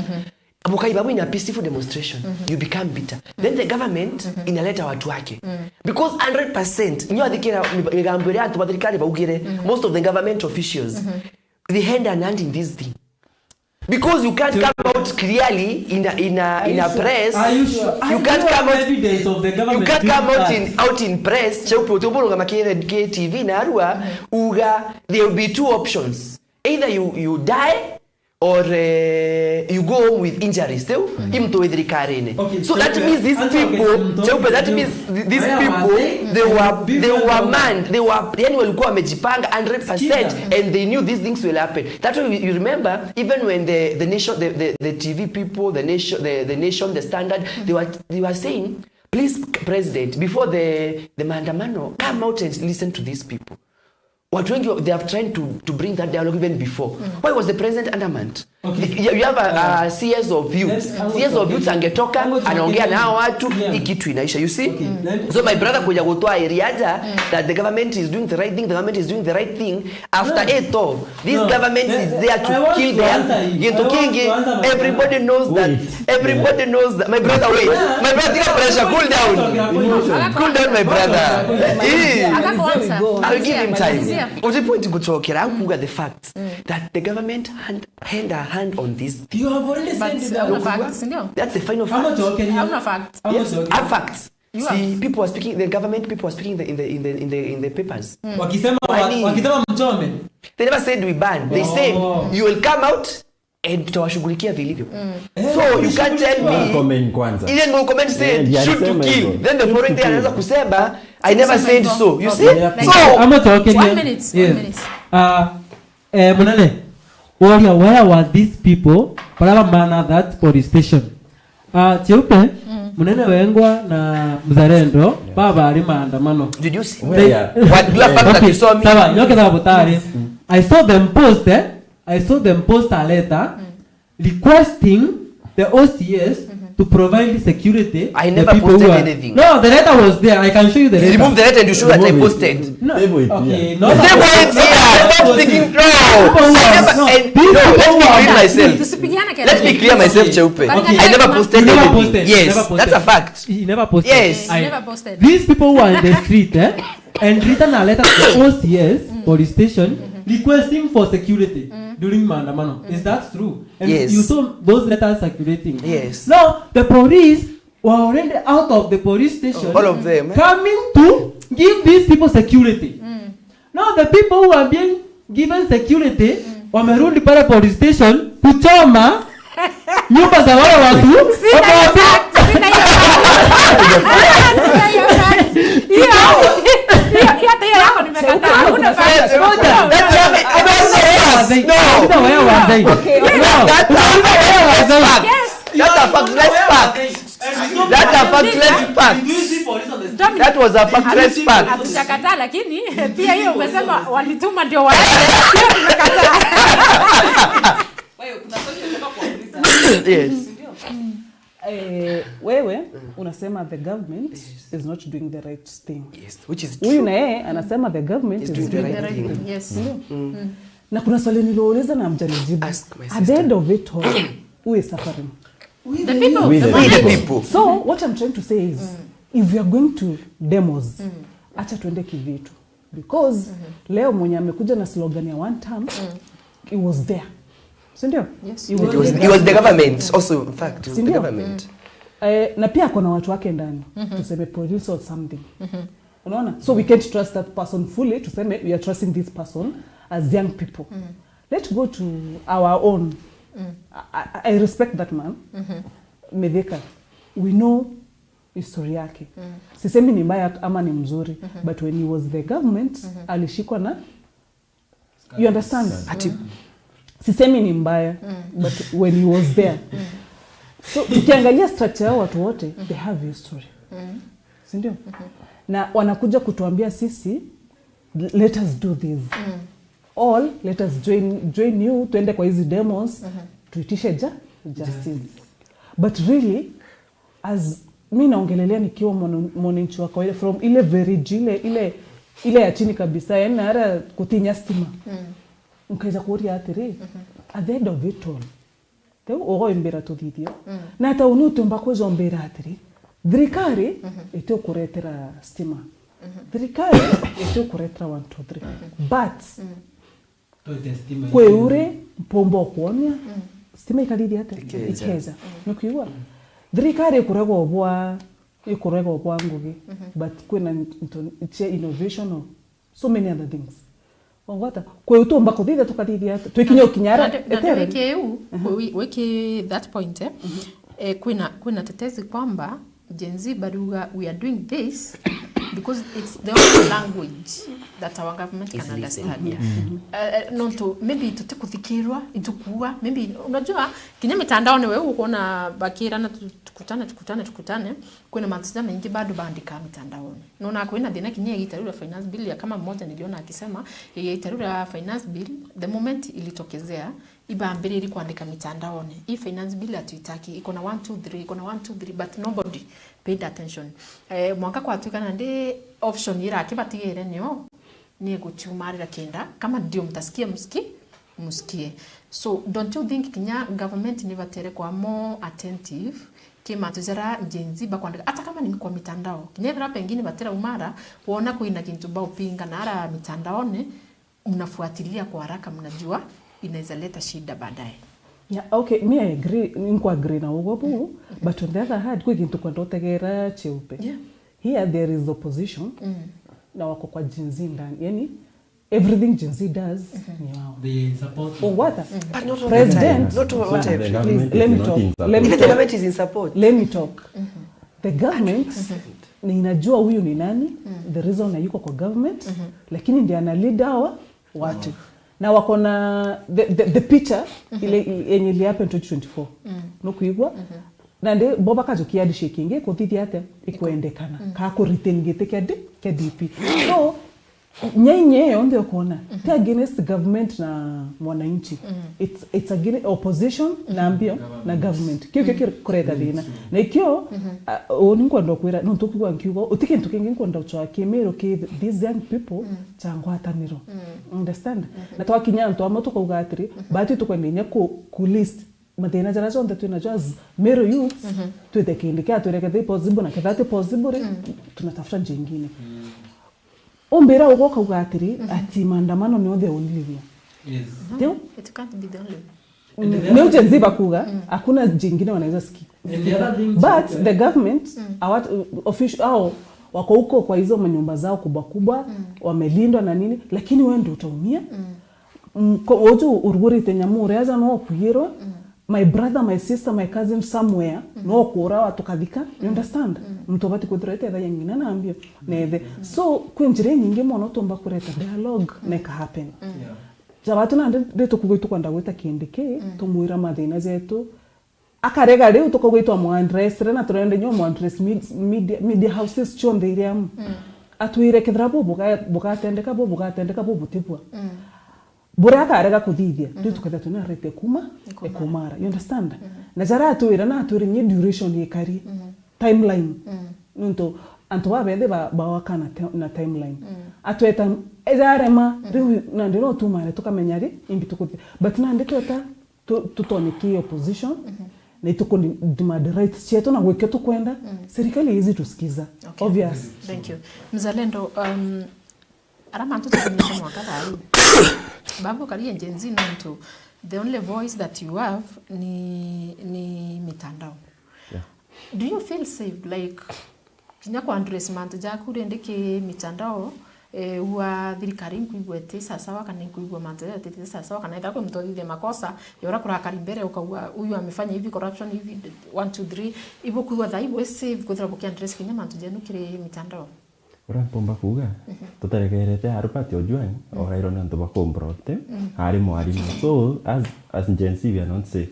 bukaiba in a peaceful demonstration, you become bitter. Then the government inaleta watu wake. Because hundred percent, nyo athikira mi-, migambo iria antu ba thirikari baugire, most of the government officials, they hand an hand in this thing. Because you can't come out clearly in a, in a, in a press. Are you sure? You can't come out, you can't come out in, out in press, Cheupe, uti uburugama ki, ki T V na arua, uga there will be two options. Either you, you die or, eh, you go home with injuries, tiu? I muntu wi thirikarine. Okay, so that means these people, Cheupe, that means th-, these people, they were, they were manned, they were, yani walikuwa wamejipanga hundred percent and they knew these things will happen. That's why you, you remember, even when the, the nation, the, the, the T V people, the nation, the, the nation, the standard, they were, they were saying, "Please, President, before the, the maandamano, come out and listen to these people." Watu wengi, they have tried to, to bring that dialogue even before. Why was the president adamant? Okay. You, you have a, a C S of youth. C S of youth angetoka, anaongea na hao watu, hii kitu inaisha, you see? So my brother kuja gutoa area aja that the government is doing the right thing, the government is doing the right thing. After it all, this government is there to kill the young. Gintu kingi, everybody knows that. Everybody knows that. My brother, wait. My brother, take a pressure. Cool down. Cool down, my brother. Eh. I'll give him time. Uti point gucokera, kuga the facts that the government hand, hand a hand on this. You have already said that. Hauna facts, ndio? That's the final fact. Hauna facts. Yes, I have facts. See, people are speaking, the government people are speaking the, in the, in the, in the, in the papers. Wakisema wa-, wakisema mchome. They never said we ban. They said you will come out and tutawashughulikia vilivyo. So you can't tell me, even Murkomen said, "Shoot to kill." Then the following day anaweza kusema, "I never said so." You see? So, one minute, one minute. Eh, munene, woria, where were these people baria bamana that police station? Ah, Cheupe, munene wengwa na Mzalendo, baba ari maandamano. Did you see? What, do you have fact that you saw me? Sawa, nyoke sawa butari. I saw them post, eh? I saw them post a letter requesting the O C S to provide security. I never posted anything. No, the letter was there. I can show you the letter. You remove the letter and you show that I posted. No. Table it here. Stop speaking. No. I never, and, no, let me clear myself. Let me clear myself, Cheupe. I never posted anything. Yes, that's a fact. He never posted. Yes. He never posted. These people were in the street, eh? And written a letter to the O C S police station requesting for security during maandamano. Is that true? And you saw those letters circulating. Yes. Now, the police were already out of the police station. All of them, eh? Coming to give these people security. Now, the people who are being given security, wamerudi pale police station kuchoma nyumba za wale watu. Sina hiyo fact, sina hiyo fact. Sina hiyo fact. Hiyo, hiyo, hiyo, hata hiyo yako nimekataa. Hakuna fact. Ngoja. That's a fact. No. Where was I? Okay, okay. No. That's a fact. Yes. That's a fact. That's fact. That was a factless fact. Hatujakataa, lakini pia hiyo umesema walituma ndio wa-, tumekataa. Wewe, kuna swali nataka kuuliza. Yes. Eh, wewe unasema the government is not doing the right thing. Yes, which is true. Huyu na yeye anasema the government is doing the right thing. Yes. Na kuna swali niliuliza na hamjanijibu. Ask my sister. At the end of it all, who is suffering? The people. We the people. So what I'm trying to say is, if we are going to demos, acha tuende kivitu. Because leo mwenye amekuja na slogan ya one term, he was there. Si ndio? Yes. He was the government also, in fact, it was the government. Eh, na pia kuna watu wake ndani. Tuseme police or something. Unaona? So we can't trust that person fully, tuseme we are trusting this person as young people. Let's go to our own. I, I, I respect that man. Mithika. We know history yake. Sisemi ni mbaya ama ni mzuri, but when he was the government, alishikwa na, you understand? Ati sisemi ni mbaya, but when he was there. So tukiangalia structure ya watu wote, they have history. Si ndio? Na wanakuja kutuambia sisi, "Let us do this." All, "Let us join, join you, tuende kwa hizi demos, tuitishe ju-, justice." But really, as mi naongelelea nikiwa mwana- mwananchi wa kawaida, from ile village ile ile ile ya chini kabisa, yani na hata kutinya stima. Nkaija kuria atiri, at the end of it all, riu ugoimbira tuthithio. Na hata uni utiumba kwija umbira atiri, thirikari iti ukuretera stima. Thirikari iti ukuretera one two three. But Twete stima kwi ikinya. Uri mpumba ukwonia, stima ikathithia ate? Ikeja. Ikeja. Nukwigua? Thirikari ikuregwa ubwa, ikuregwa ubwa ngugi, but kwina into- cia innovation of so many other things. Wangwata? Kwi utumba kuthithia tukathithia ate? Twikinya ukinya ara etere. Wiki iu, wiki that point, eh, eh, kwina, kwina tetezi kwamba Gen Z bariuga, "We are doing this because it's the only language that our government can understand." Eh, eh, nontu maybe tutikuthikirwa, itukuua, maybe, unajua, kinya mitandaone we ukuona bakirana tu- tukutane, tukutane, tukutane, kwina mantu jamaingi bado baandika mitandaone. Nona kwina thina kinya ya itarura finance bill, ya kama mmoja niliona akisema, ya itarura finance bill, the moment ilitokezea, ibambiriri kuandika mitandaone, "Hii finance bill hatuitaki, iko na one two three, iko na one two three," but nobody paid attention. Eh, mwanka kwatuika nandi option irakibatigire nio ni guchumarira kenda, kama ndio mtasikia msiki-, msikie. So, don't you think kinya government ni batere kwa more attentive ki mantu jara Gen Z bakwandika, hata kama ni kwa mitandao? Kinya ethira pengine batira umara, wona kwina kintu baupinga na ara mitandaone, mnafuatilia kwa haraka, mnajua inaweza leta shida baadaye. Yeah, okay, me I agree, nku agree na ugo bu, but on the other hand, kwi kintu kwenda utegera cheupe. Yeah. Here there is opposition, na wako kwa Gen Z ndani. Yani, everything Gen Z does ni wao. They support. Ungwata? But not all the time. President, not all the time. Please, let me talk. Let me talk. Even the government is in support. Let me talk. The government ni inajua huyu ni nani, the reason na yuko kwa government, lakini ndiye ana lead hawa watu. Na wako na the, the, the picture ile yenye ili happen twenty twenty-four. Nukwigua? Na ndi bo bakajukia handshake ingi kuthithia ate ikwendekana. Ka ku retain giti kia D-, kia D P. So, Nyainya iyo yonthe ukwona, ti against government na mwananchi. It's, it's against opposition na mbio na government. Kiu kio kikureta thina. Na ikio, uni nkwenda kwira, nontu ukwigua nkiuga, uti kintu kingi nkwenda gucwaa kimiru ki these young people cha ngwataniro. Understand? Na twakinya antu amwe tukauga atiri, bati tukwenda inya ku, ku list mathina jaria jonthe twinajo as Meru youths, twite kindi kia twire ketha possible, na ketha ti possible ri, tunatafuta njia ingine. Umbira ugo ukauga atiri, ati maandamano nio the only way. Yes. Ndio? It can't be the only way. Niu Gen Z bakuga, hakuna njia ingine wanaweza sikia. And the other thing, but the government, our official, au wako huko kwa hizo manyumba zao kubwa kubwa, wamelindwa na nini, lakini wewe ndio utaumia. Mm, ko-, uju urugurite nyamu uria aja no ukuirwa. My brother, my sister, my cousin somewhere, no kuurawa tukathika. You understand? Muntu ubati kwithirwa ite thaia ng'ina na mbio na ithe. So, kwi njira inyingi mono tumba kureta dialogue na ika happen. Yeah. Jabatu nandi ritukuga itukwenda gwita kindi ki, tumwira mathina jetu. Akarega riu tukauga itwamwandressire na turenda nyo mwandress mid-, media, media houses cionthe iria amu. Atwire kethira bu buga-, bugatendeka, bu bugatendeka, bu butibua. Buria akarega kuthithia, riu tukethira twina right ya kuma, ya kumara. You understand? Na jaria atwira na atwire nye duration ikari, timeline. Nontu antu babethe ba-, bawaka na te-, na timeline. Atweta, ejarema, riu nandi no tumare tukamenya ri, imbi tukuthi. But nandi tweta, tu-, tutonye ki opposition, na itukudemand rights cietu na gwikio tukwenda, serikali izi tusikiza. Okay. Obvious. Thank you. Mzalendo, um, ara mantu tukinyite mwaka thaa ii. Babu karia Gen Z nontu, the only voice that you have ni, ni mitandao. Yeah. Do you feel safe, like, kinya ku address mantu jaku rindi ki mitandao, eh, ua thirikari nkuigua iti sasawa, kana nkuigua mantu jayo iti sasawa, kana ethira kwi muntu uthithia makosa, ya uria kurakari mbere ukauga, "Huyu amefanya hivi, corruption hivi, one, two, three." Ibu kuigua thaa ibu safe kwithira buki address kinya mantu jenu kiri mitandao? Uria mpumba kuuga, tuteregerete Albert Ojwang, orairwo ni antu ba Cobra, ari mwarimu. So, as, as Gen Z, we are not safe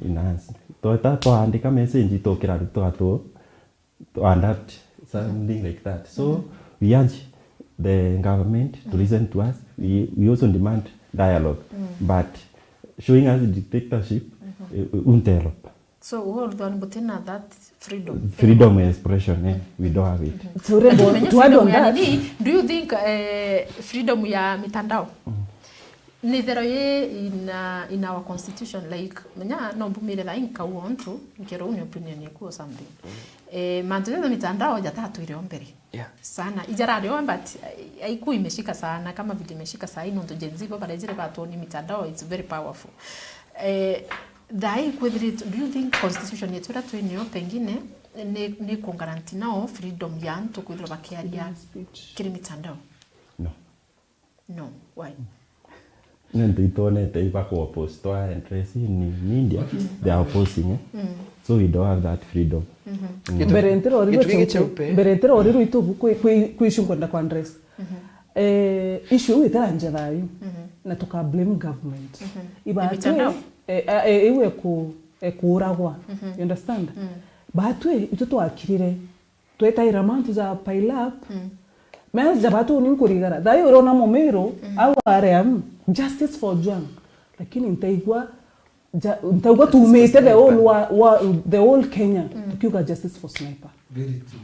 in us. Tweta twaandika message, tukira riu tugatu to adapt, something like that. So, we urge the government to listen to us. We, we also demand dialogue, but showing us dictatorship, eh, eh, won't help. So, Uhuru, then, butina that freedom. Freedom of expression, eh, we don't have it. So, urembo, Tumenya to add freedom on ya that, nini? Do you think, eh, freedom ya mitandao ni thero ye in, uh, in our constitution? Like, menya no mbumire thaa inkau ontu nkero ni opinion yaku or something. Eh, mantu ya mitandao jatatwire o mbere. Yeah. Sana. Ijarari o, but, eh, haiku imeshika sana kama vile imeshika saa hii nontu Gen Z bo barejire batoni mitandao, it's very powerful. Eh, thaa hii kwithiritwe, do you think constitution yetu ira twinio pengine ni, ni kugaranti nao freedom ya antu kwithirwa bakiaria kiri mitandao? No. No. Why? Nontu itwonete ibakuopostwa interest in media, they are opposing, eh? So we don't have that freedom. Mbere ntiro rirwe Gitugi cheupe. cheupe. Mbere ntiro rirwe itubu kwi kwi kwi issue nkwenda kwa address. Eh, issue iu itera nje thayu. Na tuka blame government. Ibatwe Mitandao? eh, eh, iu eku ekuragwa. You understand? Batwe itu twakirire. Twetaira mantu ja pile up. Mea ja batu ni nkurigara. Thayu urona mumiru au are am justice for Ojwang. Lakini ntaigua ja, ntaigua tumite the whole wa, wa, the whole Kenya tukiuga justice for Sniper. Very true.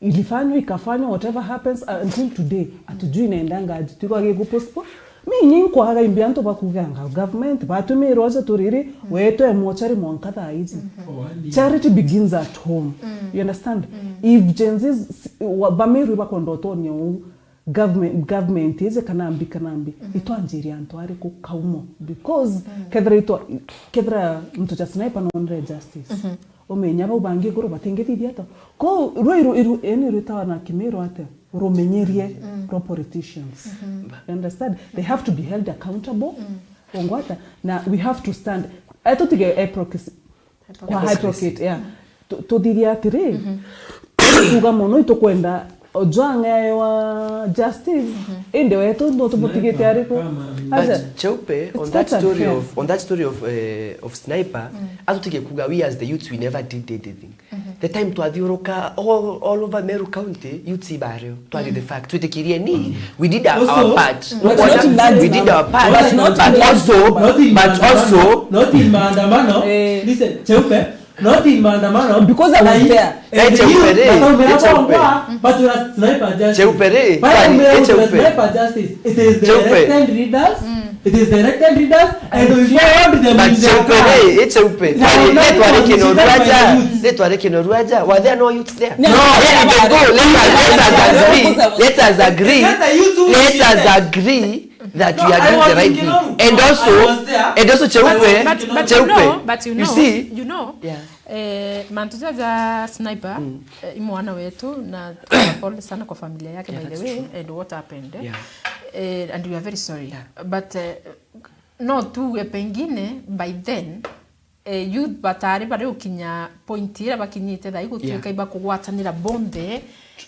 Ilifanywa ikafanywa, whatever happens, uh, until today atujui inaendanga aje, tuko agikupospone. Mi ni nkwaga imbi antu bakuganga government batumirwa aja turiri wetwe mochari mwanka thaa iji. Charity begins at home. You understand? If Gen Zs wa- bamirwi bakwenda utonia uu, government, government ije kana mbi kana mbi, itwanjiria antu ariku kaumo? Because kethira itwa kethira mtu ja Sniper nonire justice, umenya bau bangi iguru batingithithia to. Ko rwe iru iru eni rwitawa na Kimiru ate, rumenyerie rwa politicians. You understand? They have to be held accountable. Ungwata, na we have to stand. Eto tige hypocrisy. Kwa hypocrite, yeah. Tu- tuthiria atiri, tuga mono itukwenda Ojwang ewa justice, indi wetu no tumutigite ariku? Aja, But Cheupe, on it's that not story unfair. Of on that story of uh, of Sniper, atutige kuga we as the youths we never did anything. The time twathiuruka all, all over Meru County, youths ibario twari the fact, twitikirie ni we did our, Also, our part. but Nukwona? not in that We did our part, But not but in- also not in but maandamano, also not in maandamano. Eh. Listen, Cheupe, not in maandamano. Because I was Like, there. Eh, Cheupe you, re, but umera eh, Cheupe. Kwa, but una Sniper justice. Cheupe re, But kwani, umera eh, una Cheupe. Sniper justice. It is the Cheupe. elected leaders. It is the elected leaders, and we followed them But in their Cheupe car. re, eh, Cheupe. Now, Kwani, now let were we kino should ruaja, youth. let were kino ruaja. Were there no youths there? No, Let them go, let us, let us agree. Let us agree. Let the youth who Let is us there. agree that No, we are I doing was the right in thing. Kinoru. And I also, was there. and also Cheupe, But, but you Cheupe, know, but you you know, see, you know, yeah. Eh, mantu ja ja Sniper, eh, i mwana wetu na pole sana kwa familia yake, by the way, and what happened, eh. Yeah. Eh, and we are very sorry. But, eh, no tuge pengine by then, eh, youth batari bari ukinya point ira bakinyite thai gutuika Yeah. ibakugwatanira bonthe,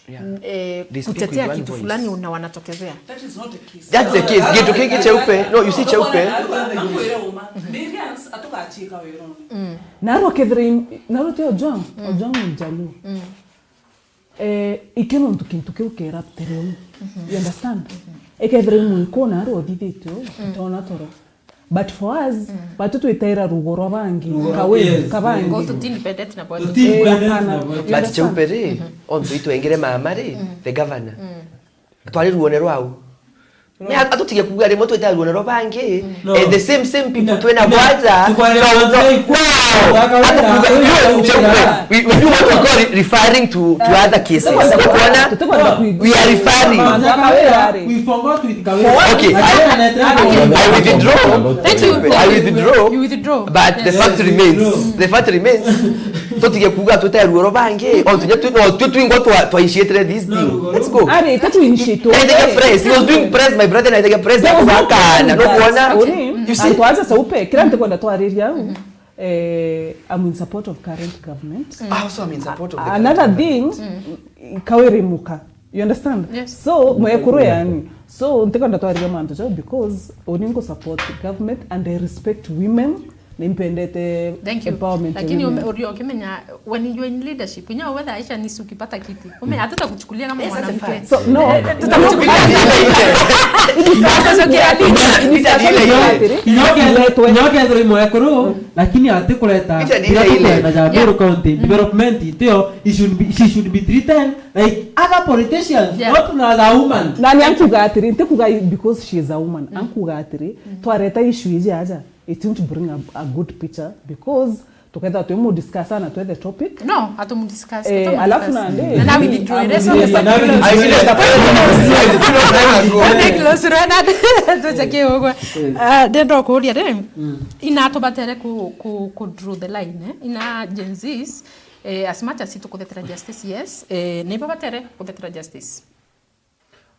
Yeah. eh, They speak kutetea with one kitu voice. Fulani na wanatokezea. That is not the case. That's the case. Gituki gi Cheupe. No, you see Cheupe. Nakwira uma. Millions atugachiika wirone. Narwa kethira narwa ti Ojwang, Ojwang ni Mjaluo. Eh, ike nontu kintu kiu keraptere u. You understand? Ekethira i mwiko narwa uthithitio, tona toro. But for us, batu twitaira rugo rwa bangi, Rugo, kawe, yes, kabangi. yes. Go to independent na bwatu. Tuti- Eh, Independent hapana. na bwatu. You But understand? Cheupe ri, onthu itwengere mama ri, the governor. Twari ruone rwau. Ni atutige kuga rimwe twita ruone rwa bangi. No. Eh, the same, same people Ina- twina ina- bwaja. tukware No, no, bwaja no. ikwa- Ndaka wira- Atukuga, you know, Cheupe, we, we do what we call re- referring to, to other cases. Ukuona? We are referring. Ndaka wira, we forgot with Kawira. Okay. Lakini anaendelea Okay, I withdraw. Thank you. I withdraw. You withdraw. But the Yes. fact remains. The fact remains. Tutige kuga twite ruo rwa bangi. O tunya tu, no, tu twingwa twa, twa initiated this thing. Let's go. Ari, tatu initiate. Naithagia press. He was doing press, my brother, naithagia press. Nakubakana. No kuona? You see? Twaza Cheupe, kira ntikwenda twariria u. Eh, I'm in support of current government. Ah, also I'm in support of the Another current thing, kawiri muka. You understand? Yes. So, mwekuru yani. So, ntikwenda twariria mantu jau because uni ngu support government and I respect women. Nimpendete Thank you. Empowerment ya Lakini women. Ume-, urio ukimenya, when you are in leadership, inya whether Aisha Nisi ukipata kiti, ume, hatuta kuchukulia kama Yes, that's a mwanamke. fact. So, no, Eh, tutakuchukulia Ita ni ile ile. Nyoke- Nyoke through imwe kuru, lakini ati kuleta Ita ni bila ile ile. kukwenda ja Meru County development itio, it should be, she should be treated like other politicians, Yeah. not another woman. Na ni ankuga atiri, ntikuga because she is a woman. Ankuga atiri, twareta issue iji aja, it won't bring a, a good picture because tuketha twi mu discuss na twethe topic. No, atumdiscuss. Eh, alafu nande. Na now we did draw. Let's Yeah, not now we discuss. did draw. One close, Ronald. Tucheke ugwe. Yes. Ah, ndenda kuria ri. Ina tubatere ku, ku, ku draw the line, eh? Ina Gen Zs, eh, as much as tukuthetera justice, yes. Eh, ni babatere kuthetera justice.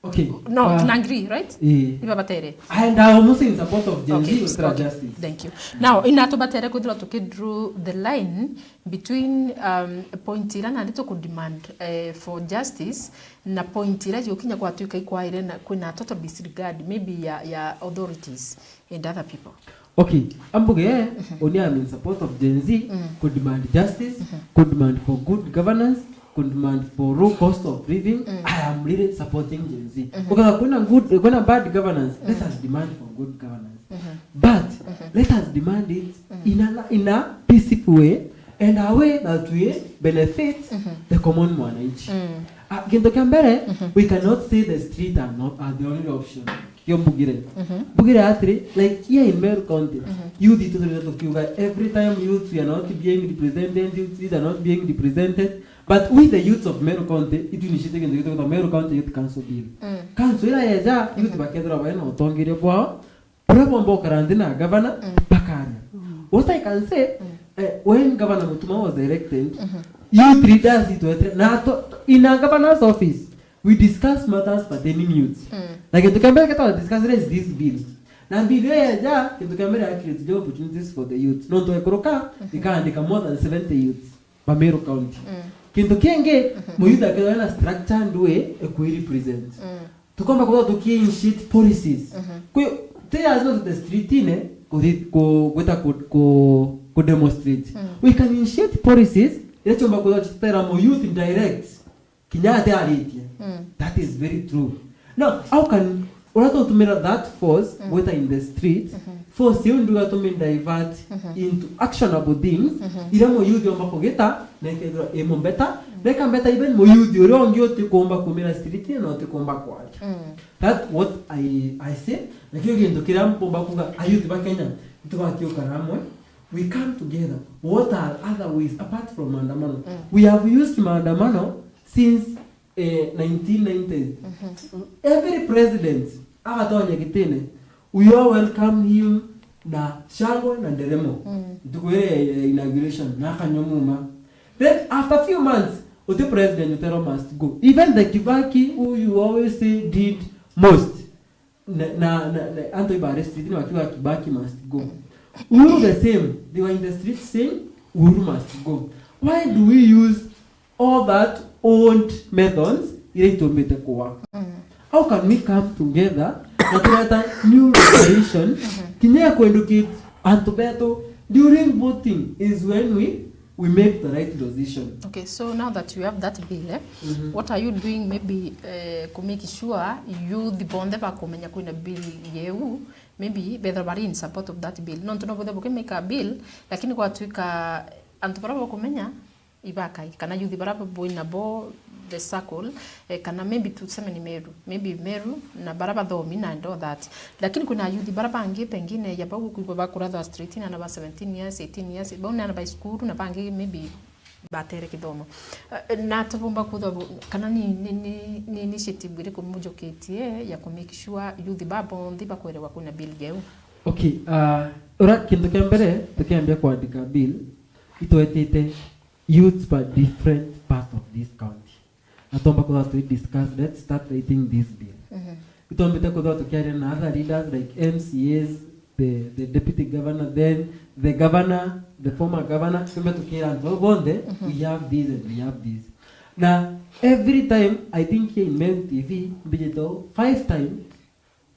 Okay. No, uh, tuna agree, right? eh. Ni babatere. And I almost in support of Gen Okay, Z with okay. Justice. Thank you. Now, ina tubatere kwithirwa tuki draw the line between, um, point ira nandi tuku demand, eh, for justice na point ira yukinya gwatuika ikwaire na kwina total disregard maybe ya, ya authorities and other people. Okay, ambuge, uni I'm in support of Gen Z, ku demand justice, ku demand for good governance, ku demand for low cost of living. I am really supporting Gen Z. Ukatha kwina good, kwina bad governance, let us demand for good governance. But let us demand it in a, in a peaceful way and a way that will benefit the common mwananchi. Ah, kintu kia mbere, we cannot say the street are not, are the only option. Kio mbugire. Mbugire atiri, like, here in Meru County, youth itu turia tukiuga, every time youth we are not being represented, youth we are not being represented, but with the youths of Meru County, itu initiate kintu gitagwa Meru County Youth Council Bill. Council ira yeja, youth bakethirwa bari na utongeria bwao, buria bomba gukara nthi na gavana, bakaria. What I can say, eh, when Governor Mutuma was elected, youth leaders itwetire, na to, in a governor's office, we discuss matters pertaining youth. Na kintu kia mbere kitwa discuss is this bill. Na bill iyo yeja, kintu kia mbere ya create job opportunities for the youth. Nontu ikuruka, ikaandika more than seventy youths ba Meru County. Kintu kingi, muyouth akethirwa na structured way ekwi represent. Tukomba kwithirwa tuki initiate policies. Kwi, ti lazima tute street-ine kuthi-, ku-, gwita ku-, ku-, ku demonstrate. We can initiate policies iria ciumba kwithirwa citera mu youth direct. Kinya ati aritie. That is very true. Now, how can, uria tutumira that force gwita in the street, force iu nduga tumi divert into actionable things, iria mu youth omba kugita, na ikethirwa i mumbeta, na ikambeta even mu youth uria ungi utikumba kumira street na utikumba kwaria. That what I, I say, na kio kintu kiria mpumba kuga, a youth ba Kenya, nitubakiukara amwe, we come together. What are other ways apart from maandamano? We have used maandamano since, eh, nineteen nineties. Every president agatonya gitine, we all welcome him na shangwe na nderemo. Ntuku iria ya, ya inauguration, na akanywa muma. Then after few months, uti president utero must go. Even the Kibaki who you always say did most, na, na, na, na antu iba arrested ni wakiuga Kibaki must go. Uhuru the same, they were in the street saying Uhuru must go. Why do we use all that old methods iria itumbite kuwa? How can we come together na tureta new revolution kinya ya kueducate antu betu during voting is when we, we make the right decision. Okay, so now that you have that bill, eh, what are you doing maybe, eh, ku make sure youth bonthe bakumenya kwina bill yeu, maybe bethira bari in support of that bill? Nontu no bwithe bukimake a bill, lakini gwatuika antu baria bakumenya ibakai, kana youth baria bwi nabo the circle, eh, kana maybe tuseme ni Meru, maybe Meru na baria bathomi na and all that, lakini kwina youth baria bangi pengine ya bau gukwigua bakurathwa street na ba seventeen years, eighteen years, bau ni ana ba cukuru na bangi maybe batere kithomo. Eh, na tubumba kwithwa bu-, kana ni, ni, ni, ni initiative iriku mujukitie ya ku make sure youth ba bonthe bakwerewa kwina bill yeu? Okay, uh, ura kintu kia mbere tukiambia kuandika bill, itwetite youths ba different part of this county. Na twamba kwithirwa twi discuss, let's start writing this bill. Itwambite kwithirwa tukiaria na other leaders like M C As, the, the deputy governor, then the governor, the former governor, twambe tukira antu bau bonthe, we have this and we have this. Na every time, I think here in Meru T V, mbijite five times,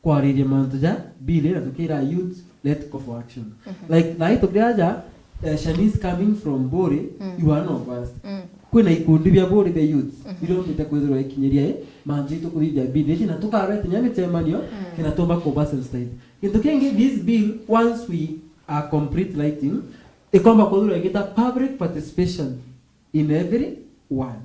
kwariria mantu ja bill na tukira youth Let's go for action. Like, thaa hii tukiraja, eh, Shanice coming from Buri, you are one of us. Kwina ikundi bia Buri bia youth, birombite kwithirwa ikinyiria, eh, mantu itu kuthithia bill ici, na tukabete nya micemanio, kina tumba kuba sensitized. Kintu kingi, this bill, once we are complete writing, ikomba kwithirwa igita public participation in every ward.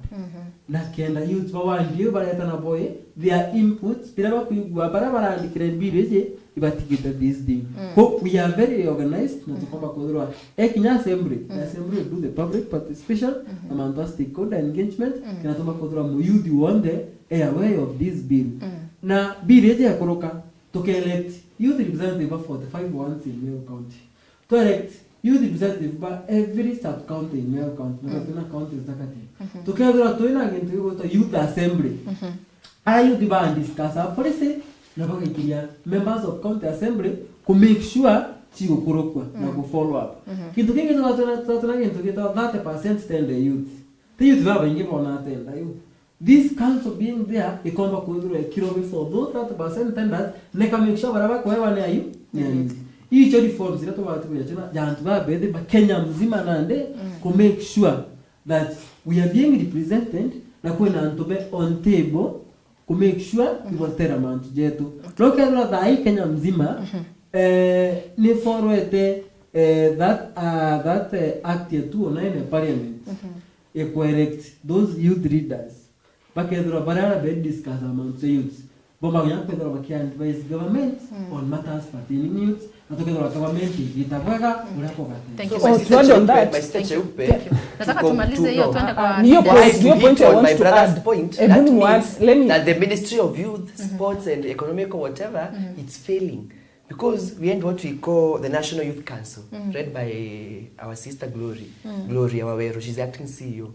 Na kenda youth ba ward iu bareta nabo, eh, their inputs, biria bakwigua, baria barandikire bill iji, ibatigite this thing. Ko we are very organized, na tukomba kwithirwa, eh, kinya assembly, the assembly will do the public participation, na mantu a stakeholder engagement, kenda tumba kwithirwa mu youth wonthe, eh, aware of this bill. Na bill iji yakuruka, tuke elect youth representative ba forty-five wards in Meru County. To elect youth representative ba every sub-county in Meru County, na twina counties thirty. Tukethirwa twina gintu gigwitwa youth assembly. Ara youth ba discuss a policy, na bagaikiria members of county assembly ku make sure cigukurukwa na ku follow up. Kintu kingi twina, twina gintu gitwa thirty percent tenda youth. Ti youth babaingi bona tenda youth. This council being there, ikomba kwithirwa ikirobithwa those thirty percent tenders, neka make sure baria bakwewa ni ayu, ni ayu. Icio reforms iria tubati kuja ciona, ja antu babethi ba Kenya mzima nandi, ku make sure that we are being represented, na kwina antu be on table, ku make sure igotera mantu jetu. No kethirwa thaa hii Kenya mzima, eh, ni forwete, eh, that, uh, that, eh, act ya two oh nine ya parliament. Iku elect those youth leaders, bakethirwa baria ara be discuss amounts ya youth, bo baginya kwethirwa baki advise government on matters pertaining youth, na tukethirwa government igita bwega uria kubateithia. Thank you, So, my my sister sister Cheupe, Cheupe, Thank you. Nataka to com-, tumalize to hiyo, no. Twende kwa Ah, niyo Leaders. point, niyo point I want to add. Ebu ni once, let me that the Ministry of Youth, Sports and Economic or whatever, it's failing. Because we had what we call the National Youth Council, led by our sister Glory. Gloria Waweru, she's the acting C E O.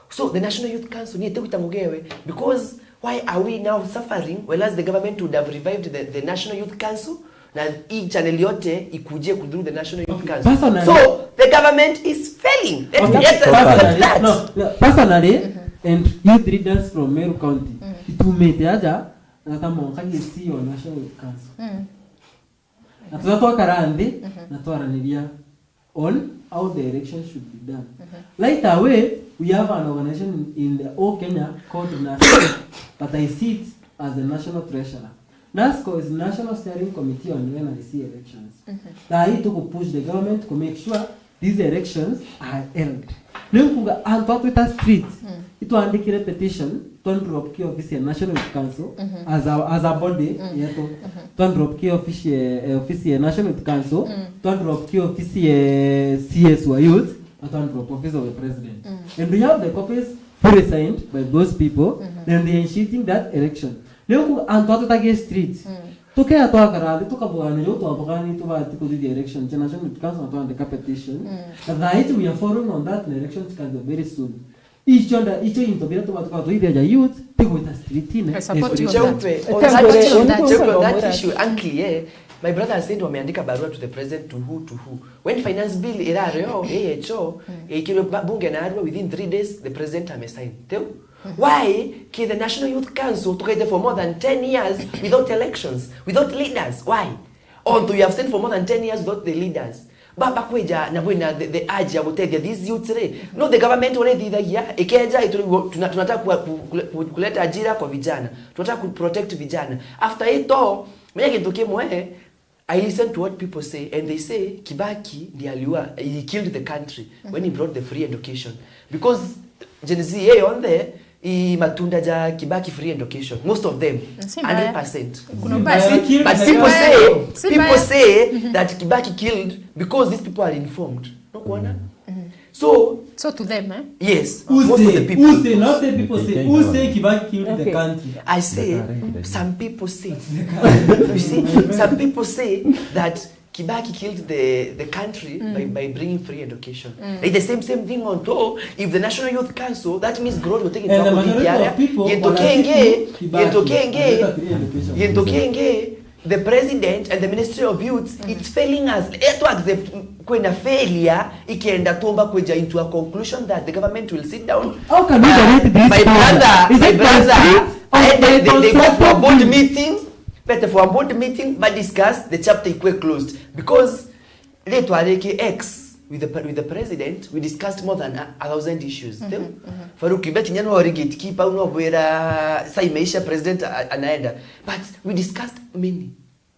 So the National Youth Council, ni ete gwita mugewe, because why are we now suffering, whereas the government would have revived the, the National Youth Council, na hii channel yote ikujie ku through the National Youth Council. Personally, So the government is failing. Let, Okay, let us accept personally, that. No, no, personally, and youth leaders from Meru County, itumite aja, na ta monka gi C E O National Youth Council. Na turia twakara nthi, na twaraniria on how the election should be done. Right away, we have an organization in, in the whole Kenya called NASCO, but I see it as the national treasurer. NASCO is National Steering Committee on N I C elections. Thaa hii tuku push the government to make sure these elections are held. Ni kuuga antu a twita street, itwandikire petition, twa drop ki office ya National Youth Council, as a, as a body yetu. Twa drop ki office ya, eh, office ya National Youth Council, twa drop ki office ya C S wa youth, na twa drop office of the president. And we have the copies fully signed by those people, and they are initiating that election. Ni kuuga antu a twita gi street, tukea twakara nthi, tukabugana jo twabugana ni tubati kuthithia election cia National Youth Council na twandika petition. Na thaa iji we are following on that, na election cikathithua very soon. Icio nda, icio into biria tubati kwa tuithia ja youth, ti gwita street-ini. I support you on that. Cheupe, on Cheupe, that issue, Cheupe, on that issue, auntie, eh, my brother has said wameandika barua to the president, to who, to who. When finance bill irareo, A H O, ikirwe ba-, bunge na arua, within three days, the president amesign. Teu? Why ki the National Youth Council tukaite for more than ten years without elections, without leaders? Why? Although you have stayed for more than ten years without the leaders. Baba kwija na bwina the, the urge ya gutethia these youths ri. No, the government uria ithithagia, ikeja ituri-, tuna-, tunataka ku-, ku-, ku-, kuleta ajira kwa vijana. Tunataka ku protect vijana. After it all, menya kintu kimwe, I listen to what people say, and they say Kibaki ndiye aliua, he killed the country when he brought the free education. Because Gen Z, eh, on the, i matunda ja Kibaki free education, most of them, Si mbaya. hundred percent. Kuna mbaya. But people say, Si mbaya. people say that Kibaki killed because these people are informed. No kuona? So, So to them, eh? Yes, most of the people. Who say, not say people say, who say Kibaki killed the Okay. country? I say, some people say. You see, some people say that Kibaki killed the, the country by, by bringing free education. Like the same, same thing on top. If the National Youth Council, that means Gloria will take it. And the majority of people wanna see Kibaki. Gintu kingi, the president and the Ministry of Youth, it's failing us. Eh, to accept kwina failure, ikenda tumba kwija into a conclusion that the government will sit down. How can we donate this power? My brother, my brother, eh, they, they, they go for a board meeting. Bete for a board meeting, ba discuss the chapter ikwe closed. Because ritwa riki X with the, with the president, we discussed more than a, a thousand issues. Tiu? Faruki, beti nyano ori gatekeeper, au no bwira saa imeisha, president a, anaenda. But we discussed many.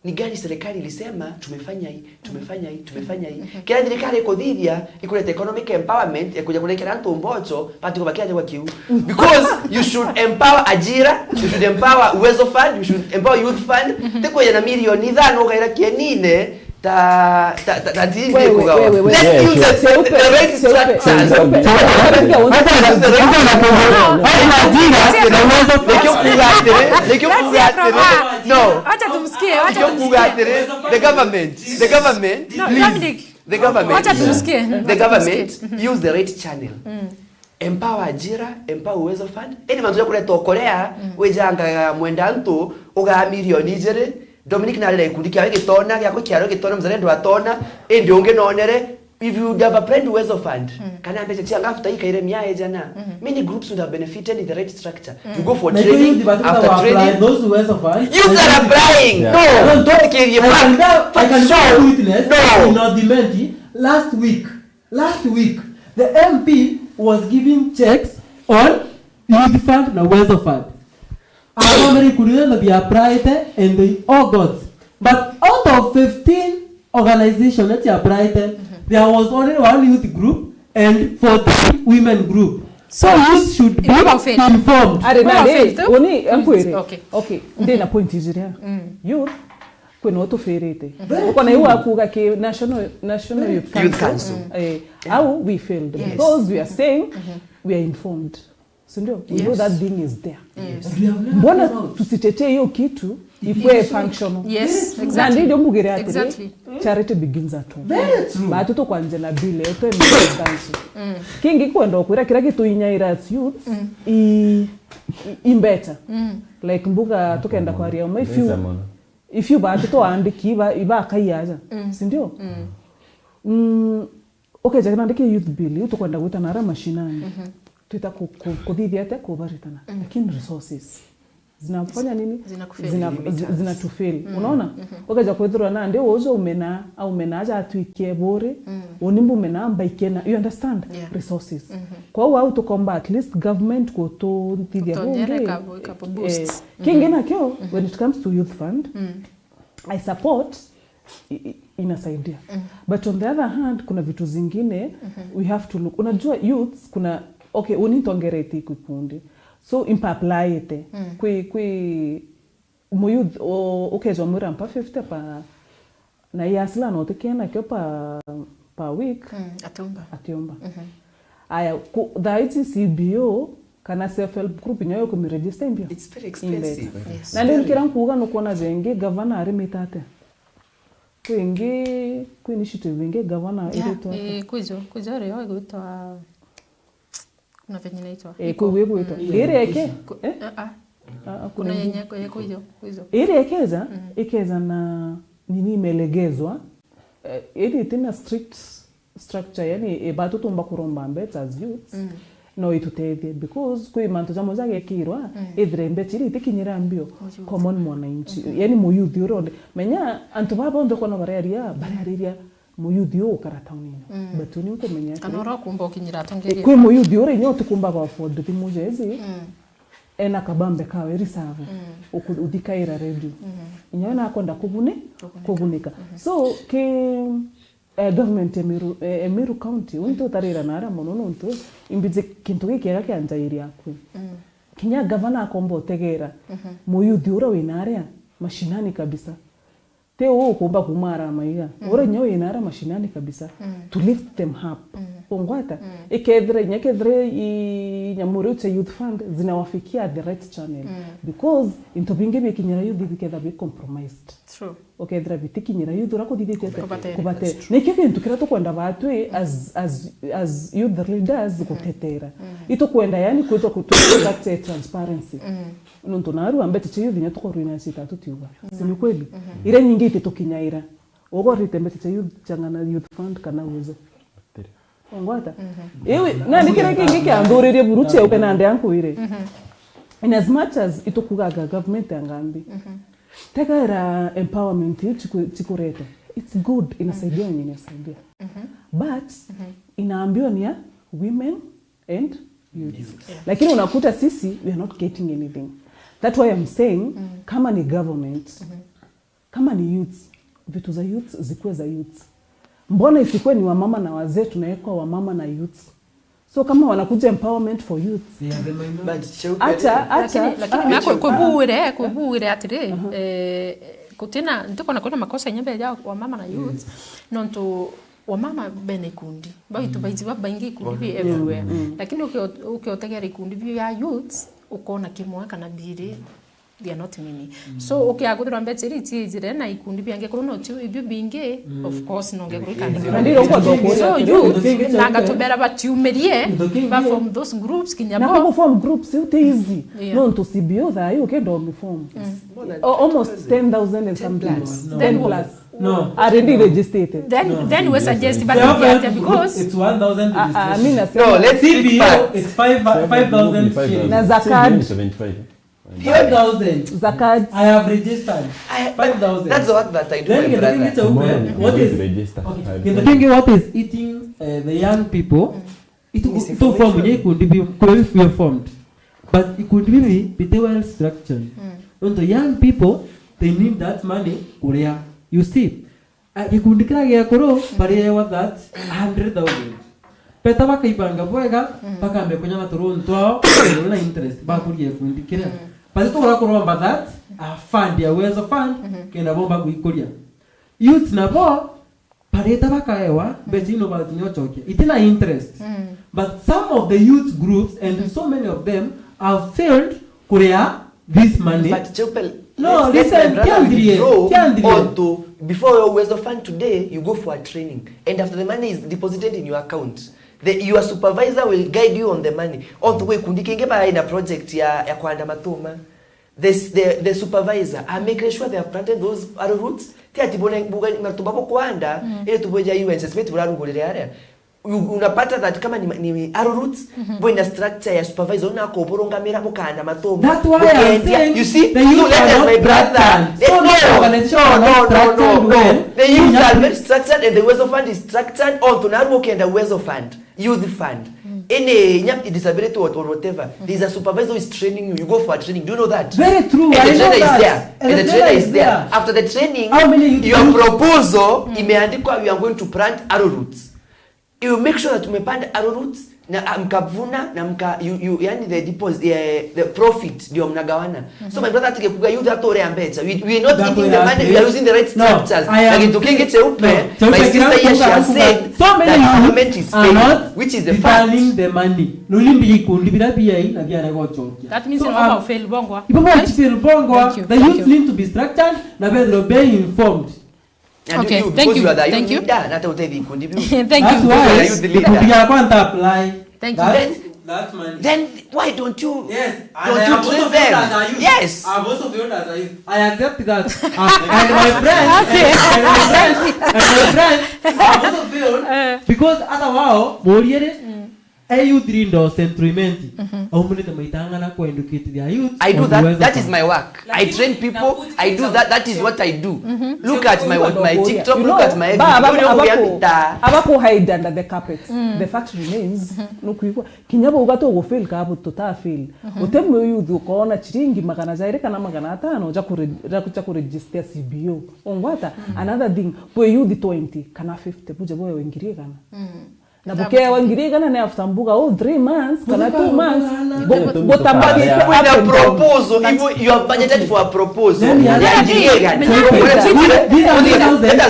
Ni gani serikali ilisema, tumefanya hii, tumefanya hii, tumefanya hii. Kira thirikari ikuthithia, ikureta economic empowerment, ikuja kurekera antu mbocho, bati kubakia kwa kiu. Because you should empower ajira, you should empower Uwezo Fund, you should empower Youth Fund. Tikuja na milioni ithano ukaira kienine, ta, ta, ta, ta, ti Wewe, kugawa. Wewe, wewe. Let's use the, the right structures. Nikio kuga atiri, nikio kuga atiri, no. Acha tumsikie, acha Nikio kuga atiri, the government, the government, No, please. Dominic. The government, Acha tumsikie. The government use the right channel. Empower ajira, empower Uwezo Fund. Indi mantu ya kureta okorea, wijanga mwenda antu, ugaa milioni ijiri. Dominic narira gikundi kiawe gitona, giakwe kiaro gitona, mzalendo atona, indi ungi nonere, if you would have applied Uwezo Fund, kana mbeca cia ngafuta ikaire mia ejana, many groups would have benefited in the right structure. You go for training, after training, those Uwezo Fund. Youth are applying. Yeah. No, don't kill your facts. Facts show. No. In North Imenti, last week, last week, the M P was giving checks on Youth Fund na Uwezo Fund. Akamere kurira na they applied and they all got. But out of fifteen organization that applied, there was only one youth group and fourteen women group. So youth should be informed. Ari na ri, uni nkwire. Okay. Okay, ndi na point ijiri. Youth kwina utufirite. Ukona iu akuga ki national national youth council. Eh, how we failed because we are saying we are informed. Si ndio? We know that thing is there. Mbona tusitetee hiyo kitu ikwe functional? Yes, Na exactly. Ndio mugire atiri, Exactly. Charity begins at home. Very true. Batu tukwanjia na bile yetu emekansu. Kingi kwenda kwira kira gituinyaira as youth i i- i better. Like mbuga tukenda kwaria uma if you if you batu to andiki iba iba kaiaja. Si ndio? Mm, okay, jakina ndike youth bill, iu tukwenda gwita na ara mashinani. Twita ku- ku- kuthithia atia kubaritana. Lakini resources zinafanya nini? Zinakufail. Zina- zi- zinatufail. Unaona? Ukeja kwithirwa nandi uju umena au umena aja atwikie buri, uni mbumena mbaikena. You understand? Yeah. Resources. Kwa hiyo au tukomba at least government kututhithia Kutonyera bungi. Ikabu- ikabu boost. Kingi nakio, when it comes to youth fund, I support i- i- inasaidia. But on the other hand, kuna vitu zingine we have to look. Unajua youths kuna, okay, uni ntongerete iku ikundi. So impa apply ite. Kwi kwi mu youth o- ukejwa mwira mpa fifty pa na ya sila no tikena kio pa pa week. Atiumba. Atiumba. Aya, ku- thaa ici C B O kana self help group nyo yo kumiregister imbia? It's very expensive. Yes. Na ndio kira nkuga nukwona jengi gavana arimite atia? Kwingi kwi initiative ingi gavana iritwa atia? Eh, kwijo kwijo rio igwitwa kuna venye inaitwa. Eh, kwi gwitwa iri eke. Eh? Ah, ah. Kuna yenye kwijo kwijo. Iri ekeza ikeza na nini imelegezwa. Eh, iri itina strict structure, yani, e, batu tumba kuromba mbeca as youths, no itutethie, because kwi mantu jamwe jagekirwa, ithire mbeca iria itikinyira mbio common mwananchi, yani, muyuthi uria undi. Menya, antu baba bonthe kono barearia, bareariria muyuthi uu ukara taunini. But uni ukumenya atiri, kana uria ukumba ukinyira atongeria. Kwi muyuthi uria inya utikumba gwa afford thimu jezi, ena kabambe kawe reserve, uku- uthikaira radio. Inya we nakwenda kubuni- kubunika. So, ki, eh, government ya Meru, eh, ya Meru County, untu utarira na aria mono nontu imbiji kintu gikiega kia njairi yaku. Kinya gavana akomba utegera muyuthi uria wina aria mashinani kabisa. Ti uu ukumba kuma aria maiga. Uria inya wina aria mashinani kabisa. To lift them up. Ungwata? Ikethira, inya kethira i nyamu riu cia youth fund zinawafikia at the right channel. Because into bingi bikinyira youth biketha bi compromised. True. Ukethira bitikinyira youth uria kuthithitie atia? Kubatethia. Kubatethia. Nikio kintu kiria tukwenda batwi as, as, as youth leaders gutetera. Itukwenda, yani, kwithwa kutuka transparency. Nontu naarua mbeca cia youth inya tukorwa ina cita tutiuga. Si ni kweli? Iria nyingi ititukinyaira. Ugorite mbeca cia youth, changana youth fund kana uze. Ungwata? Iwi, nandi kiria kingi kianthuririe buru cia uke nandi ankwire. In as much as itukugaga government ya ngambi, Tega era empowerment iu chiku- chikurete. It's good, inasaidia wenye inasaidia. But inaambiwa ni ya women and youth. Lakini unakuta sisi, we are not getting anything. That's why I'm saying, kama ni government, kama ni youths, vitu za youths zikuwe za youths. Mbona isikuwe ni wamama na wazee, tunawekwa wamama na youths? So kama wanakuja empowerment for youths, hata hata lakini lakini ah, mako kubuire kubuire atiri, eh, kutina ntikona kwina makosa nyembe ya wamama na youths, nontu wamama bena ikundi baitu baiji babaingi ikundi bi everywhere, lakini uki- ukiotegera ikundi bi ya youths ukona kimwe kana biri, they are not many. So ukiaguthirwa mbecha iri chiijire na ikundi biangi kuru no chiu ibio bingi, of course no nge kuru ikandi. Na ndiro kwa thoko. So youth na ngatubera batiumirie ba form those groups kinya na bo kuform groups iu ti easy. Nontu C B O thaa ii ukenda umiform. Almost ten thousand and something. Ten plus. No. Already registered. Then then we suggest but because it's one thousand. Ah, ah, mi nasema no, let's C B O, it's five five thousand shillings. Na za card. Five thousand. Za card. I have registered. Five thousand. That's the work that I do, my brother. What is kintu kingi, what is eating uh, the young people? Itu form nye ikundi bi kwa if we formed. But ikundi bibi bite well structured. Nontu young people, they need that money kuria. You see, a- gikundi kiria gia kuru bariewa that hundred thousand. Beta bakaibanga bwega, bakambe kunya na turuntu twao, na interest bakuria gikundi kiria. Bati tugura kuromba that a fund ya Uwezo Fund, kenda bomba gwikuria. Youth nabo bareta bakaewa mbecha ino batinya ucokia itina interest. But some of the youth groups and so many of them have failed kuria this money. But Chupel, no, let's, let's listen, my brother, kiandirie, withdraw kiandirie. Onto before your Uwezo Fund today, you go for a training, and after the money is deposited in your account, the, your supervisor will guide you on the money. Onto we kundi kingi ba ina project ya ya kwanda matuma. The, the, the supervisor, I make sure they have planted those arrow roots. Ti ati bone buga matumba bo kwanda, ile tuboja U N S S mate burarugurire aria. U- Unapata that kama ni, ni arrow roots, bo ina structure ya supervisor una ko burungamira bukanda matumba. That's why I'm saying, you see, the so youth let are us, not my brother. Structured. So no, many organizations are not structured well. The youth are very structured and the Uwezo Fund is structured. On tunaru ukienda Uwezo Fund. Youth fund. Any nya disability or, or whatever, there's a supervisor who is training you. You go for a training. Do you know that? Very true. And the trainer is there. And the trainer is there. After the training, your proposal imeandikwa, we are going to plant arrow roots. You make sure that umepanda arrow roots na ah, mkavuna na mka you, you, yani the deposit, eh, the profit ndio mnagawana. So my brother, atige kuga youth atorea mbecha. We, we are not eating the money, we are using the right structures. Na kintu kingi cheupe, my sister here, she has said that government is paying, which is the fact. The money. Nulimbi ikundi bira bia na bia na gochokia. That means you have fail bongwa. Ibo ba fail bongwa. The youth need to be structured na be informed. And okay, you, you, thank because you, you are the thank youth you. Leader, na hata utethi ikundi biu. Thank you. That's why you are the youth leader. Ikundi yakwa nta apply. Thank you. That, then, that money. Then why don't you, yes, don't you train them? Yes. I've also failed as a youth. I accept that. Uh, and my friends, okay. And my friends, and my friends, I've also failed because hata wao, moriere, A youth leader o Central Imenti, aumirite maitang'ana ku educate their youth. I do that. That is my work. I train people. I do that. That is what I do. Look at my, what my TikTok, look at my everything. Abaku hide under the carpet. The fact remains, nukwigua kinya bauga tugu fail ka bu tuta fail. Utemwe youth ukoona chiringi magana jairi kana magana atano ja kure-, ja ku-, ja kuregister C B O. Ungwata? Another thing, bwe youth twenty kana fifty, buje bwe ngiri igana. Na bukewa ngiri igana ni after mbuga, oh, three months kana two months. Butambagia proposal, even you have budgeted for a proposal. Let us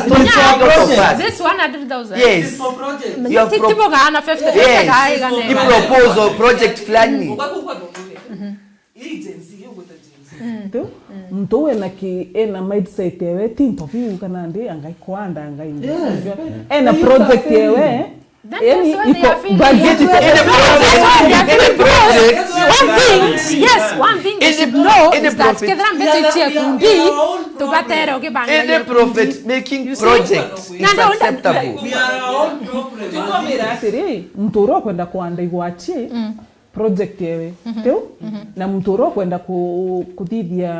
not speak out of us. This one hundred thousand. Yes. You have pro-, yes. Ni proposal, project fulani. Tu, muntu wena ki, ena mindset ewe, ti ntobiu kana ndi, angai kwanda, angai ndi. Ena project ewe, Then yani, that's why they are feeling. Budget. That's why they are feeling because one thing, yes, one thing they should know is that kethira mbeca ichie kundi, tubatere ugibanga any profit making project is acceptable. We are our own problem. Atiri, muntu uria ukwenda kwanda igwachi, project yewe. Mhm. Tiu? Mhm. Na muntu uria ukwenda ku-, kuthithia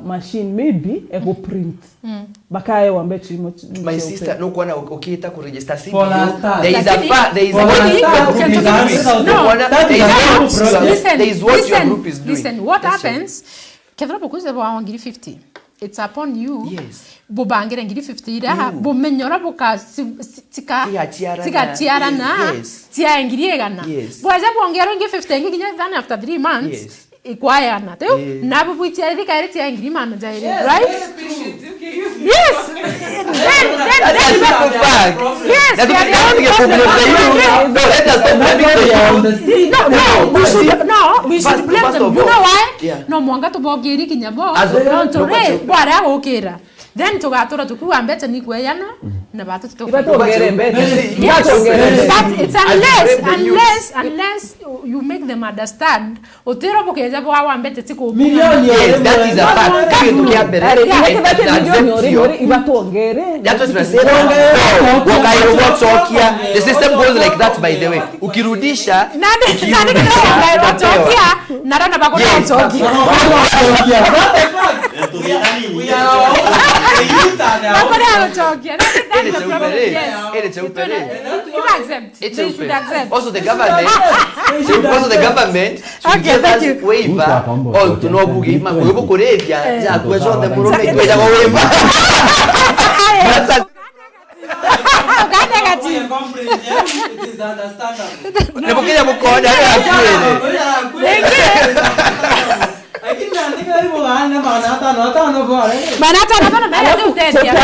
machine maybe egu print. Mm. Bakaewa mbeca imwe ci-, my cia sister, upe. Nukwona u-, ukiita ku register C B U, for a start. There is a fa-, there is what your group is doing. No, nukwona, there is what, listen, there is what your group is doing. Listen, what happens? Kethira bukuze bwa ngiri fifty, it's upon you. Yes. Bubangire ngiri fifty iria, bumenye uria buka-, ci-, ci-, cika-, cigaciarana. Cigaciarana, yes, ciae ngiri igana. Yes. Bwaja bwongerwa ingi fifty ingi nginya then after three months, yes, ikwaeana. Tiu? Eh. Nabu bwitia iri kairi cia ngiri mano jairi, yes, right? Very patient, okay. Yes. Then, then, that is a simple fact. Yes, na tukianza kublame the youth. No, let us not blame the youth. No, no, we should, no, we should blame them. You know why? Yeah. No mwanga tubogeri kinya bo. As of, no, tore, bwara gukira. Then tugatura tukiuga mbeca ni kweyanwa, na batu tutoka. Ibatongere mbeca. Yes. Ibatongere mbeca. But it's unless, unless, unless you make them understand, utiro bukeja bwa wa mbeca ti ku milioni. Yes, that is a fact. Kitu kia mbere. Ari, yeah, ibatongere. That's what we say. Wakayo gwacokia. The system goes like that, by the way. Ukirudisha, nani, nani unapewa. Nani kinachokia? Narona bakora, yes, chokia. Bakora chokia. Iri cheupe ri. Yes. Iri cheupe ri. It's accept. They should accept. Also the government, also the government should give us waiver on tunobugi, ma-, mwe bukuriria, eh, ja kwe conthe murume, twejagwa waiver. That's a Uganda negative. Ni bukinya bukonya ria kwiri. Lakini andika hivyo, maana maana atano, atano bora. Maana atano, atano, na ndio utetia.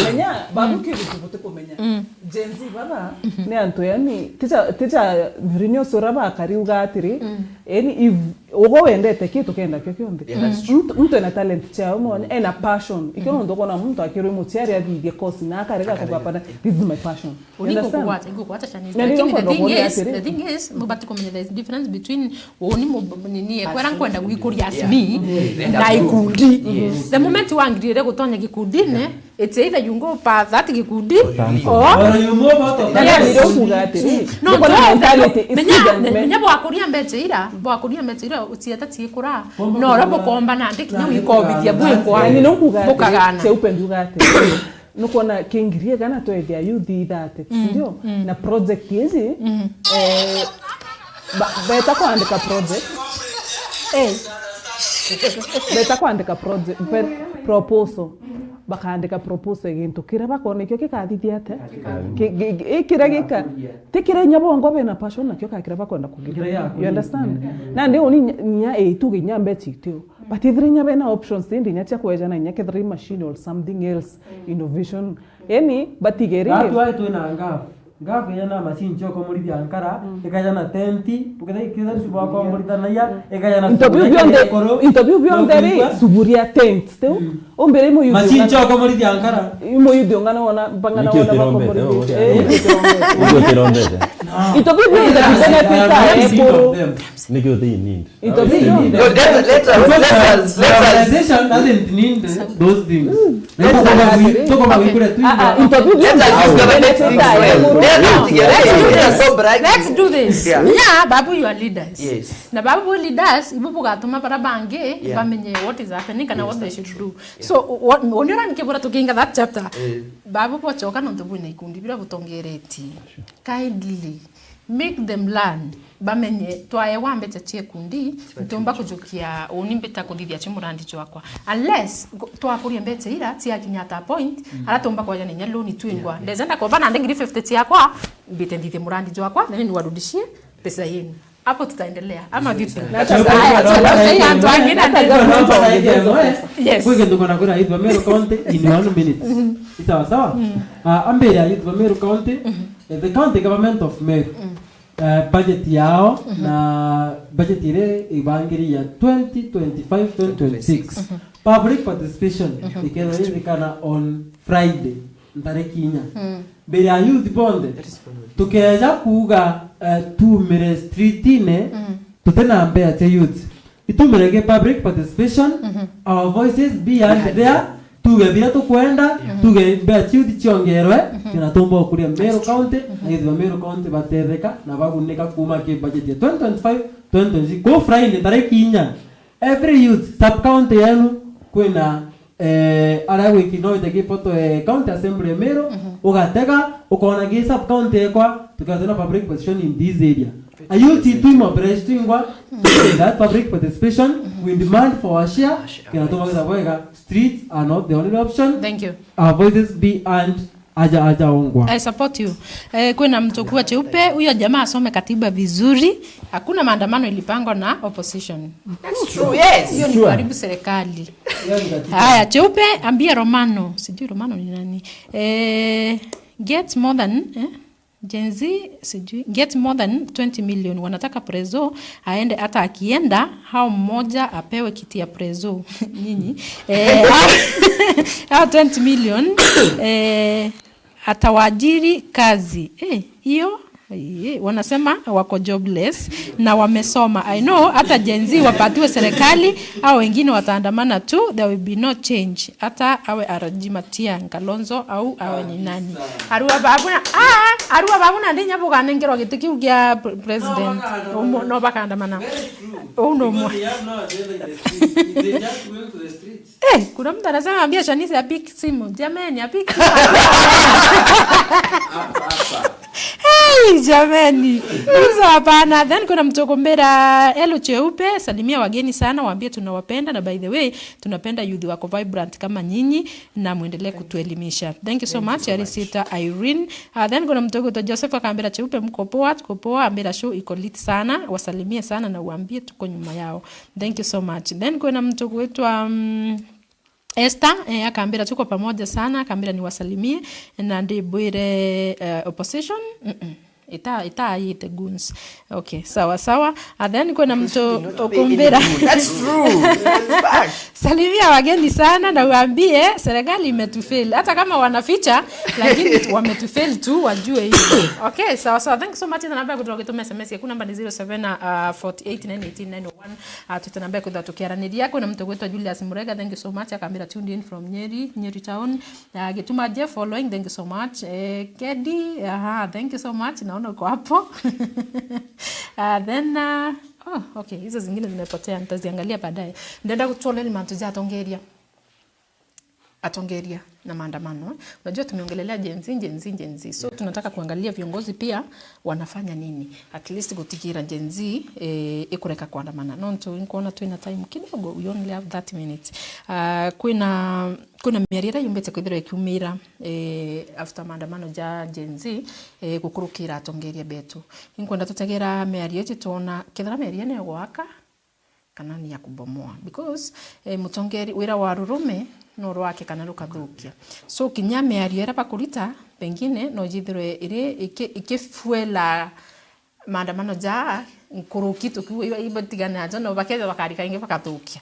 Menya, babu kitu tubuti kumenya. Mm. Gen Z baba, ni antu yani, ticha, ticha, Mourinho sura bakari uga atiri, mm, yani, if Ugo wendete ki tukenda kio kionthe. Yeah, that's true. Muntu, muntu ena talent ciao, mwana, ena passion. Ikio nontu ukona muntu akirwe muciari athithie course na akarega kubapana, "This is my passion." You understand? Uni ngugwata, ngugwata, Shanice. Na ndio. Lakini the thing is, the thing is, mubati kumenya there is difference between uni mu-, nini, ekwera nkwenda gwikuria as me, yeah, na ikundi. Yes. The moment wangirire gutonya gikundine, yeah. It's either you go pa that gikundi or you move out of that. Yes. Ndio kuuga atiri, no, ndio kuuga atiri, menya, menya bwakuria mbeca ira, bwakuria mbeca ira, ucieta ciikura, no ura bukomba na ndiki, ndio ikobithia bwikwa. Ni ndio kuuga atiri, bukagana. Cheupe nduga atiri. Nukwona kingiri egana twethia youth ithate, mm, ndio? Mm. Na project ici, mm, eh, ba-, beta kwandika project. Eh. Beta kwandika project, pe-, proposal. Bakaandika proposal ya gintu kiria bakona ikio gikathithia atia. Ki-, ki-, ki-, kiria gika-, ti kiria inya bongo bena passion nakio, ka kiria bakwenda kugira. You understand? Mm. Nandi uni inya, inya, eh, ituge inya mbeca itio. But ethira inya bena options indi inya cia kwejana inya kethira i machine or something else, innovation. Yani, batigeri. Gatu ai twina ngafu. Ngafu ina machine cia kumurithia nkara, mm, ikaja na tenti, ukethira ikethira ntu bwa kumurithanagia, mm, ikaja na into biu bionthe, into biu bionthe ri, suguria tent, tiu? Mm. Umbire imu yuthi. Machine cia kumurithia nkara. Imu yuthi ungana wona, bangana wona bakumurithia. Eh, niki utirombete? Niki utirombete? Into biu bionthe bibenefita ekuru. Niki uti need? Into biu bionthe. No, let, let us, let us, let us. Organization doesn't need those things. Mm. Let us, tukoma gwikura tu. Ah, ah, into biu bionthe. Let us use government things well. Let us, let us, let us stop bragging. Let's do this. Yeah. Yeah, babu, you are leaders. Yes. Na babu leaders, ibo bugatuma bara bangi, yeah, bamenye what is happening kana what they should do. Yes, that's true. Yeah. So, what, oni ura nikibura tukinga that chapter. Eh. Babu bochoka nontu bwina ikundi bira butongeretie. Kindly make them learn, bamenye twaewa mbeca cia ikundi, ntiumba kujukia uni mbita kuthithia cio murandi jwakwa. Unless, twakuria mbeca ira, ciakinya at a point, mm, ara tumba kwajana inya loan twingwa. Yeah, yeah. Ndeza ndakomba nandi ngiri fifty ciakwa, mbite nthithie murandi jwakwa, then niwarudishie pesa yenu. Hapo tutaendelea. Ama vipi? Haya, tunakusaidia antu angine. Yes. Kwi kintu ngona kwira youth ba Meru County in one minute. Mhm. Ni sawa sawa? Mm. Ah, ambira youth ba Meru County, mhm, eh, the county government of Meru. Mm. Eh, budget yao, mhm, na budget ire ibangiri ya twenty twenty-five, twenty twenty-six. Mhm. Public participation, mhm, ikethirwa ithikana on Friday, ntariki inya. Mm. Mbere ya youth bonthe, tukeja kuuga, eh, tumire streetine, mm, tutina mbea cia youth. Itumire ki public participation, mhm, our voices be heard there, Tuge biria tukwenda, tuge mbeca ciu ciongerwe, kenda tumba kuria Meru County, na githima Meru County batetheka na bagunika kuma ki budget ya twenty twenty-five, twenty twenty-six. Ku Friday, tariki inya, every youth, sub county yenu, kwina, eh, aria wiki no itegi poto, eh, county assembly ya Meru, ugatega, ukona gi sub county ekwa, tukatena public position in this area. A youth, twi mobilize twingwa, that public participation, we demand for our share, kenda tumagitha bwega, streets are not the only option. Thank you. Our voices be heard, aja, aja ongwa. I support you. Eh, kwina mtu kuwa cheupe, huyo jamaa asome katiba vizuri. Hakuna maandamano ilipangwa na opposition. That's true, yes. Hiyo ni kuharibu serikali. Hiyo ni katiba. Haya, cheupe, ambia Romano. Sijui Romano ni nani. Eh, get more than, eh? Gen Z, sijui, get more than twenty million. Wanataka prezo aende, hata akienda, hao mmoja apewe kiti ya prezo. Nyinyi. Eh, hao twenty million, eh, atawajiri kazi. Eh, hiyo, eh, wanasema wako jobless na wamesoma. I know, hata Gen Z wapatiwe serikali, au wengine wataandamana tu, there will be no change. Hata awe R G Matiang'i, Kalonzo au awe ni nani. Arua babuna, ah, arua babuna ndinya buganengerwa giti kiu gia pre-, president. No bakaandamana. Umo-, no bakaandamana. Very true. Uu no mwa- Because they have no agenda in the street. They just going to the streets. Eh, kuna mtu anasema ambia Shanice apiki simu. Jameni, apiki simu. Hapa, hapa. Hey, jameni. Hizo hapana. Then kuna mtu kumbira Elo Cheupe, salimia wageni sana, waambie tunawapenda, na by the way, tunapenda youth wako vibrant kama nyinyi, na muendelee kutuelimisha. Thank you so much, Arisita Irene. Ah, then kuna mtu kuitwa Joseph akambira Cheupe, mko poa, tuko poa, ambira show iko lit sana, wasalimie sana na uambie tuko nyuma yao. Thank you so much. Then kuna mtu kuitwa, um, Esther, eh, akambira tuko pamoja sana, akambira niwasalimie na ndibwire, eh, opposition. Mm-mm. Ita, ita ayite goons. Okay, sawa sawa. And then kwina mtu ukumbira. That's true. That's fact. Salimia wageni sana na uambie serikali imetufail. Hata kama wanaficha, lakini tu-, wametufail tu, wajue hiyo. Okay, sawa sawa. Thank you so much. Na namba ya kututumia S M S yaku, namba ni zero seven, uh, forty eight nine eighteen nine oh one. Ah, tutanambia kwithirwa tukiaraniria. Kwina muntu gwitwa Julius Murega, thank you so much, akambira tuned in from Nyeri, Nyeri town. Ah, Gituma Jeff following, thank you so much. Eh, Kedi, aha, thank you so much, naona uko hapo. Ah, then, ah, oh, okay, hizo zingine zimepotea, nitaziangalia baadaye. Ndenda kutuonia ni mantu ja atongeria. Atongeria na maandamano. Unajua tumeongelelea Gen Z, Gen Z, Gen Z. So, yeah, tunataka kuangalia viongozi pia wanafanya nini. At least gutigira Gen Z, eh, ikureka kuandamana. Nontu nkuona twina time kidogo, we only have thirty minutes. Ah, kwina, kwina miario iria yumbite kwithirwa ikiumira, eh, after maandamano ja Gen Z, eh, gukurukira atongeria betu. Inkwenda tutegera miario iji tuona, kethira miario ni gwaka, kana ni ya kubomoa, because, eh, mutongeri, wira wa rurume no rwake kana rukathukia. So, kinya miario iria bakurita, pengine no jithirwe iri iki-, ikifuela maandamano ja nkuruki tukiuga ibatigana najo, no bakethirwa bakarika ingi bakathukia.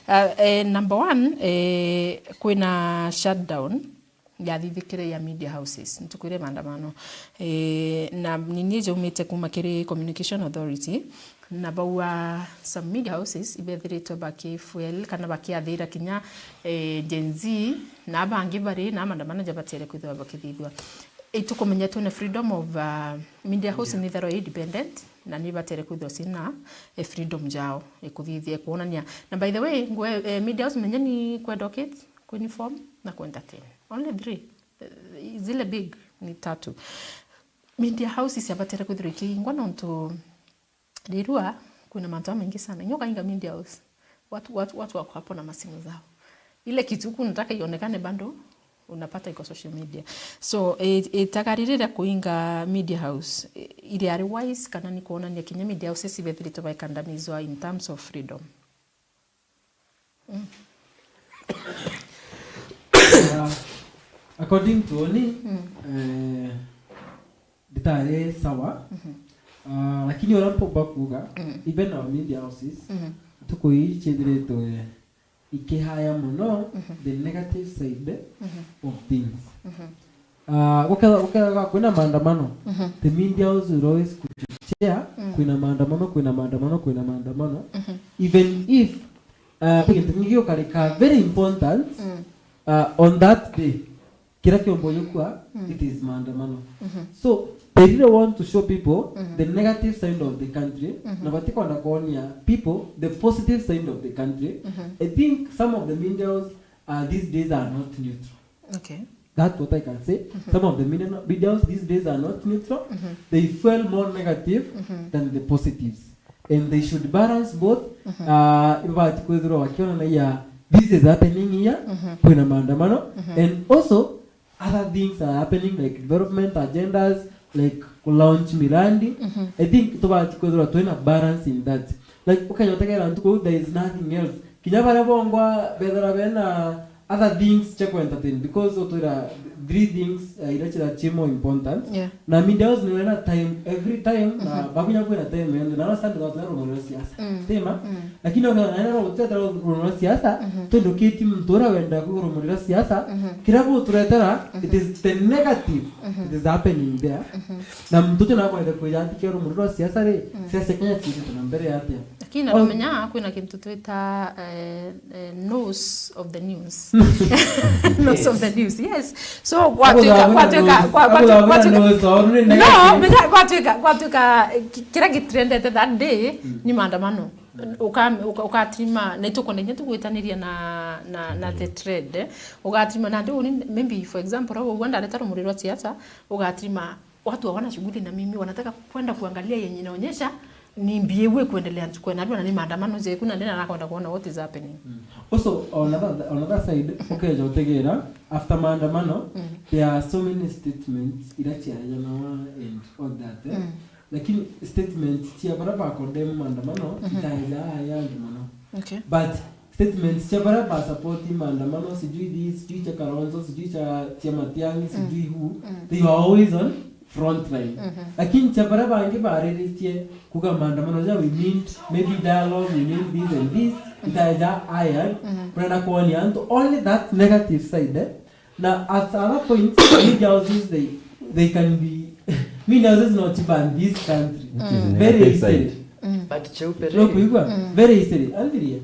Ah, eh, number one, eh, kwina shutdown yathithikire ya media houses, ntuku iria maandamano. Eh, na nini jaumite kuma kiri Communication Authority, na bauga some media houses ibethiritwe bakifuel kana bakiathira kinya, eh, Gen Z, na bangi bari na maandamano jabatere kwithirwa bakithithua. Itukumenya twina freedom of, uh, media house, yes, nithirwa independent, na nibatere kwithirwa cina, eh, freedom jao ikuthithia kuonania. Na by the way, ngwe, eh, media house menya ni kwenda kit kuuniform na kuentertain. Only three. Eh, zile big ni tatu. Media houses yabatire kwithirwa ikiingwa nontu rirua kwina mantu jamaingi sana. Nyoka inga media house. Watu, watu, watu wako hapo na masimu zao. Ile kitu huku nataka ionekane bado unapata iko social media. So, i-, itagaririra kuinga media house, i-, iri ari wise kana ni kuonania kinya media houses ibethiritwe baikandamizwa in terms of freedom. Mm. Uh, according to Oni, mm, eh, nditari sawa. Mhm. Uh, lakini uria mpumba kuuga, mm, even our media houses, mhm, ntuku ii ciithiritwe ikihaya mono, mhm, the negative side, mhm, of things. Mhm. Ah, gukethagwa, gukethagwa kwina maandamano, mhm, the media house will always kuchochea, mm, kwina maandamano, kwina maandamano, kwina maandamano. Mhm. Even if, ah, gintu kingi giukarika very important, mm, Uh, on that day, kira kiombo yukua, mm, it is maandamano. Mm-hmm. So, they really want to show people, mm-hmm, the negative side of the country, mm-hmm, na batikwenda kuonia people the positive side of the country. Mm-hmm. I think some of the medias, uh, these days are not neutral. Okay. That's what I can say. Mm-hmm. Some of the media, medias these days are not neutral. Mm-hmm. They fuel more negative, mm-hmm, than the positives. And they should balance both. Mm-hmm. Uh, ibati kwithirwa bakionanagia, this is happening here, mm-hmm, kwina maandamano. Mm-hmm. And also, other things are happening, like development agendas, like ku launch mirandi. Mm-hmm. I think tubati kwithirwa twina balance in that. Like, ukenya utegera ntuku, there is nothing else. Kinya baria bongwa bethira bena other things cia ku entertain, because utwira three things, uh, iria cira ci more important. Yeah. Na medias ni wena time every time, na, mm-hmm, babunya kwina time yende, na sana ndio tunarumo rwa siasa. Mm. Tema? Mm. Lakini ona na ndio tunarumo rwa siasa, mm-hmm, tondukiti muntu ura wenda kurumo rwa siasa, mm-hmm, kira bu turetera, mm-hmm, it is the negative, mm-hmm, it is happening there. Mm-hmm. Na muntu ucio nakwenda kuyandikia rumo rwa siasa ri, mm, siasa Kenya citite na mbere atia? Lakini, oh, narumenya kwina kintu twita, eh, eh, nose of the news. Nose of the news, yes. So, gwatuika, gwatuika, gwa-, gwatuika, gwatuika, no, menya, gwatuika, gwatuika, eh, ki-, kiria gitrendete that day, mm, ni maandamano. Mm. Uka-, uka-, ukatima, na itukwenda kinya tugwitaniria na, na, na the trend, eh. Ugatima, na ndio ni, maybe, for example, au ugwa ndareta rumuri rwa siasa, ugatima, watu hawana shughuli na mimi, wanataka kwenda kuangalia yenye inaonyesha ni mbi iwe kuendelea nchukwe na andũ na nĩ maandamano nje kuna ndena nakwenda kuona what is happening. Mm. Also, on another, on another side, ukeja utegera, after maandamano, mm, there are so many statements ira ciajanwa and all that, eh? Mm. Lakini statements cia bara ba condemn maandamano, mhm, itaja aya andũ mono. Okay. But statements cia bara ba support maandamano, sijui this, sijui cha Kalonzo, sijui cha, cha Matiang'i, mm, sijui who, mm, they were always on front line. Mhm. Lakini cha bara bangi bariritie kuga maandamano ja we need maybe dialogue, we need this and this, itaja iron, mhm, kurenda kuonia antu only that negative side, eh? Na at other points, media houses, they, they can be, media houses not ban this country. Which is, mm, very negative easily side. Mm. But cheupe no kuigua? Mm. Very easily. Andiria.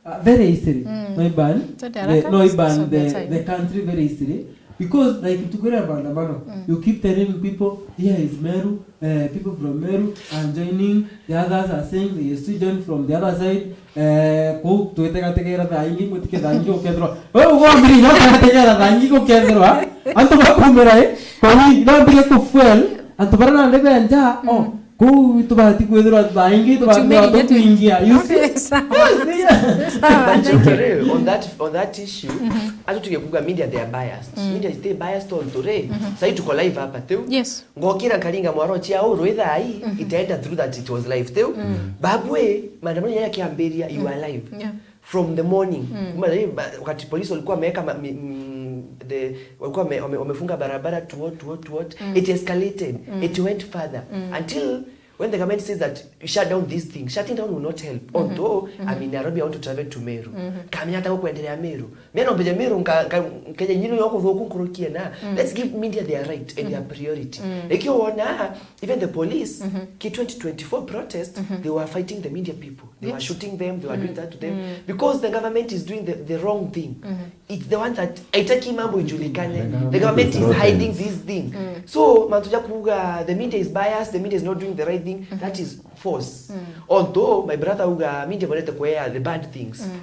Uh, very easily. Mm. No iban. Twende the, haraka, no iban because of the, the time, the country very easily. Because, like, tukwira maandamano, mm, you keep telling people, here is Meru, eh, people from Meru are joining, the others are saying they still join from the other side. Eh, kou twitegategera thaa ingi, gutike thaa ingi gukethirwa. Wewe ugwambiriria no gwetegera thaa ingi gukethirwa. Antu bakumira, eh, kwa nini? No mbire ku fuel, antu bara nande benja, mm, oh, kou tubati kwithirwa thaa ingi, tubati kwithirwa tukuingia. You see? Okay, sawa. Yes, yeah. Sawa, but thank you. Chukere, on that, on that issue, mhm, atu tuge kuga media, they are biased. Mm. Media, they biased on tore. Mhm. Sai tuko live hapa tu. Yes. Ngokira nkaringa mwaro cia uru ithaa ii, mhm, itaenda through that it was live tiu. Mm. Babwe, maandamano yaya yakiambiria, you, mm, were live. Yeah. From the morning. Mm. Kuma the, ba-, wakati polisi walikuwa wameweka ma-, mi-, mm, the, walikuwa wame-, wame-, wamefunga barabara to what, to what, to what. Mm. It escalated. Mm. It went further. Mm. Until when the government says that you shut down this thing, shutting down will not help. Mm-hmm. Although, mm-hmm, I'm in Nairobi, I want to travel to Meru. Mm-hmm. Kamenya hata kuendelea Meru. Mimi naomba Meru nka-, nka-, nkeja nyino yoko thoku nkurukie na. Mm. Let's give media their right and their, mm-hmm, priority. Mm. Like you wanna, even the police, mm-hmm, ki twenty twenty-four protest, mm-hmm, they were fighting the media people. They were, yes, shooting them, they were, mm, doing that to them. Mm. Because the government is doing the, the wrong thing. Mm-hmm. It's the one that aitaki mambo ijulikane. The government is hiding this thing. Mm. So, mantu ja kuga, the media is biased, the media is not doing the right thing, mm-hmm, that is false. Mm. Although, my brother uga, media marete kwea the bad things. Mm.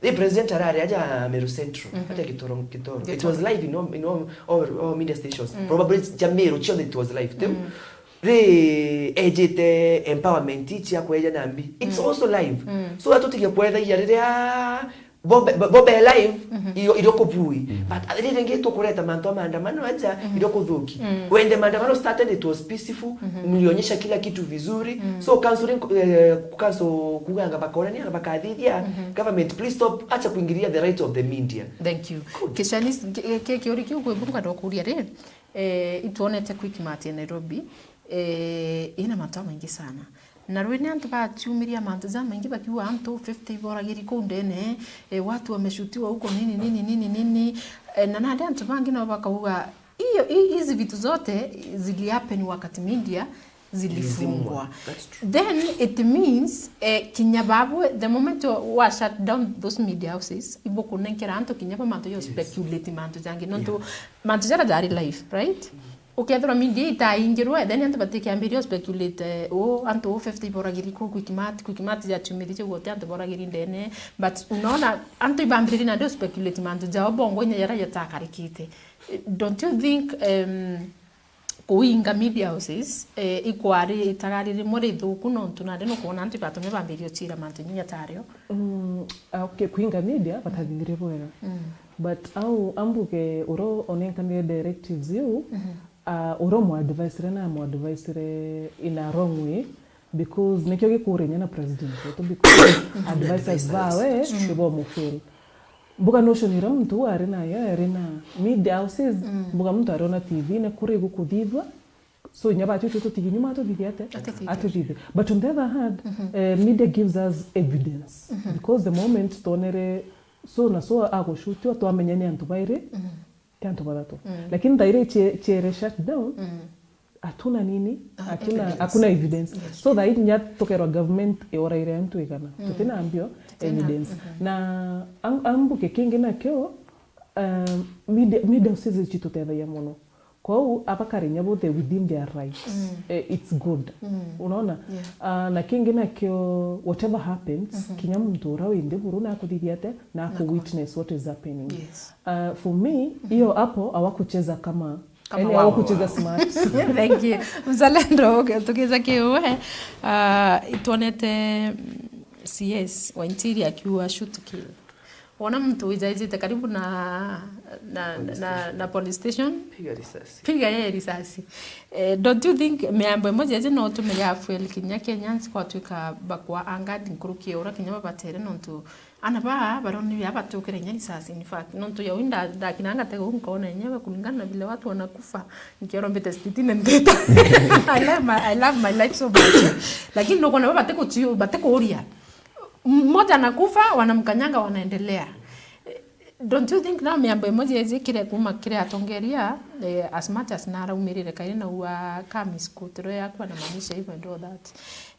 The president arari aja Meru Central, mhm, aja Kitoro, Kitoro. It, Kitoro, was live in all, in all, all, all media stations. Mm. Probably it's ja Meru, cio it was live, too. Mm. Ri ejite empowerment ici ya kweja na mbi. It's, mm, also live. Mm. So, atutigie kwethagia riria bobe, bo-, bobe live, mhm, iro, iro kubui. Mm. But riri ringi tukureta mantu a maandamano aja, mhm, iro kuthuki. Mm. When the maandamano started, it was peaceful. Mhm. Mlionyesha kila kitu vizuri. Mm. So, council, eh, council kuganga bakaonania na bakathithia, mhm, government, please stop, acha kuingilia the right of the media. Thank you. Good. Kishani, ki-, ki-, kiuri kiu kwi bunga ndokuria ri, eh, itwonete Quickmart ya Nairobi, eh, ina mantu jamaingi sana. Na rwene antu baciumiria mantu jamaingi bakiuga antu fifty iboragiri kuu ndene, eh, watu wameshutiwa huko nini, nini, nini, nini. Eh, na nandi antu bangi nao bakauga, hiyo, hi-, hizi vitu zote zili happen wakati media zilifungwa. That's true. Then it means, eh, kinya babwe, the moment wa shut down those media houses, ibukunenkera antu kinya ba mantu ya speculate mantu jangi. Nontu mantu jara jari live, right? Ukethirwa media itaingirwe, then antu batikiambiria speculate, eh, "Oh, antu fifty boragiri ku Quickmart, Quickmart ya chumiri chigwote antu boragiri ndene." But unaona, antu ibambiririe nandi speculate mantu jao bongo inya jara jatakarikite. Don't you think, um, kuinga media houses, eh, ikwari itagari rimwe rithuku nontu nandi nukwona antu ibatumia bambiria uchira mantu inya jatario? Mm, ah, okay, kuinga media batathithire bwega. Mm. But au ambuge uro onenkanire directives iu, ah, uro mu advisire na mu advisire in a wrong way, because nikio gikurinya na president wetu, because advisors bawe nibo mu fail. Mbuga notion iria muntu uu ari nayo, ari na media houses, mbuga muntu ariona T V-ini kuri gukuthithua, so inya batwite tutigi nyuma atuthithie ate? Atuthithie. Atuthithie. But on the other hand, eh, media gives us evidence, because the moment twonere so na so agushutiwa, twamenya ni antu bairi, ti antu bathatu. Lakini thairi cie-, ciere shut down, hatuna nini? Ah, hakuna evidence. Hakuna evidence. Yes. So thairi nya tukerwa government ioraire antu igana. Tutina mbio evidence. Na am-, ambuke kingi nakio, um, media, media houses citutethagia muno. Kwou abakarinya bothe within their rights. Eh, it's good. Unaona? Yeah. Ah, na kingi nakio, whatever happens, kinya muntu ura wi nthiguru nakuthithia ate, na ku witness what is happening. Yes. Ah, for me, hiyo hapo hawakucheza kama, kama yani wao hawakucheza smart. Thank you. Mzalendo, okay, tukiza kiuwe, ah, itwonete, mm, C S wa interior akiuga shoot to kill. Wona muntu wijaijite karibu na, na, na, na police station, piga risasi. Piga yeye risasi. Eh, don't you think miambo imwe jeje no utumire afuel kinya Kenyans kwatuika bakwa angadi nkuruki ura kinya babatere nontu ana ba baroni bia batukire inya risasi, in fact, nontu ya winda ndakinanga tego nkona inya kulingana na vile watu wanakufa, nikiorombete street-ini mpita. I love my, I love my life so much. Lakini nukona baba batikuuria. Mmoja anakufa, wanamkanyanga, wanaendelea. Don't you think now miambo imwe jeje kire kuma kire atongeria, eh, as much as naraumirire kairi na ua kamis kutiro yakwa na maanisha hivyo and all that.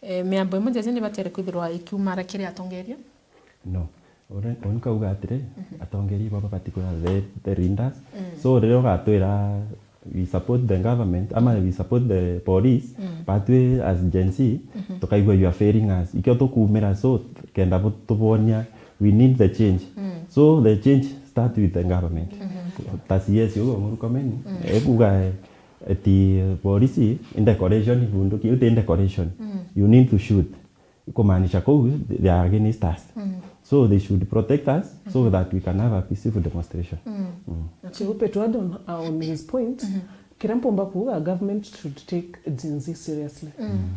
Eh, miambo imwe jeje ni batere kwithirwa ikiumara kire atongeria? No. Ore-, uni kauga atiri, atongeria baba batikwira the, the leaders. So, riria ugatwira we support the government, ama we support the police, batwi as Gen Z, tukaigua you are failing us. Ikio tukumira, so, kenda bu-, tubonia, we need the change. So, the change start with the government. Ta C S uguo Murkomen, ekuga, eh, eti polisi, in decoration, bunduki, uti in decoration. You need to shoot. Kumaanisha kou, they are against us. So they should protect us so that we can have a peaceful demonstration. Cheupe, to add on, uh, on his point, kira mpomba kuuga, government should take Gen Z seriously.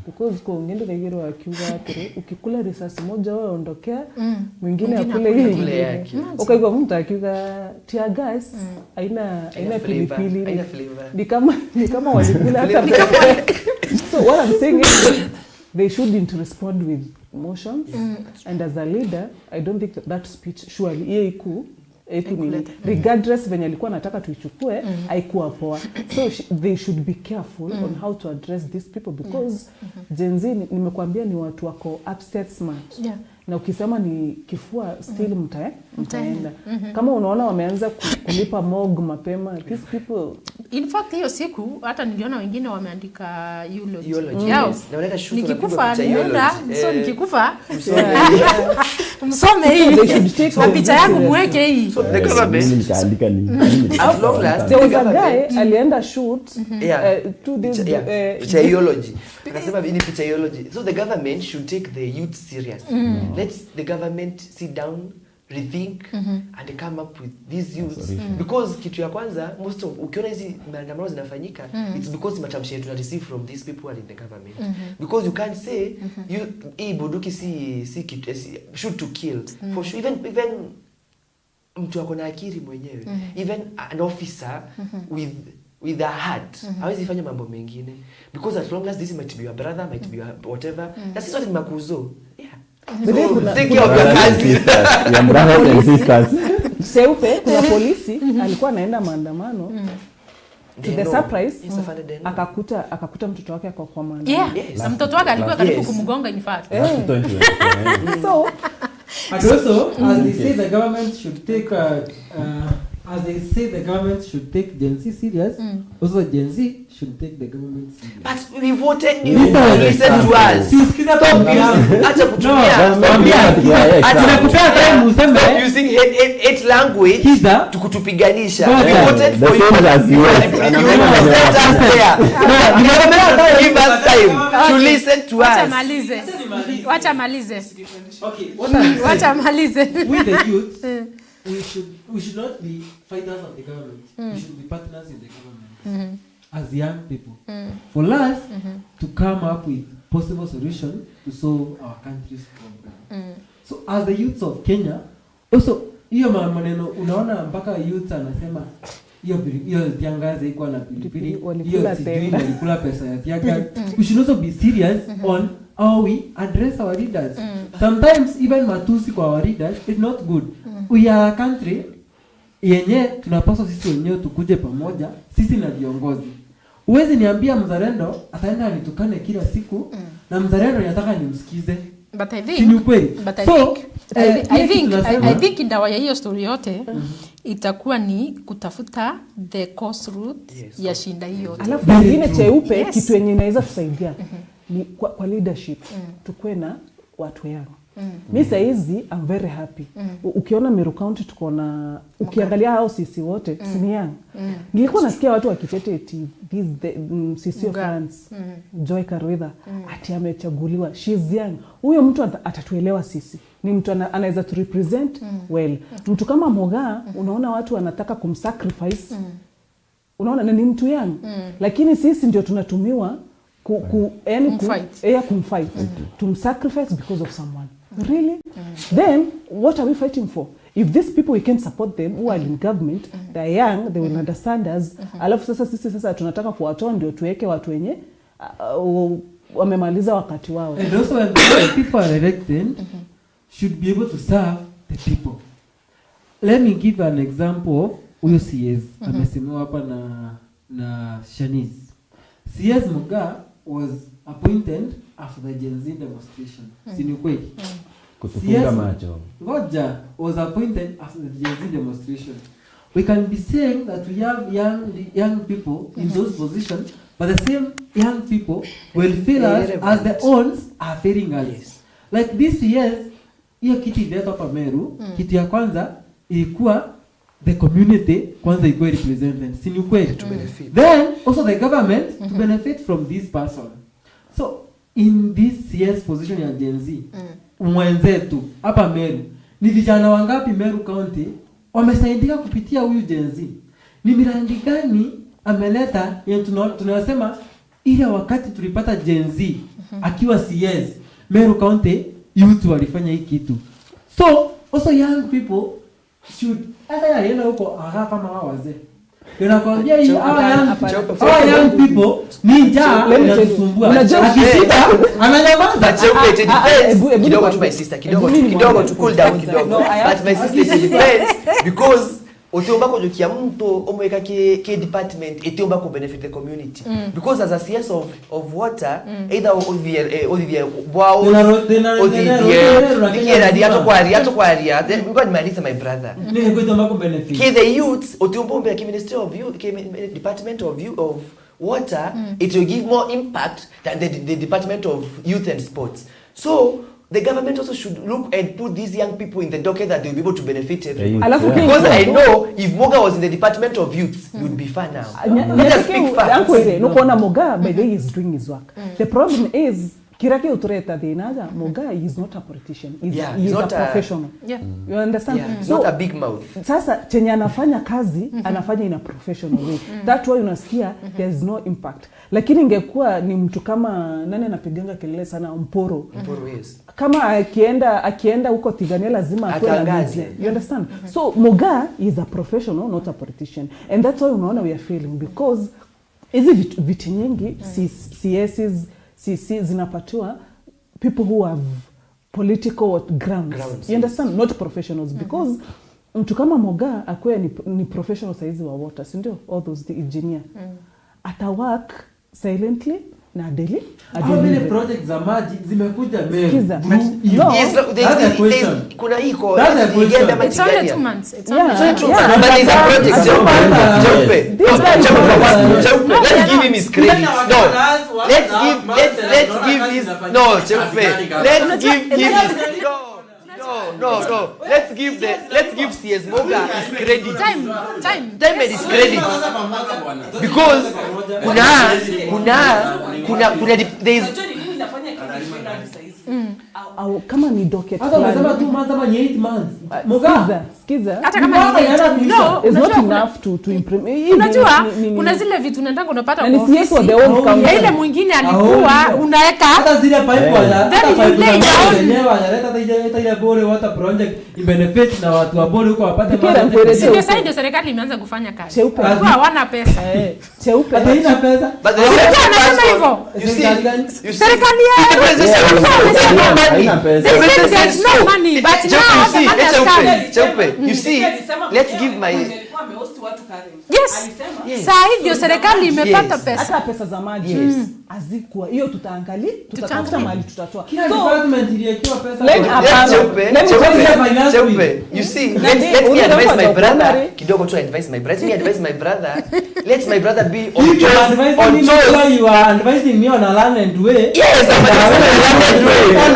Because kwa wengine ndikaigirwa akiuga atiri, ukikula risasi moja wewe ondokea, mwingine akule hiyo ingine. Ukaigua mtu akiuga tear gas, haina, haina pilipili. Ni kama, ni kama walikula hata. So what I'm saying is, they shouldn't respond with emotions. And as a leader, I don't think that, that speech, surely, hiyo iku, iku nini, regardless venye alikuwa anataka tuichukue, haikuwa poa. So sh-, they should be careful on how to address these people, because Gen Z, ni-, nimekuambia, ni watu wako upstairs smart. Yeah. Na ukisema ni kifua, still mtae-, mtaenda. Kama unaona wameanza ku-, kulipa morgue mapema, these people. In fact, hiyo siku hata niliona wengine wameandika eulogy. Eulogy, yao. Yes. Na wanaenda shoot, wanapigwa nikikufa, picha nimeenda, eulogy. So eh, nikikufa, msome hii. Msome hii. So they should take na picha yangu seriously. Mweke hii. So the government, mimi nikaandika nini? At long last, there was a guy alienda shoot, yeah, uh, two days, yeah, eh, picha eulogy. Akasema hii ni picha eulogy. So the government should take the youth serious. Let's the government sit down, rethink, and come up with these youths. Because kitu ya kwanza, most of, ukiona hizi maandamano zinafanyika, it's because matamshi yetu na receive from these people who are in the government. Because you can't say, you, hii bunduki si, si kitu, eh, si, shoot to kill. For sure, even, even mtu ako na akili mwenyewe, even an officer with, with a heart, hawezi fanya mambo mengine. Because as long as this might be your brother, might be your whatever, na sisi wote ni makuzo. Yeah. But then so, kuna, take care of your cousin. Your brothers and sisters. Cheupe, kuna polisi alikuwa anaenda maandamano. To the surprise, akakuta akakuta mtoto wake ako kwa mwana. Yeah. Yes. Na mtoto wake alikuwa karibu kumgonga, in fact. So, and also, as they say the government should take uh, uh, as they say the government should take Gen Z serious, also Gen Z should take the government serious. But we voted you. Listen to us. Stop using, acha kutumia. Acha kupea time useme. Stop using hate, hate, hate language to kutupiganisha. We voted for you. You represent us there. Give us time to listen to us. Wacha malize. Wacha malize. Okay, what I'm saying, wacha malize. With the youth, we should we should not be fighters of the government. We should be partners in the government as young people. For us to come up with possible solution to solve our country's problem. So as the youths of Kenya, also hiyo ma- maneno unaona mpaka youths anasema hiyo pili- hiyo tiangazi ikuwa na pilipili, hiyo sijui walikula pesa ya tiangazi. We should also be serious on how we address our leaders. Sometimes even matusi kwa our leaders is not good. We are a country yenye tunapaswa sisi wenyewe tukuje pamoja, sisi na viongozi. Huwezi niambia mzalendo ataenda anitukane kila siku na mzalendo nataka nimsikize. But I think, but I think, I, I think, I, I think dawa ya hiyo story yote itakuwa ni kutafuta the cause root ya shida hiyo. Alafu kingine cheupe, kitu yenye inaweza tusaidia ni kwa, kwa leadership tukue na watu young. Mi saizi I'm very happy. U- Ukiona Meru County tuko na, ukiangalia hao sisi wote si ni young. Nilikuwa nasikia watu wakitete eti this the mm, sisi of France, Joy Karwitha, ati amechaguliwa. She's young. Huyo mtu ata- atatuelewa sisi. Ni mtu ana- anaweza tu represent well. Mtu kama Moga, unaona watu wanataka kumsacrifice. Unaona, na ni mtu young. Lakini sisi ndio tunatumiwa ku, ku, yani ku, kumfight. Yeah, kumfight. Tumsacrifice because of someone. Really? Then what are we fighting for? If these people, we can't support them who are in government, they're young, they will understand us. Alafu sasa sisi sasa tunataka kuwatoa ndio tuweke watu wenye uh, uh, wamemaliza wakati wao. And also when the people are elected, should be able to serve the people. Let me give an example of huyo C S amesemewa hapa na na Shanice. C S Muga was appointed after the Gen Z demonstration. Si ni ukweli? Kutufunga macho. Ngoja was appointed after the Gen Z demonstration. We can be saying that we have young young people in those positions, but the same young people will fail us as the ones are failing us. Like this year, hiyo kitu ililetwa hapa Meru, kitu ya kwanza ilikuwa the community kwanza ikuwe represented, si ni ukweli? Then also the government to benefit from this person. So in this C S position ya Gen Z, mwenzetu hapa Meru, ni vijana wangapi Meru County wamesaidika kupitia huyu Gen Z? Ni miradi gani ameleta yenye tuna- tunasema ile wakati tulipata Gen Z akiwa C S, Meru County youth walifanya hii kitu. So also young people should, hata yalienda huko aga kama hawa wazee. Ninakwambia hii hawa young, hawa young people ni njaa inatusumbua. Akishiba ananyamaza. But Cheupe, it depends. Kidogo tu, my sister, kidogo tu, kidogo tu, cool down kidogo. But my sister, it depends because utiumba kujukia muntu umwika ki, ki department itiumba ku benefit the community. Because as a C S of, of water, either uthithie eh, uthithie bwaũ, uthithie nikiera ndi atukwaria atukwaria, then we go and manage my brother. Ki the youths utiumba umbira ki ministry of youth, ki mi- department of youth of water, it will give more impact than the, the department of youth and sports. So the government also should look and put these young people in the docket that they'll be able to benefit everyone. Alafu pia Because I know if Moga was in the department of youth, we would be far now. Let us speak facts. Nukuona Moga, by the way, is doing his work. The problem is kira kiu tureta thina aja, Moga is not a politician. He's, Yeah, he's he's a not a- professional. Yeah. You understand? Yeah, he's So, not a big mouth. Sasa chenye anafanya kazi anafanya in a professional way. That's why unasikia there is no impact. Lakini ingekuwa ni mtu kama nani anapiganga kelele sana, Mpuru. Mpuru, yes. Kama akienda akienda huko Tigania lazima akuwe na Atangaze. Media. You understand? So Moga is a professional, not a politician, and that's why unaona we are failing because hizi vit- viti nyingi C- C S is C C zinapatiwa people who have political grounds. Grounds, You understand? Not professionals because Mtu kama Moga akuwe ni, ni professional saizi wa water, si ndio? All those, the engineer. Ata work silently na deli-, a How many deliver. projects za maji zimekuja Meru Sikiza. through you? No. Yes, no, there's That's the, the, question. there's, kuna hii iko, That's the there's the question. Agenda It's only Maji two Gani. months. It's Yeah, only two yeah. months. But there's a project, That's Cheupe. what I'm Cheupe. This Cheupe. guy is Cheupe. Cheupe. Let's give him his credit. No. Let's give, let's, let's give his, no, Cheupe. Let's give him his, no. No, no, no. Let's give the, let's give C S Moga his credit. Time, time. Time and his credit. Because kuna, kuna, kuna, kuna, there is Au kama ni docket Hata fulani. Umesema two months ama ni eight months. Ah, Moga. Sikiza, sikiza. Hata kama Moga ni anaenda kuisha. No, It's not unajua kuna enough to, to implement. Hii ni, unajua, ni, ni, ni, kuna zile vitu unaendanga unapata Na ni kwa C S ofisi. wa the old Au council. Ya ile mwingine Au alikuwa, unaweka. Hata zile pipe Eh. wala, Then hata you pipe lay za down. zenyewe wanaleta, hata ile, hata ile Bore Water Project ibenefit na watu wa Bore huko wapate Fikira maji. Ndio Si ndio sasa ndio serikali imeanza kufanya kazi. Cheupe. Walikuwa hawana pesa. Eh. Cheupe. Ati haina pesa. But the Sasa same anasema person, hivyo. you see, Serikali gani? you see, Serikali ya Sasa anasema haina pesa. They said there's no money, but Cheupe, now you see, the money has Cheupe, come. Cheupe, you see, let's give my Yes. Yes. Saa hii ndio serikali imepata Yes. pesa. Hata pesa za maji Yes. hazikuwa. Hiyo tutaangalia, tutatafuta Tutaangalia. mahali tutatoa. Kila So, department iliwekewa pesa. let, Yes, hapana. Cheupe, Let me Cheupe, tell you. Finance Cheupe. bill. You see, Na let's, ni-, let me unataka advise my kuona brother. re- Kidogo tu advise my brother. Let me advise my brother. Let my brother be on If you are toes, advising on me, toes. you are advising me on a learned way. Yes, I'm advising on a learned way. I'm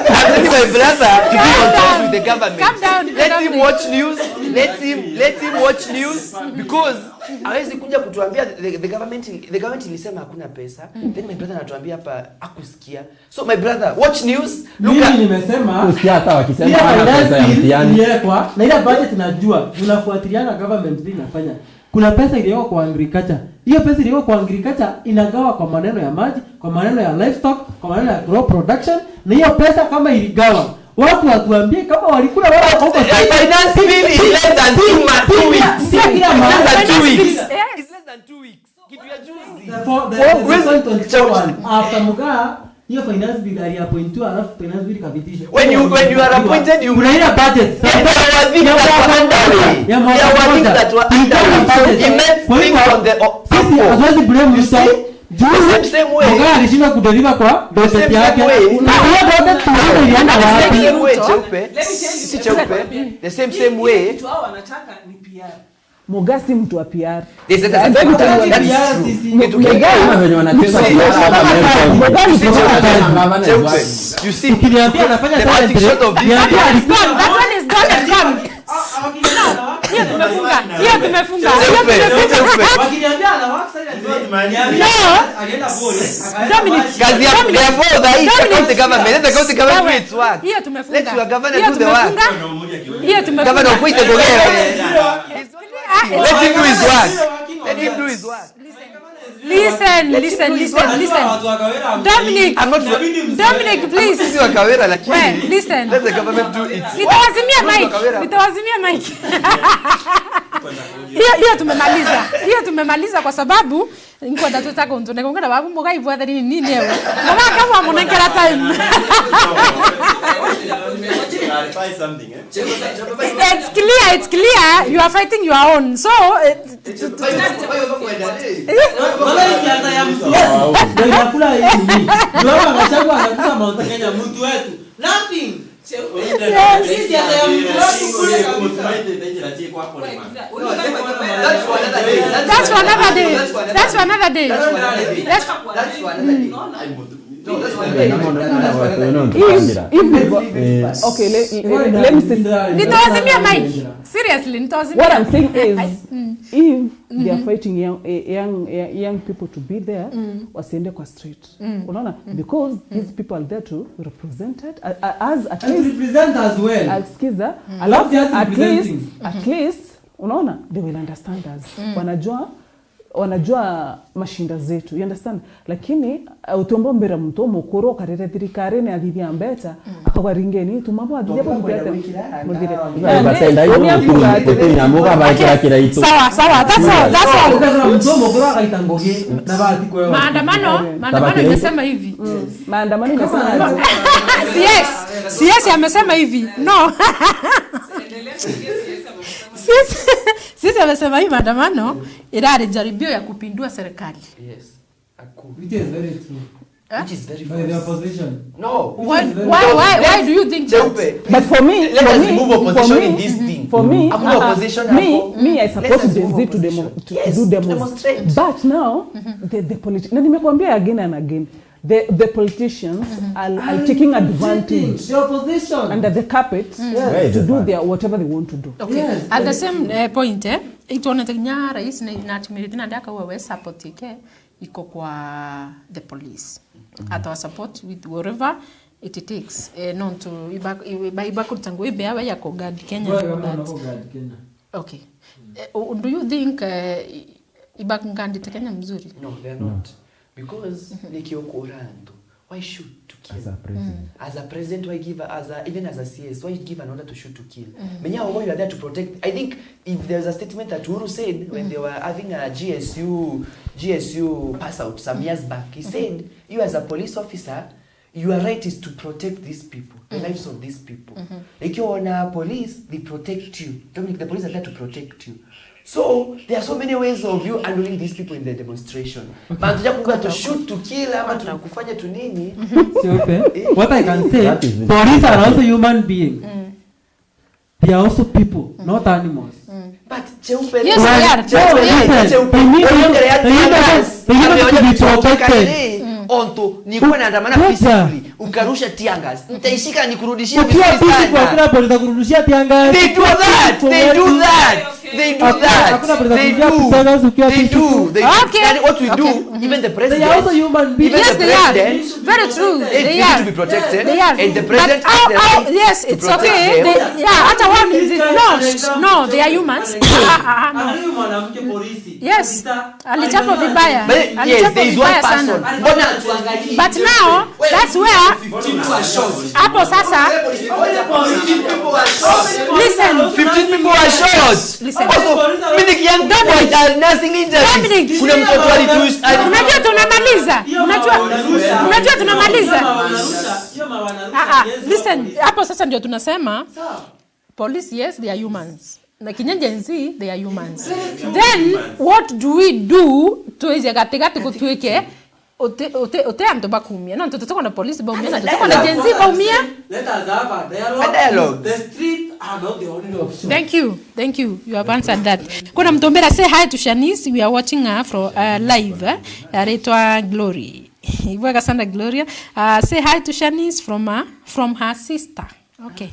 telling my brother to be on toes with the government. Calm down, Let calm him down. watch news. Let him, let him watch news because hawezi kuja kutuambia the, the government, the government ilisema hakuna pesa. Then my brother anatuambia hapa akusikia. So my brother, watch news. Look Mimi at nimesema Kusikia hata wakisema ile hawana finance pesa ya bill mtihani. iliwekwa na ile budget najua, unafuatiliana government vile inafanya. Kuna pesa iliwekwa kwa agriculture. Hiyo pesa iliwekwa kwa agriculture inagawa kwa maneno ya maji, kwa maneno ya livestock, kwa maneno ya crop production, na hiyo pesa kama iligawa, watu watuambie kama walikula wala wako huko. Finance bill is less than two ma-, two weeks. Sio kila It's less than mahali. two weeks. Yes. It's less than two weeks. Kitu ya juzi. The four, the, Oh, the where's seven twenty-four Cheupe? one. After Mugaa, hiyo finance bill aliappointiwa, alafu finance bill ikapitishwa. When you, when you are appointed, you Kuna ile budget. There were things Ya that were mwaka underway. mmoja. Ya mwaka There were things mmoja. that were Kulikuwa na underway. budget. Immense Kwa hivyo, things on the, o-, sisi up. hatuwezi blame You Ruto. see? Juu, The same, same way. Mugaa alishindwa kudeliver kwa The budget same, yake. same way. Na hiyo budget tulizo ilienda The same, wapi? same way, Cheupe. Let me tell you Si something. Cheupe. The same, same way. Kitu hao wanataka ni P R. Mugaa si mtu wa P R. Yes, yes, yes, Let me tell you. that's, that's true. Mu-, Kitu Mugaa kingine. Kama venye wanacheza Mugaa siasa kama hapa Amerika. Mugaa ni Cheupe, Cheupe. You see, Ukiniambia anafanya the party talent, short of this. niambia That one is gone. That one is gone and gone. No, hiyo tumefunga. Hiyo tumefunga. Hiyo Cheupe, tumefunga. Cheupe. Wakiniambia ana work silently, niambie No. alienda Bore, akaenda Dominic. Maji. Kazi ya, Dominic. ya both, hii, Dominic. county government. Let the county government do its work. Hiyo tumefunga. Let your governor Hiyo do the work. tumefunga. Hiyo tumefunga. Governor, quit the It's clear. Let him do his work. Let him do his work. Listen, Let him listen, do his listen, work. listen. Dominic, I'm not Dominic, please. Sisi wa Kawira, lakini Well, listen. let the government do it. Nitawazimia Watu wa mic. Kawira. Nitawazimia mic. Hiyo, hiyo tumemaliza. Hiyo tumemaliza kwa sababu nkwenda tutaka untu neka ngwenda babu Mugaa ibwathe nini nini ewe. Mama kama amunenkera time. Clarify something, eh? It's clear, it's clear. You are fighting your own. So, eh, Mama, hii siasa ya mtu wetu. Ndio inakula hii nini? Ndio hapa Gachagua anakuza Mount Kenya, mtu wetu. Nothing. Hii siasa ya mtu wetu kule kabisa. That's for another day. That's for another day. That's for another day. That's for another day. That's for another day. That's for another day. No, that's for another day. If, if we go, Eh. okay, let, let, let me say, Nitawazimia mic. Seriously, nitawazimia. What I'm saying is, if they are fighting young, eh, young, eh, young people to be there, wasiende kwa street. Unaona? Because these people are there to represent it, uh, uh, as at And least represent as well. Uh, sikiza, Not alafu just at least, representing. at least, unaona, they will understand us. Wanajua, wanajua mashinda zetu, you understand? Lakini, uh, utiumba umbira muntu umukuru ukarire thirikari ni athithia mbeca, akauga ringeni, tuma bwathithia bwathithia ate? Muthire. Batenda hiyo Unia kutu-, kutunya muga baikira kiraitu. Sawa, sawa, that's all, that's all. Ukethira muntu umukuru agaita ngugi na bati kwewa. Maandamano, maandamano Tabakiri. imesema hivi. Maandamano imesema aje? C S, C S amesema hivi. No. Sisi, sisi amesema hii maandamano irari jaribio ya kupindua serikali. Yes. Aku. Which is very true. Eh? Which is very By the false. Opposition. No. Why, why, why, why do you think that? Cheupe. But for me, Let for us me, remove for opposition me, in this thing. For me, Hakuna uh-uh. Opposition Me, hapo. Me, I Let support us Gen remove Z to, opposition. demo, to Yes, do to demos. Demonstrate. But now, the, the politi- na nimekwambia again and again, the, the politicians are, are taking advantage The opposition. under the carpet Yes. to do their whatever they want to do. Okay. Yes. At the same uh, point, eh, itwonete kinya rais na na atumiritie na ndaka we support yake iko kwa the police. Atawa support with whatever it takes. Eh, nontu iba iba iba kuruta nguo ibe awe ya ku guard Kenya. Wewe For kama that. unako guard Kenya. Okay. Eh, u- do you think uh, iba ngandite Kenya mzuri? No, they are not. Because niki ukura antu. Why shoot to kill? As a president. As a president, why give a, as a, even as a C S, why give an order to shoot to kill? Menya, although you are there to protect. I think if there's a statement that Uhuru said when they were having a G S U G S U pass out some years back, he said, "You as a police officer, your right is to protect these people, the lives of these people." Ikiwa wana police, they protect you. Dominic, the police are there to protect you. So there are so many ways of you handling these people in the demonstration. Bantu ja kuga to shoot, to kill, ama to kufanya tu nini. Cheupe. What I can say, That is it. Police are also human being. They are also people, not animals. But Cheupe, Yes, they are. Cheupe, Listen, Cheupe, they need Cheupe, also- they are they need also- tear gas. they need also to be Ameonya kutoka protected. nini? Onto, nilikuwa naandamana Ngoja. peacefully, ukarusha tear gas. Nitaishika nikurudishie Ukiwa vizuri peaceful, sana. Hakuna polisi atakurushia tear gas. They do that. They do that. They do Hakuna- that. Hakuna polisi They atakurushia do. tear gas ukiwa They do. peaceful. They do. Okay. Yani, what we do, Okay. Even the They president. are also human beings. Even Yes, the they are. president. Very true. They They need are. To be protected. They are. And the But president how, has the how, right yes, to it's protect okay. Them. They, yeah, hata wao ni no, no, they are humans. Ah, ah, ah, no. Angalia mwanamke polisi. Yes. Alichapwa vibaya. But yes, Alichapwa there is one vibaya person. Sana. Mbona tuangalie? But now, that's where Fifteen people were shot. Hapo sasa, Fifteen people were shot. Listen. Fifteen people were shot. Listen. Also, mimi nikienda kwa nursing injuries. Dominic. Kuna mtoto alitus. Unajua tunamaliza. Unajua, unajua tunamaliza. Hiyo maana Ah, ah, listen, hapo sasa ndio tunasema police, yes, they are humans. Na kinya Gen Z, they are humans. Then what do we do tuweze katikati kutuike ute ute ute antu bakumia? No, tutuko na police baumia, na tutuko na Gen Z baumia. Let us have a dialogue. A dialogue. The streets are not the only option. Thank you. Thank you. You have answered that. Kuna mtu mbera, say hi to Shanice. We are watching her from uh, live. Eh? Aretwa Glory. Ibwega sana Gloria. Uh, say hi to Shanice from uh, from her sister. Okay.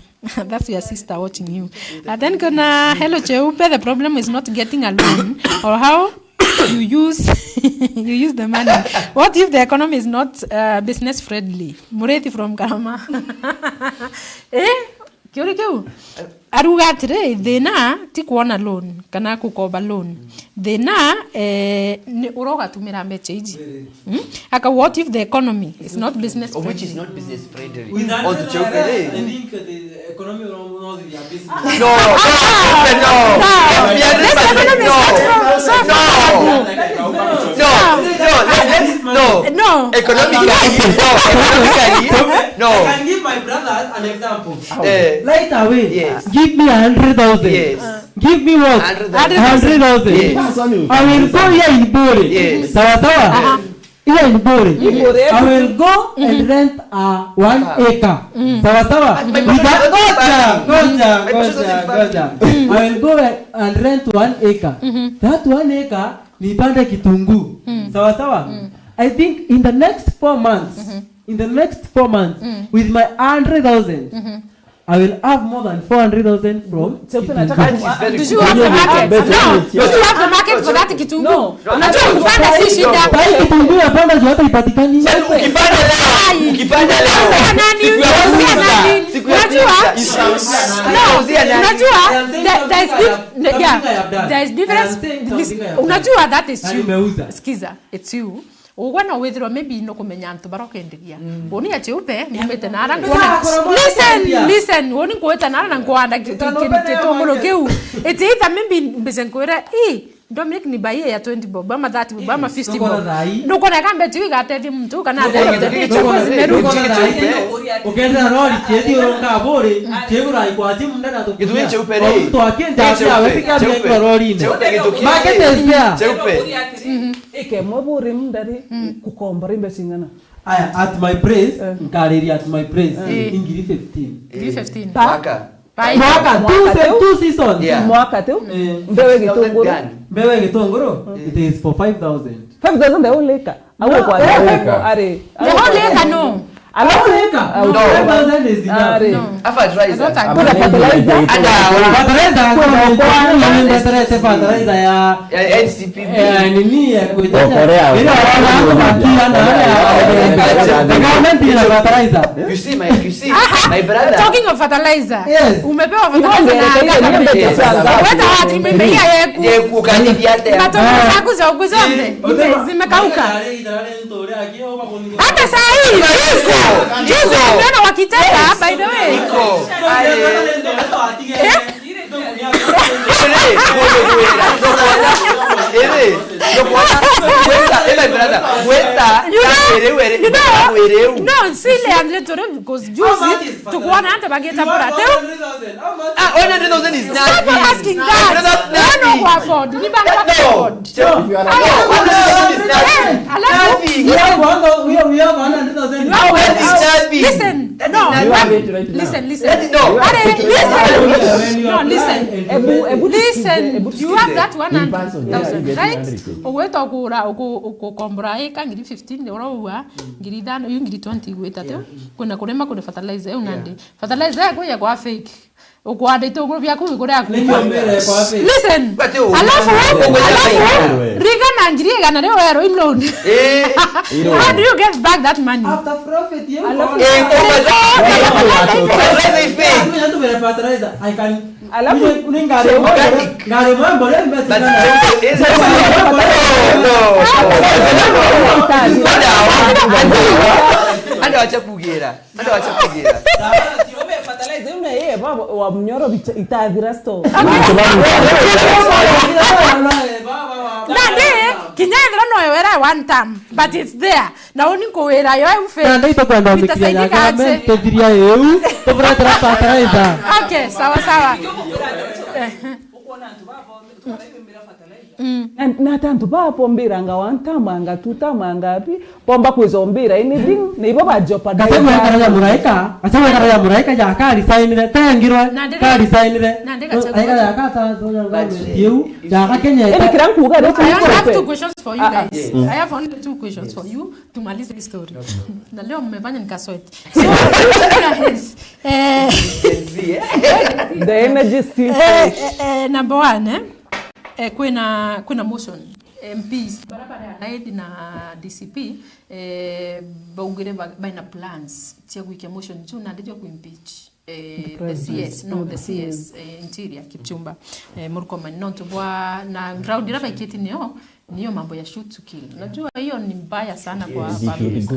That's your sister watching you. And then kuna hello Cheupe, the problem is not getting a loan or how you use you use the money. What if the economy is not uh, business friendly? Murethi from Karama. Eh? Kiuri kiu aruga atiri, thina ti kuona loan kana kukoba loan. Thina eh, ni uria ugatumira mbeca iji. Hmm? Aka, what if the economy is not business Of which is friendly? Not business friendly. With that, On to I Cheupe. think uh, the economy will not be a business. No, no, no, no. This economy is not so, so No, no, no, let- let's- no. No. Economically, no, economically, no. I can give my brothers an example. Eh, Right away, Yes. Give me a hundred thousand. Yes. Give me what? Hundred Hundred thousand. Hundred thousand. Yes. I will go here in Bore. Yes. Sawa sawa. Here in Bore. Bore. I will go and rent a one acre. Sawa sawa. But my With that, brother ngoja, doesn't ngoja, My brother ngoja, doesn't ngoja. I will go and rent one acre. That one acre nipande kitunguu. Sawa sawa. I think in the next four months, in the next four months, with my hundred thousand, I will have more than four hundred thousand from Cheupe, kitunguu. nataka That is very Did good. you have the market? Very No. good. Did you have the market for that kitunguu? No. Unajua kupanda si shida. Sahi kitunguu ya panda juu hata ipatikani. Ukipanda leo, ukipanda leo. Unauzia nani? Siku ya Unauzia kuuza, nani? siku ya Unajua? kuuza. No, unajua, there- there is dif- yeah, there is difference. Unajua that is you. Sikiza, it's you. Ugwe no withirwa maybe no kumenya antu baria ukenderia. Uni ya Cheupe, mumite nara nkuona. Listen, listen. Uni nkuita nara na nkuanda ki- ki- ki- kitunguru kiu. It's either maybe mbice nkwire, "Ii, Dominic, ni bai ya twenty bob, ama thirty bob, ama fifty bob. Nukona thaa ii. Nukona ka mbeti iu igatethia muntu, kana nukona atethia thaa ii, muntu, nukona thaa ii. Ukenda rori, kithi uronga buri, kigura ikwa timu ndana tu. Gitumi cheupe ri. Mtu akienda cheupe, awe pika cheupe. Biengwa rori ni. Cheupe gituki. Market is there. Cheupe. Ike mwe buri mndari kukomba rimbe singana. Aya, at my place, eh, nkariria at my place, eh, ingiri fifteen. Ingiri fifteen. Mwaka. Bai. Mwaka, two se-, two seasons. Yeah. Mwaka tu. Eh. Mbewe gitunguru. Mbewe gitunguru, it is for five thousand. Five thousand the whole acre. Au kwa acre. Are. The whole acre, no. Alafu acre? No. Five thousand is enough. Are. No. A fertilizer. Kuna fertilizer. Ada. Fertilizer, kuna fertilizer ya, ya N C P B. Eh, nini ya kuiteta? Okolea. Ila wana wako bakia na wale ya, the government ina fertilizer. You see, my, you see, my brother. Talking of fertilizer. Yes. Umepewa fertilizer na government. Weta watu imemeia yeku. Yeku kanidi ate. Matunda zaku za huku zote zimekauka. Hata saa hii, juzi, juzi umeona wakiteta, by the way. Eh? Iri, iri, iri, iri, brother, gweta, ila brother, gweta, you know, iri, iri, you know, iri, iri. No, si ile ya ndio, because juzi tukuona hata bageta bura teu. Ah, one hundred thousand is nothing. Stop asking that. Brother, that's nothing. Wana kwa afford. Ni bank kwa afford. If you are a... Alafu, we have one, we have, we have one hundred thousand. That is nothing. Listen. No, listen, listen. No. Are, listen. No, listen. Ebu, ebu tusikize, ebu tusikize. Listen, you have that one hundred thousand, right? Ugweta ukura, uku-, ukukombora ika ngiri fifteen, uraua ngiri ithano, yu ngiri twenty igwita tu. Yeah. Kwina kurima, kwina fertilizer, yu nandi. Yeah. Fertilizer yaku ya kwa fake. Ukwanda itunguru biaku iguru yaku. Niki ombere kwa fake? Listen. But you... Alafu, alafu, riga na ngiri igana rio wero in loan. Eh. How do you get back that money? After profit, you... Alafu, eh, oh my God. Fertilizer is fake. Alafu, ngari, ngari mambo leo mbesi. But no, no, no. Anda wacha kugira. Anda wacha kugira. Ume fertilizer, ume ye, baba, wa mnyoro bicha, itathira store. Nandi, kinya ethira no ewera one time, but it's there. Na uni nkuwira yo, eu fake. Nandi itukwenda itasaidika aje? Tuthiria eu, tuburetera fertilizer. Okay, sawa, sawa. Mm. Na, na ata antu baa bombiranga one term, anga two term, anga abi, bomba kwiza ombira anything, na ibo ba jeopardize. Gachagua ekara ya muraika, Gachagua ekara ya muraika, ya ka resignire, tengirwe, nandi ka resignire. Nandi Gachagua. Aikara ya ka ta, ta, ya government iu, ya ka Kenya. Indi kiria nkuuga, I only have two questions for you guys. I have only two questions for you. Tumalize hii story. Na leo mmefanya nikasweat. So, guys, eh, the energy still fresh. Eh, eh, eh, number one, eh? Eh, kwina, kwina motion. M Ps, barabara ya Nairobi na D C P, eh, baugire ba-, baina plans cia gwikia motion juu nandi jwa kuimpeach. Eh, the C S, no, the C S, eh, Interior, Kipchumba, eh, Murkomen, nontu bwa na ground ira baikiti nio, nio mambo ya shoot to kill. Najua hiyo ni mbaya sana kwa families.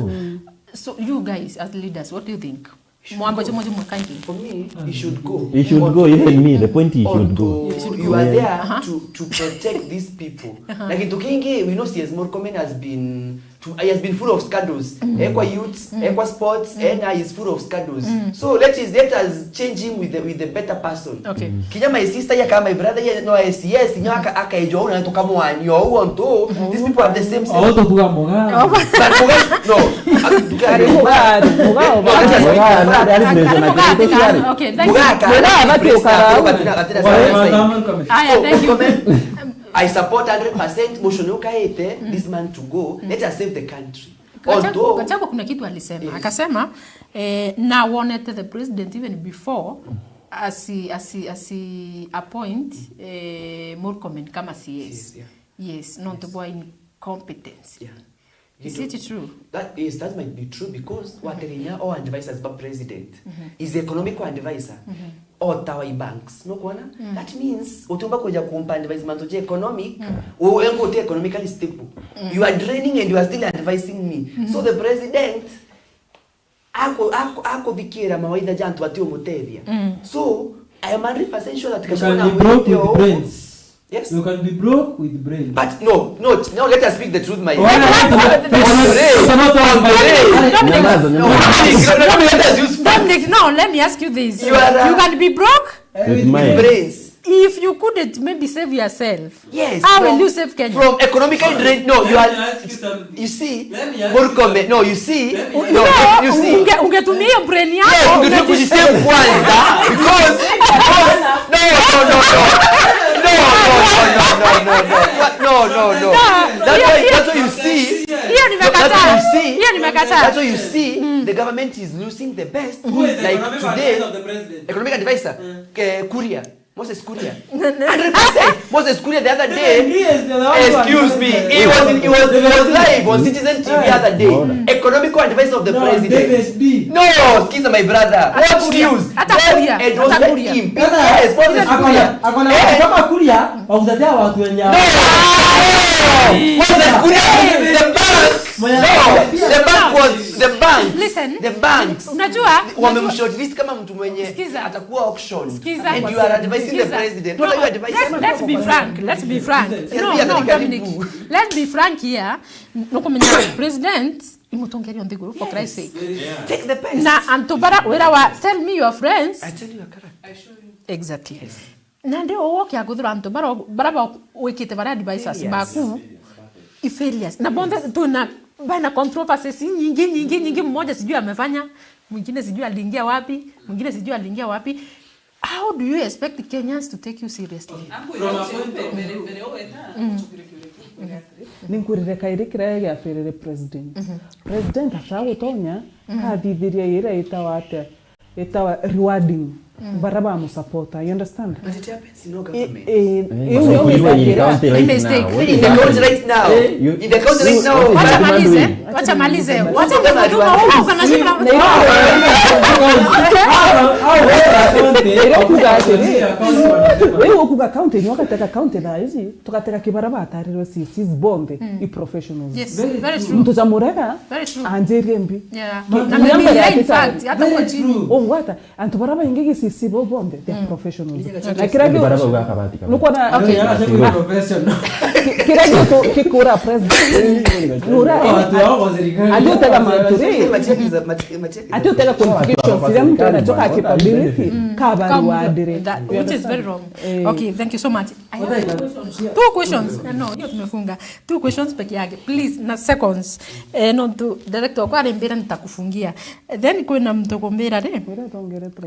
So you guys as leaders, what do you think? Mwambo chimo chimo kangi. For me, he should go. He should go, even me, the point he should go. Although you are there to, to protect these people. Na kitu kingi, we know C S Murkomen has been to, he has been full of scandals. Eh, kwa youths, eh, kwa sports, eh, na he is full of scandals. So let us, let us change him with the, with the better person. Okay. Kinya my sister, ya kama my brother, ya no S E S, nya aka, aka ejo una to kama one yo one to. These people have the same sense. Oh, to kuga muga. But muga, no. Ari muga, ari muga, no, oba. Ari muga, ari muga, ari muga. Okay, thank you. Muga ka, muga, ari bati ukara. Aya, thank you. I support hundred percent motion ukaete, this man to go. Let us save the country. Gachagua, although Gachagua kuna kitu alisema. Yes. Akasema, eh, na wanted the president even before asi, asi, asi appoint, eh, Murkomen kama C S. C S, yeah. Yes, nontu bwa incompetence. Yeah. Is it true? That is, that might be true because wategenya all advisors ba president is economic advisor. Otawa i banks. No kuona? That means utiumba kuja kumpa advice mantu je economic, u engo uti economically stable. You are draining and you are still advising me. So the president ako, ako, ako thikira mawaitha ja antu ati umutethia. So I am hundred percent sure that you can be broke with brains. Yes. You can be broke with brains. But no, no, no, let us speak the truth, my Wala- But wala- brain, wala- but brain. Nyamaza, No, nyamaza. no, no, let us use facts. Dominic, no, let me ask you this. You are, uh, You can be broke Everything. With mine. Brains. if you couldn't maybe save yourself. Yes. How from, will you save Kenya? From economical drain. No, you are. Let me ask you something. You see, Let me ask Murkomen. No, you see. Let me No, No, you see. unge- ungetumia hiyo brain yako. Yes, you need to save kwanza because, because no, no, no, no, no, no, no, no, no, no, no, no, no, no, no, no, no. That's why, that's why you see. Hiyo That's why nimekataa. you see. Hiyo nimekataa. That's why you see the government is losing the best. Who is the Like economic today, advisor of the president? Economic advisor, Mm. eh, Kuria, Moses Kuria, hundred percent. Moses Kuria the other Even day. he is the one who Excuse me. advised He was in, he was, he was live on Citizen T V the other day. Unaona? Economical advisor of the No, president. David B. No, excuse my brother. What Kuria. News? Hata Just Kuria. endorse Hata the Kuria. imp. Sasa, Yes, Moses akona- Kuria. akona- Eh? kama Kuria wakutetea watu wenye No! Moses Kuria, the bank. Mwenye- No, the bank was the bank. Listen. The banks. Unajua, Wamemshortlist kama mtu mwenye Sikiza. Atakuwa auctioned. Sikiza. And you are advising the Sikiza. president. No, What are you advising? let's, let's be frank. Let's be frank. Sikiza. No, Pia no, katika Dominic. miguu. Let's be frank here. Nukumenya president imutongeria nthiguru for Christ's sake. Take the best. Na antu bara wira wa tell me your friends. I tell you a character. Exactly. Na ndi uguo kia kuthura antu bara bara ba wikite bara advisors Failures. Baku i failures. Na bonthe tu na bana controversies nyingi nyingi nyingi, mmoja sijui amefanya, mwingine sijui aliingia wapi, mwingine sijui aliingia wapi. How do you expect Kenyans to take you seriously? From a point of Mbere mbere ugeta, tuchukire kiuria kiu kwega atiri. Ninkwirire kairi kiria giaferere president. President ataa gutonya kathithiria iria itawa atia? Itawa rewarding bara ba musupporter, you understand? But it happens in no I- government. i- Eh, iu nio you are in withagira. county right Mistake. now. What In is the happening? county right now. Eh, you- In the county right you- now. what is Wacha the government malize, doing? wacha malize, Wacha wacha malize. malize, wacha malize. Riu ukuga atiri, riu ukuga county, ni wakateka county thaa ici, tukateka kibara batarirwe C Cs bonthe i professionals. Yes, very true. Muntu ja murega Very true. Anjirie mbi. Yeah. Muntu Na ya mbere media, in atita- fact, hata kwa chini. Ungwata, antu bara baingi G C C bo bonthe, they are professionals. Na kira Antu kiu bara bauga akabati kaba. nukwona Okay, Yeah, that's a sure. good professional. Ki- kira kiu kikura president nura Watu wao kwa serikali. ati utega manturi Macheki za macheki macheki. ati utega contributions iria mtu anachoka capability kabaru adire. That, which is very wrong. Eh. Okay, thank you so much. I have two questions. No, no, hiyo tumefunga. Two questions peke yake. Please, na seconds. Eh, no tu director kwa rembera nitakufungia. Then kwina mtu kumbira ri.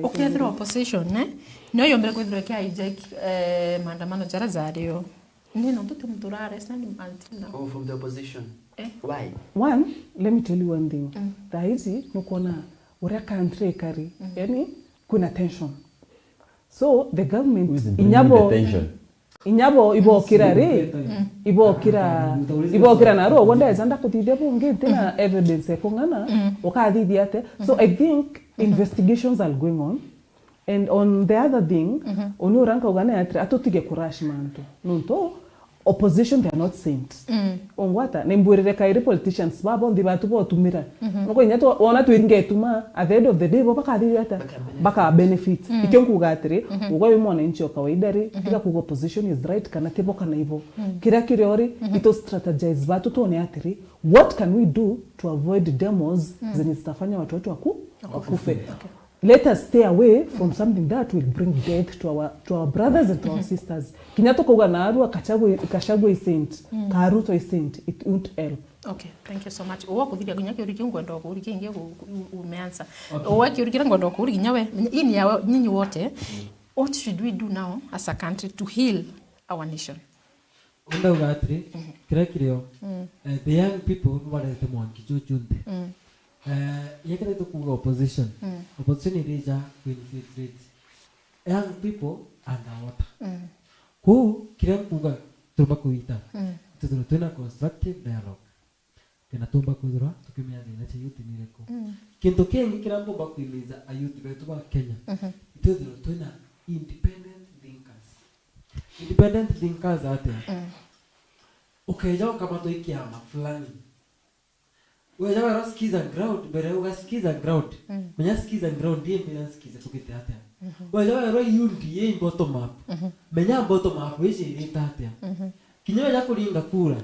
Ukethira opposition, eh? No yombere kwithira kia hijack eh, maandamano jara jario. Ni no tu tumtura arrest na ni until now. Oh, from the opposition. Eh. Why? One, let me tell you one thing. Thaa ici nukwona uria country ikari, yani kwina tension. So the government Who is bringing inyabo the tension? inyabo ibokira ri, ibokira ibokira na ro wonda eza ndakuthithia bungi ntina evidence ekung'ana ukathithia ate. So I think investigations are going on. And on the other thing, uni uria nkauga ni atiri, atutige kurush mantu. Nontu opposition, they are not saints. Ungwata, ni mbwirire kairi politicians ba bonthe batu botumira. Nuko inya tu- wona twiringetuma, at the end of the day, bo bakathithia ata? Baka benefit. Ikio nkuga atiri, ugwe wi mwananchi o kawaida ri, tiga kuga opposition is right kana tibo kana ibo. Kiria kiri ori, itu strategize batu tuone atiri, what can we do to avoid demos zenye zitafanya watu wetu waku wakufe? Let us stay away from something that will bring death to our to our brothers and to our sisters. Kinya tukauga na arua Gachagua Gachagua is saint, ka Ruto is saint, it won't help. Okay, thank you so much. Uwa kuthiria kinya kiuri kiu ngwenda kuuri kingi u- u- umeansa. Uwa kiuri kiria ngwenda kuuri kinya we, ini ya nyinyi wote. What should we do now as a country to heal our nation? Ndauga atiri, kiria kirio, eh, the young people nibarete mwanki juju nthi. Eh, yekira tukuga opposition, opposition irija ku infiltrate young people underwater. Kuu kiria nkuga turumba kuita, tuthirwe twina constructive dialogue. Kena tumba kwithirwa tukimenya thina cia youth ni iriku. Kintu kingi kiria mpumba kwimiza a youth betu ba Kenya, itwithirwe twina independent thinkers. Independent thinkers atia? Ukeja ukamatwa i kiama fulani. Weja wera sikiza ground, mbere uga sikiza ground. Menya sikiza ground, ndiye mbira sikiza tukite atia? Wethira werwa i U D A bottom up, menya bottom up ici irita atia. Kinya wenda kuringa kura,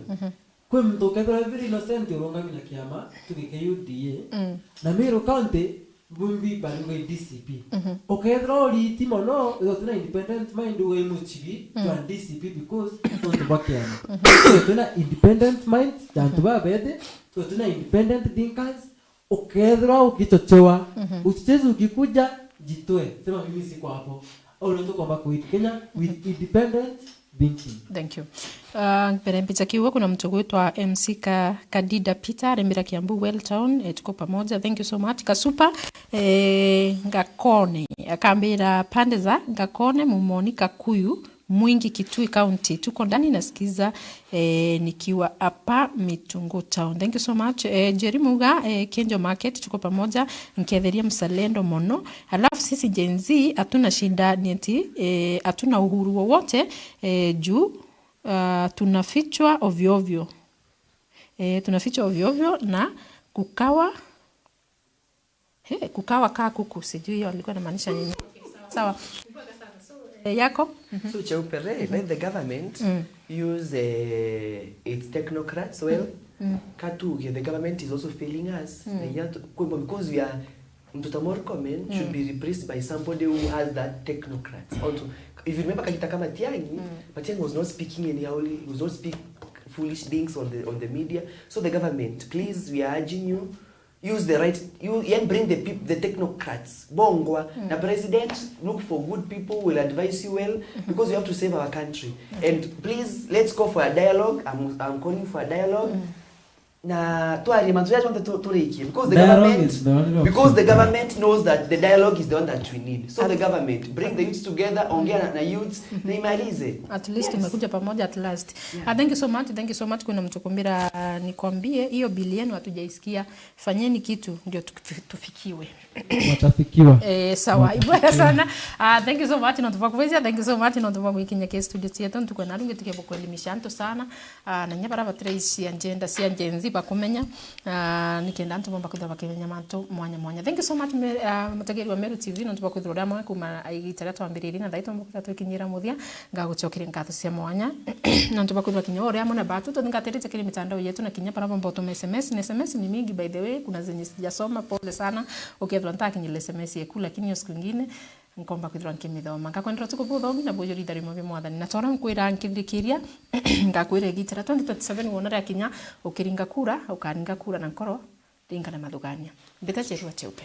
kwi muntu ukethirwa very innocent urungami na kiama tuge kia U D A, na Meru County bumbi bariuga i D C P. Ukethirwa uriti mono, wethirwa utina independent mind, uga i muchiri jwa D C P because nontu bwa kiama. Twina independent mind ja antu babete, twina independent thinkers, ukethirwa ukichochewa, uchochezi ukikuja, jitoe. Sema, "Mimi siko hapo." Au ndio tukomba kuit Kenya with independent thinking. Thank you. Uh, mbere mbicha kiugo, kuna mtu gwitwa M C Ka-, Kadida Peter, arembira Kiambu, well town, eh, tuko pamoja. Thank you so much. Kasupa, eh, Ngakone, akambira pande za Ngakone, Mumoni, Kakuyu, Mwingi, Kitui County. Tuko ndani, nasikiza, eh, nikiwa hapa Mitungu Town. Thank you so much. Eh, Jerry Muga, eh, Kenjo Market, tuko pamoja. Nketheria mzalendo mono. Alafu sisi Gen Z hatuna shida ni eti, eh, hatuna uhuru wowote, eh, juu, ah, tunafichwa ovyo ovyo. Eh, tunafichwa ovyo ovyo na kukawa He, kukawa kaa kuku, sijui hiyo alikuwa anamaanisha nini. Sawa. Eh, yako? So, Cheupe, let the government use, eh, its technocrats well. Katuge, the government is also failing us. Na yet, because we are, mtu ta Murkomen should be replaced by somebody who has that technocrats. Also, if you remember Kagita ka Matiang'i, Matiang'i was not speaking anyhow, he was not speak foolish things on the, on the media. So the government, please, we are urging you, use the right, you, and bring the peop-, the technocrats. Bongwa na president, look for good people will advise you well, because you have to save our country. And please, let's call for a dialogue. I'm, I'm calling for a dialogue. Na twarie mantu jaria jonthe tu-, turikie, because the Dialogue government, is the only option. Because the government knows that the dialogue is the one that we need. So the government, bring the youths together, ongea na, na youths, na imalize. At least tumekuja pamoja at last. Ah, thank you so much, thank you so much. Kuna mtu kumbira, ah, nikwambie, hiyo bili yenu hatujaisikia. Fanyeni kitu ndio tufi-, tufikiwe. Watafikiwa. Eh, sawa. Watafikiwa. Ibwega sana. Ah, thank you so much, nontu bwa kubeja. Thank you so much, nontu bwa gwikinya ki studio cietu. Ntuku na rungi tukienda kuelimisha antu sana. Ah, na nya bara batire cia agenda cia Gen Z bakumenya. Ah, nikenda antu bomba kwithirwa bakimenya mantu mwanya mwanya. Thank you so much, me-, ah, mutegeri wa Meru T V, nontu bwa kwithirwa uri amwe kuma igita riria twambiririe na thaa ii twamba kwithirwa twikinyira muthia. Ngagucokeria nkatho cia mwanya. Nontu bwa kwithirwa kinya uri amwe na batu, tuthi ngatirite kiri mitandao yetu na kinya bara bomba utuma S M S. Na S M S ni mingi, by the way, kuna zenye sijasoma, pole sana. Ukethirwa ntakinyire S M S yeku, lakini hiyo siku ingine nkomba kwithirwa nkimithoma. Ngakwendera utuku buthomi na bujuri itharimo bia Mwathani. Na tora nkwira nkithirikiria, ngakwira igitira twenty twenty-seven wona ria kinya ukiringa kura, ukaringa kura na nkoro ringa na mathugania. Mbita Cherua Cheupe.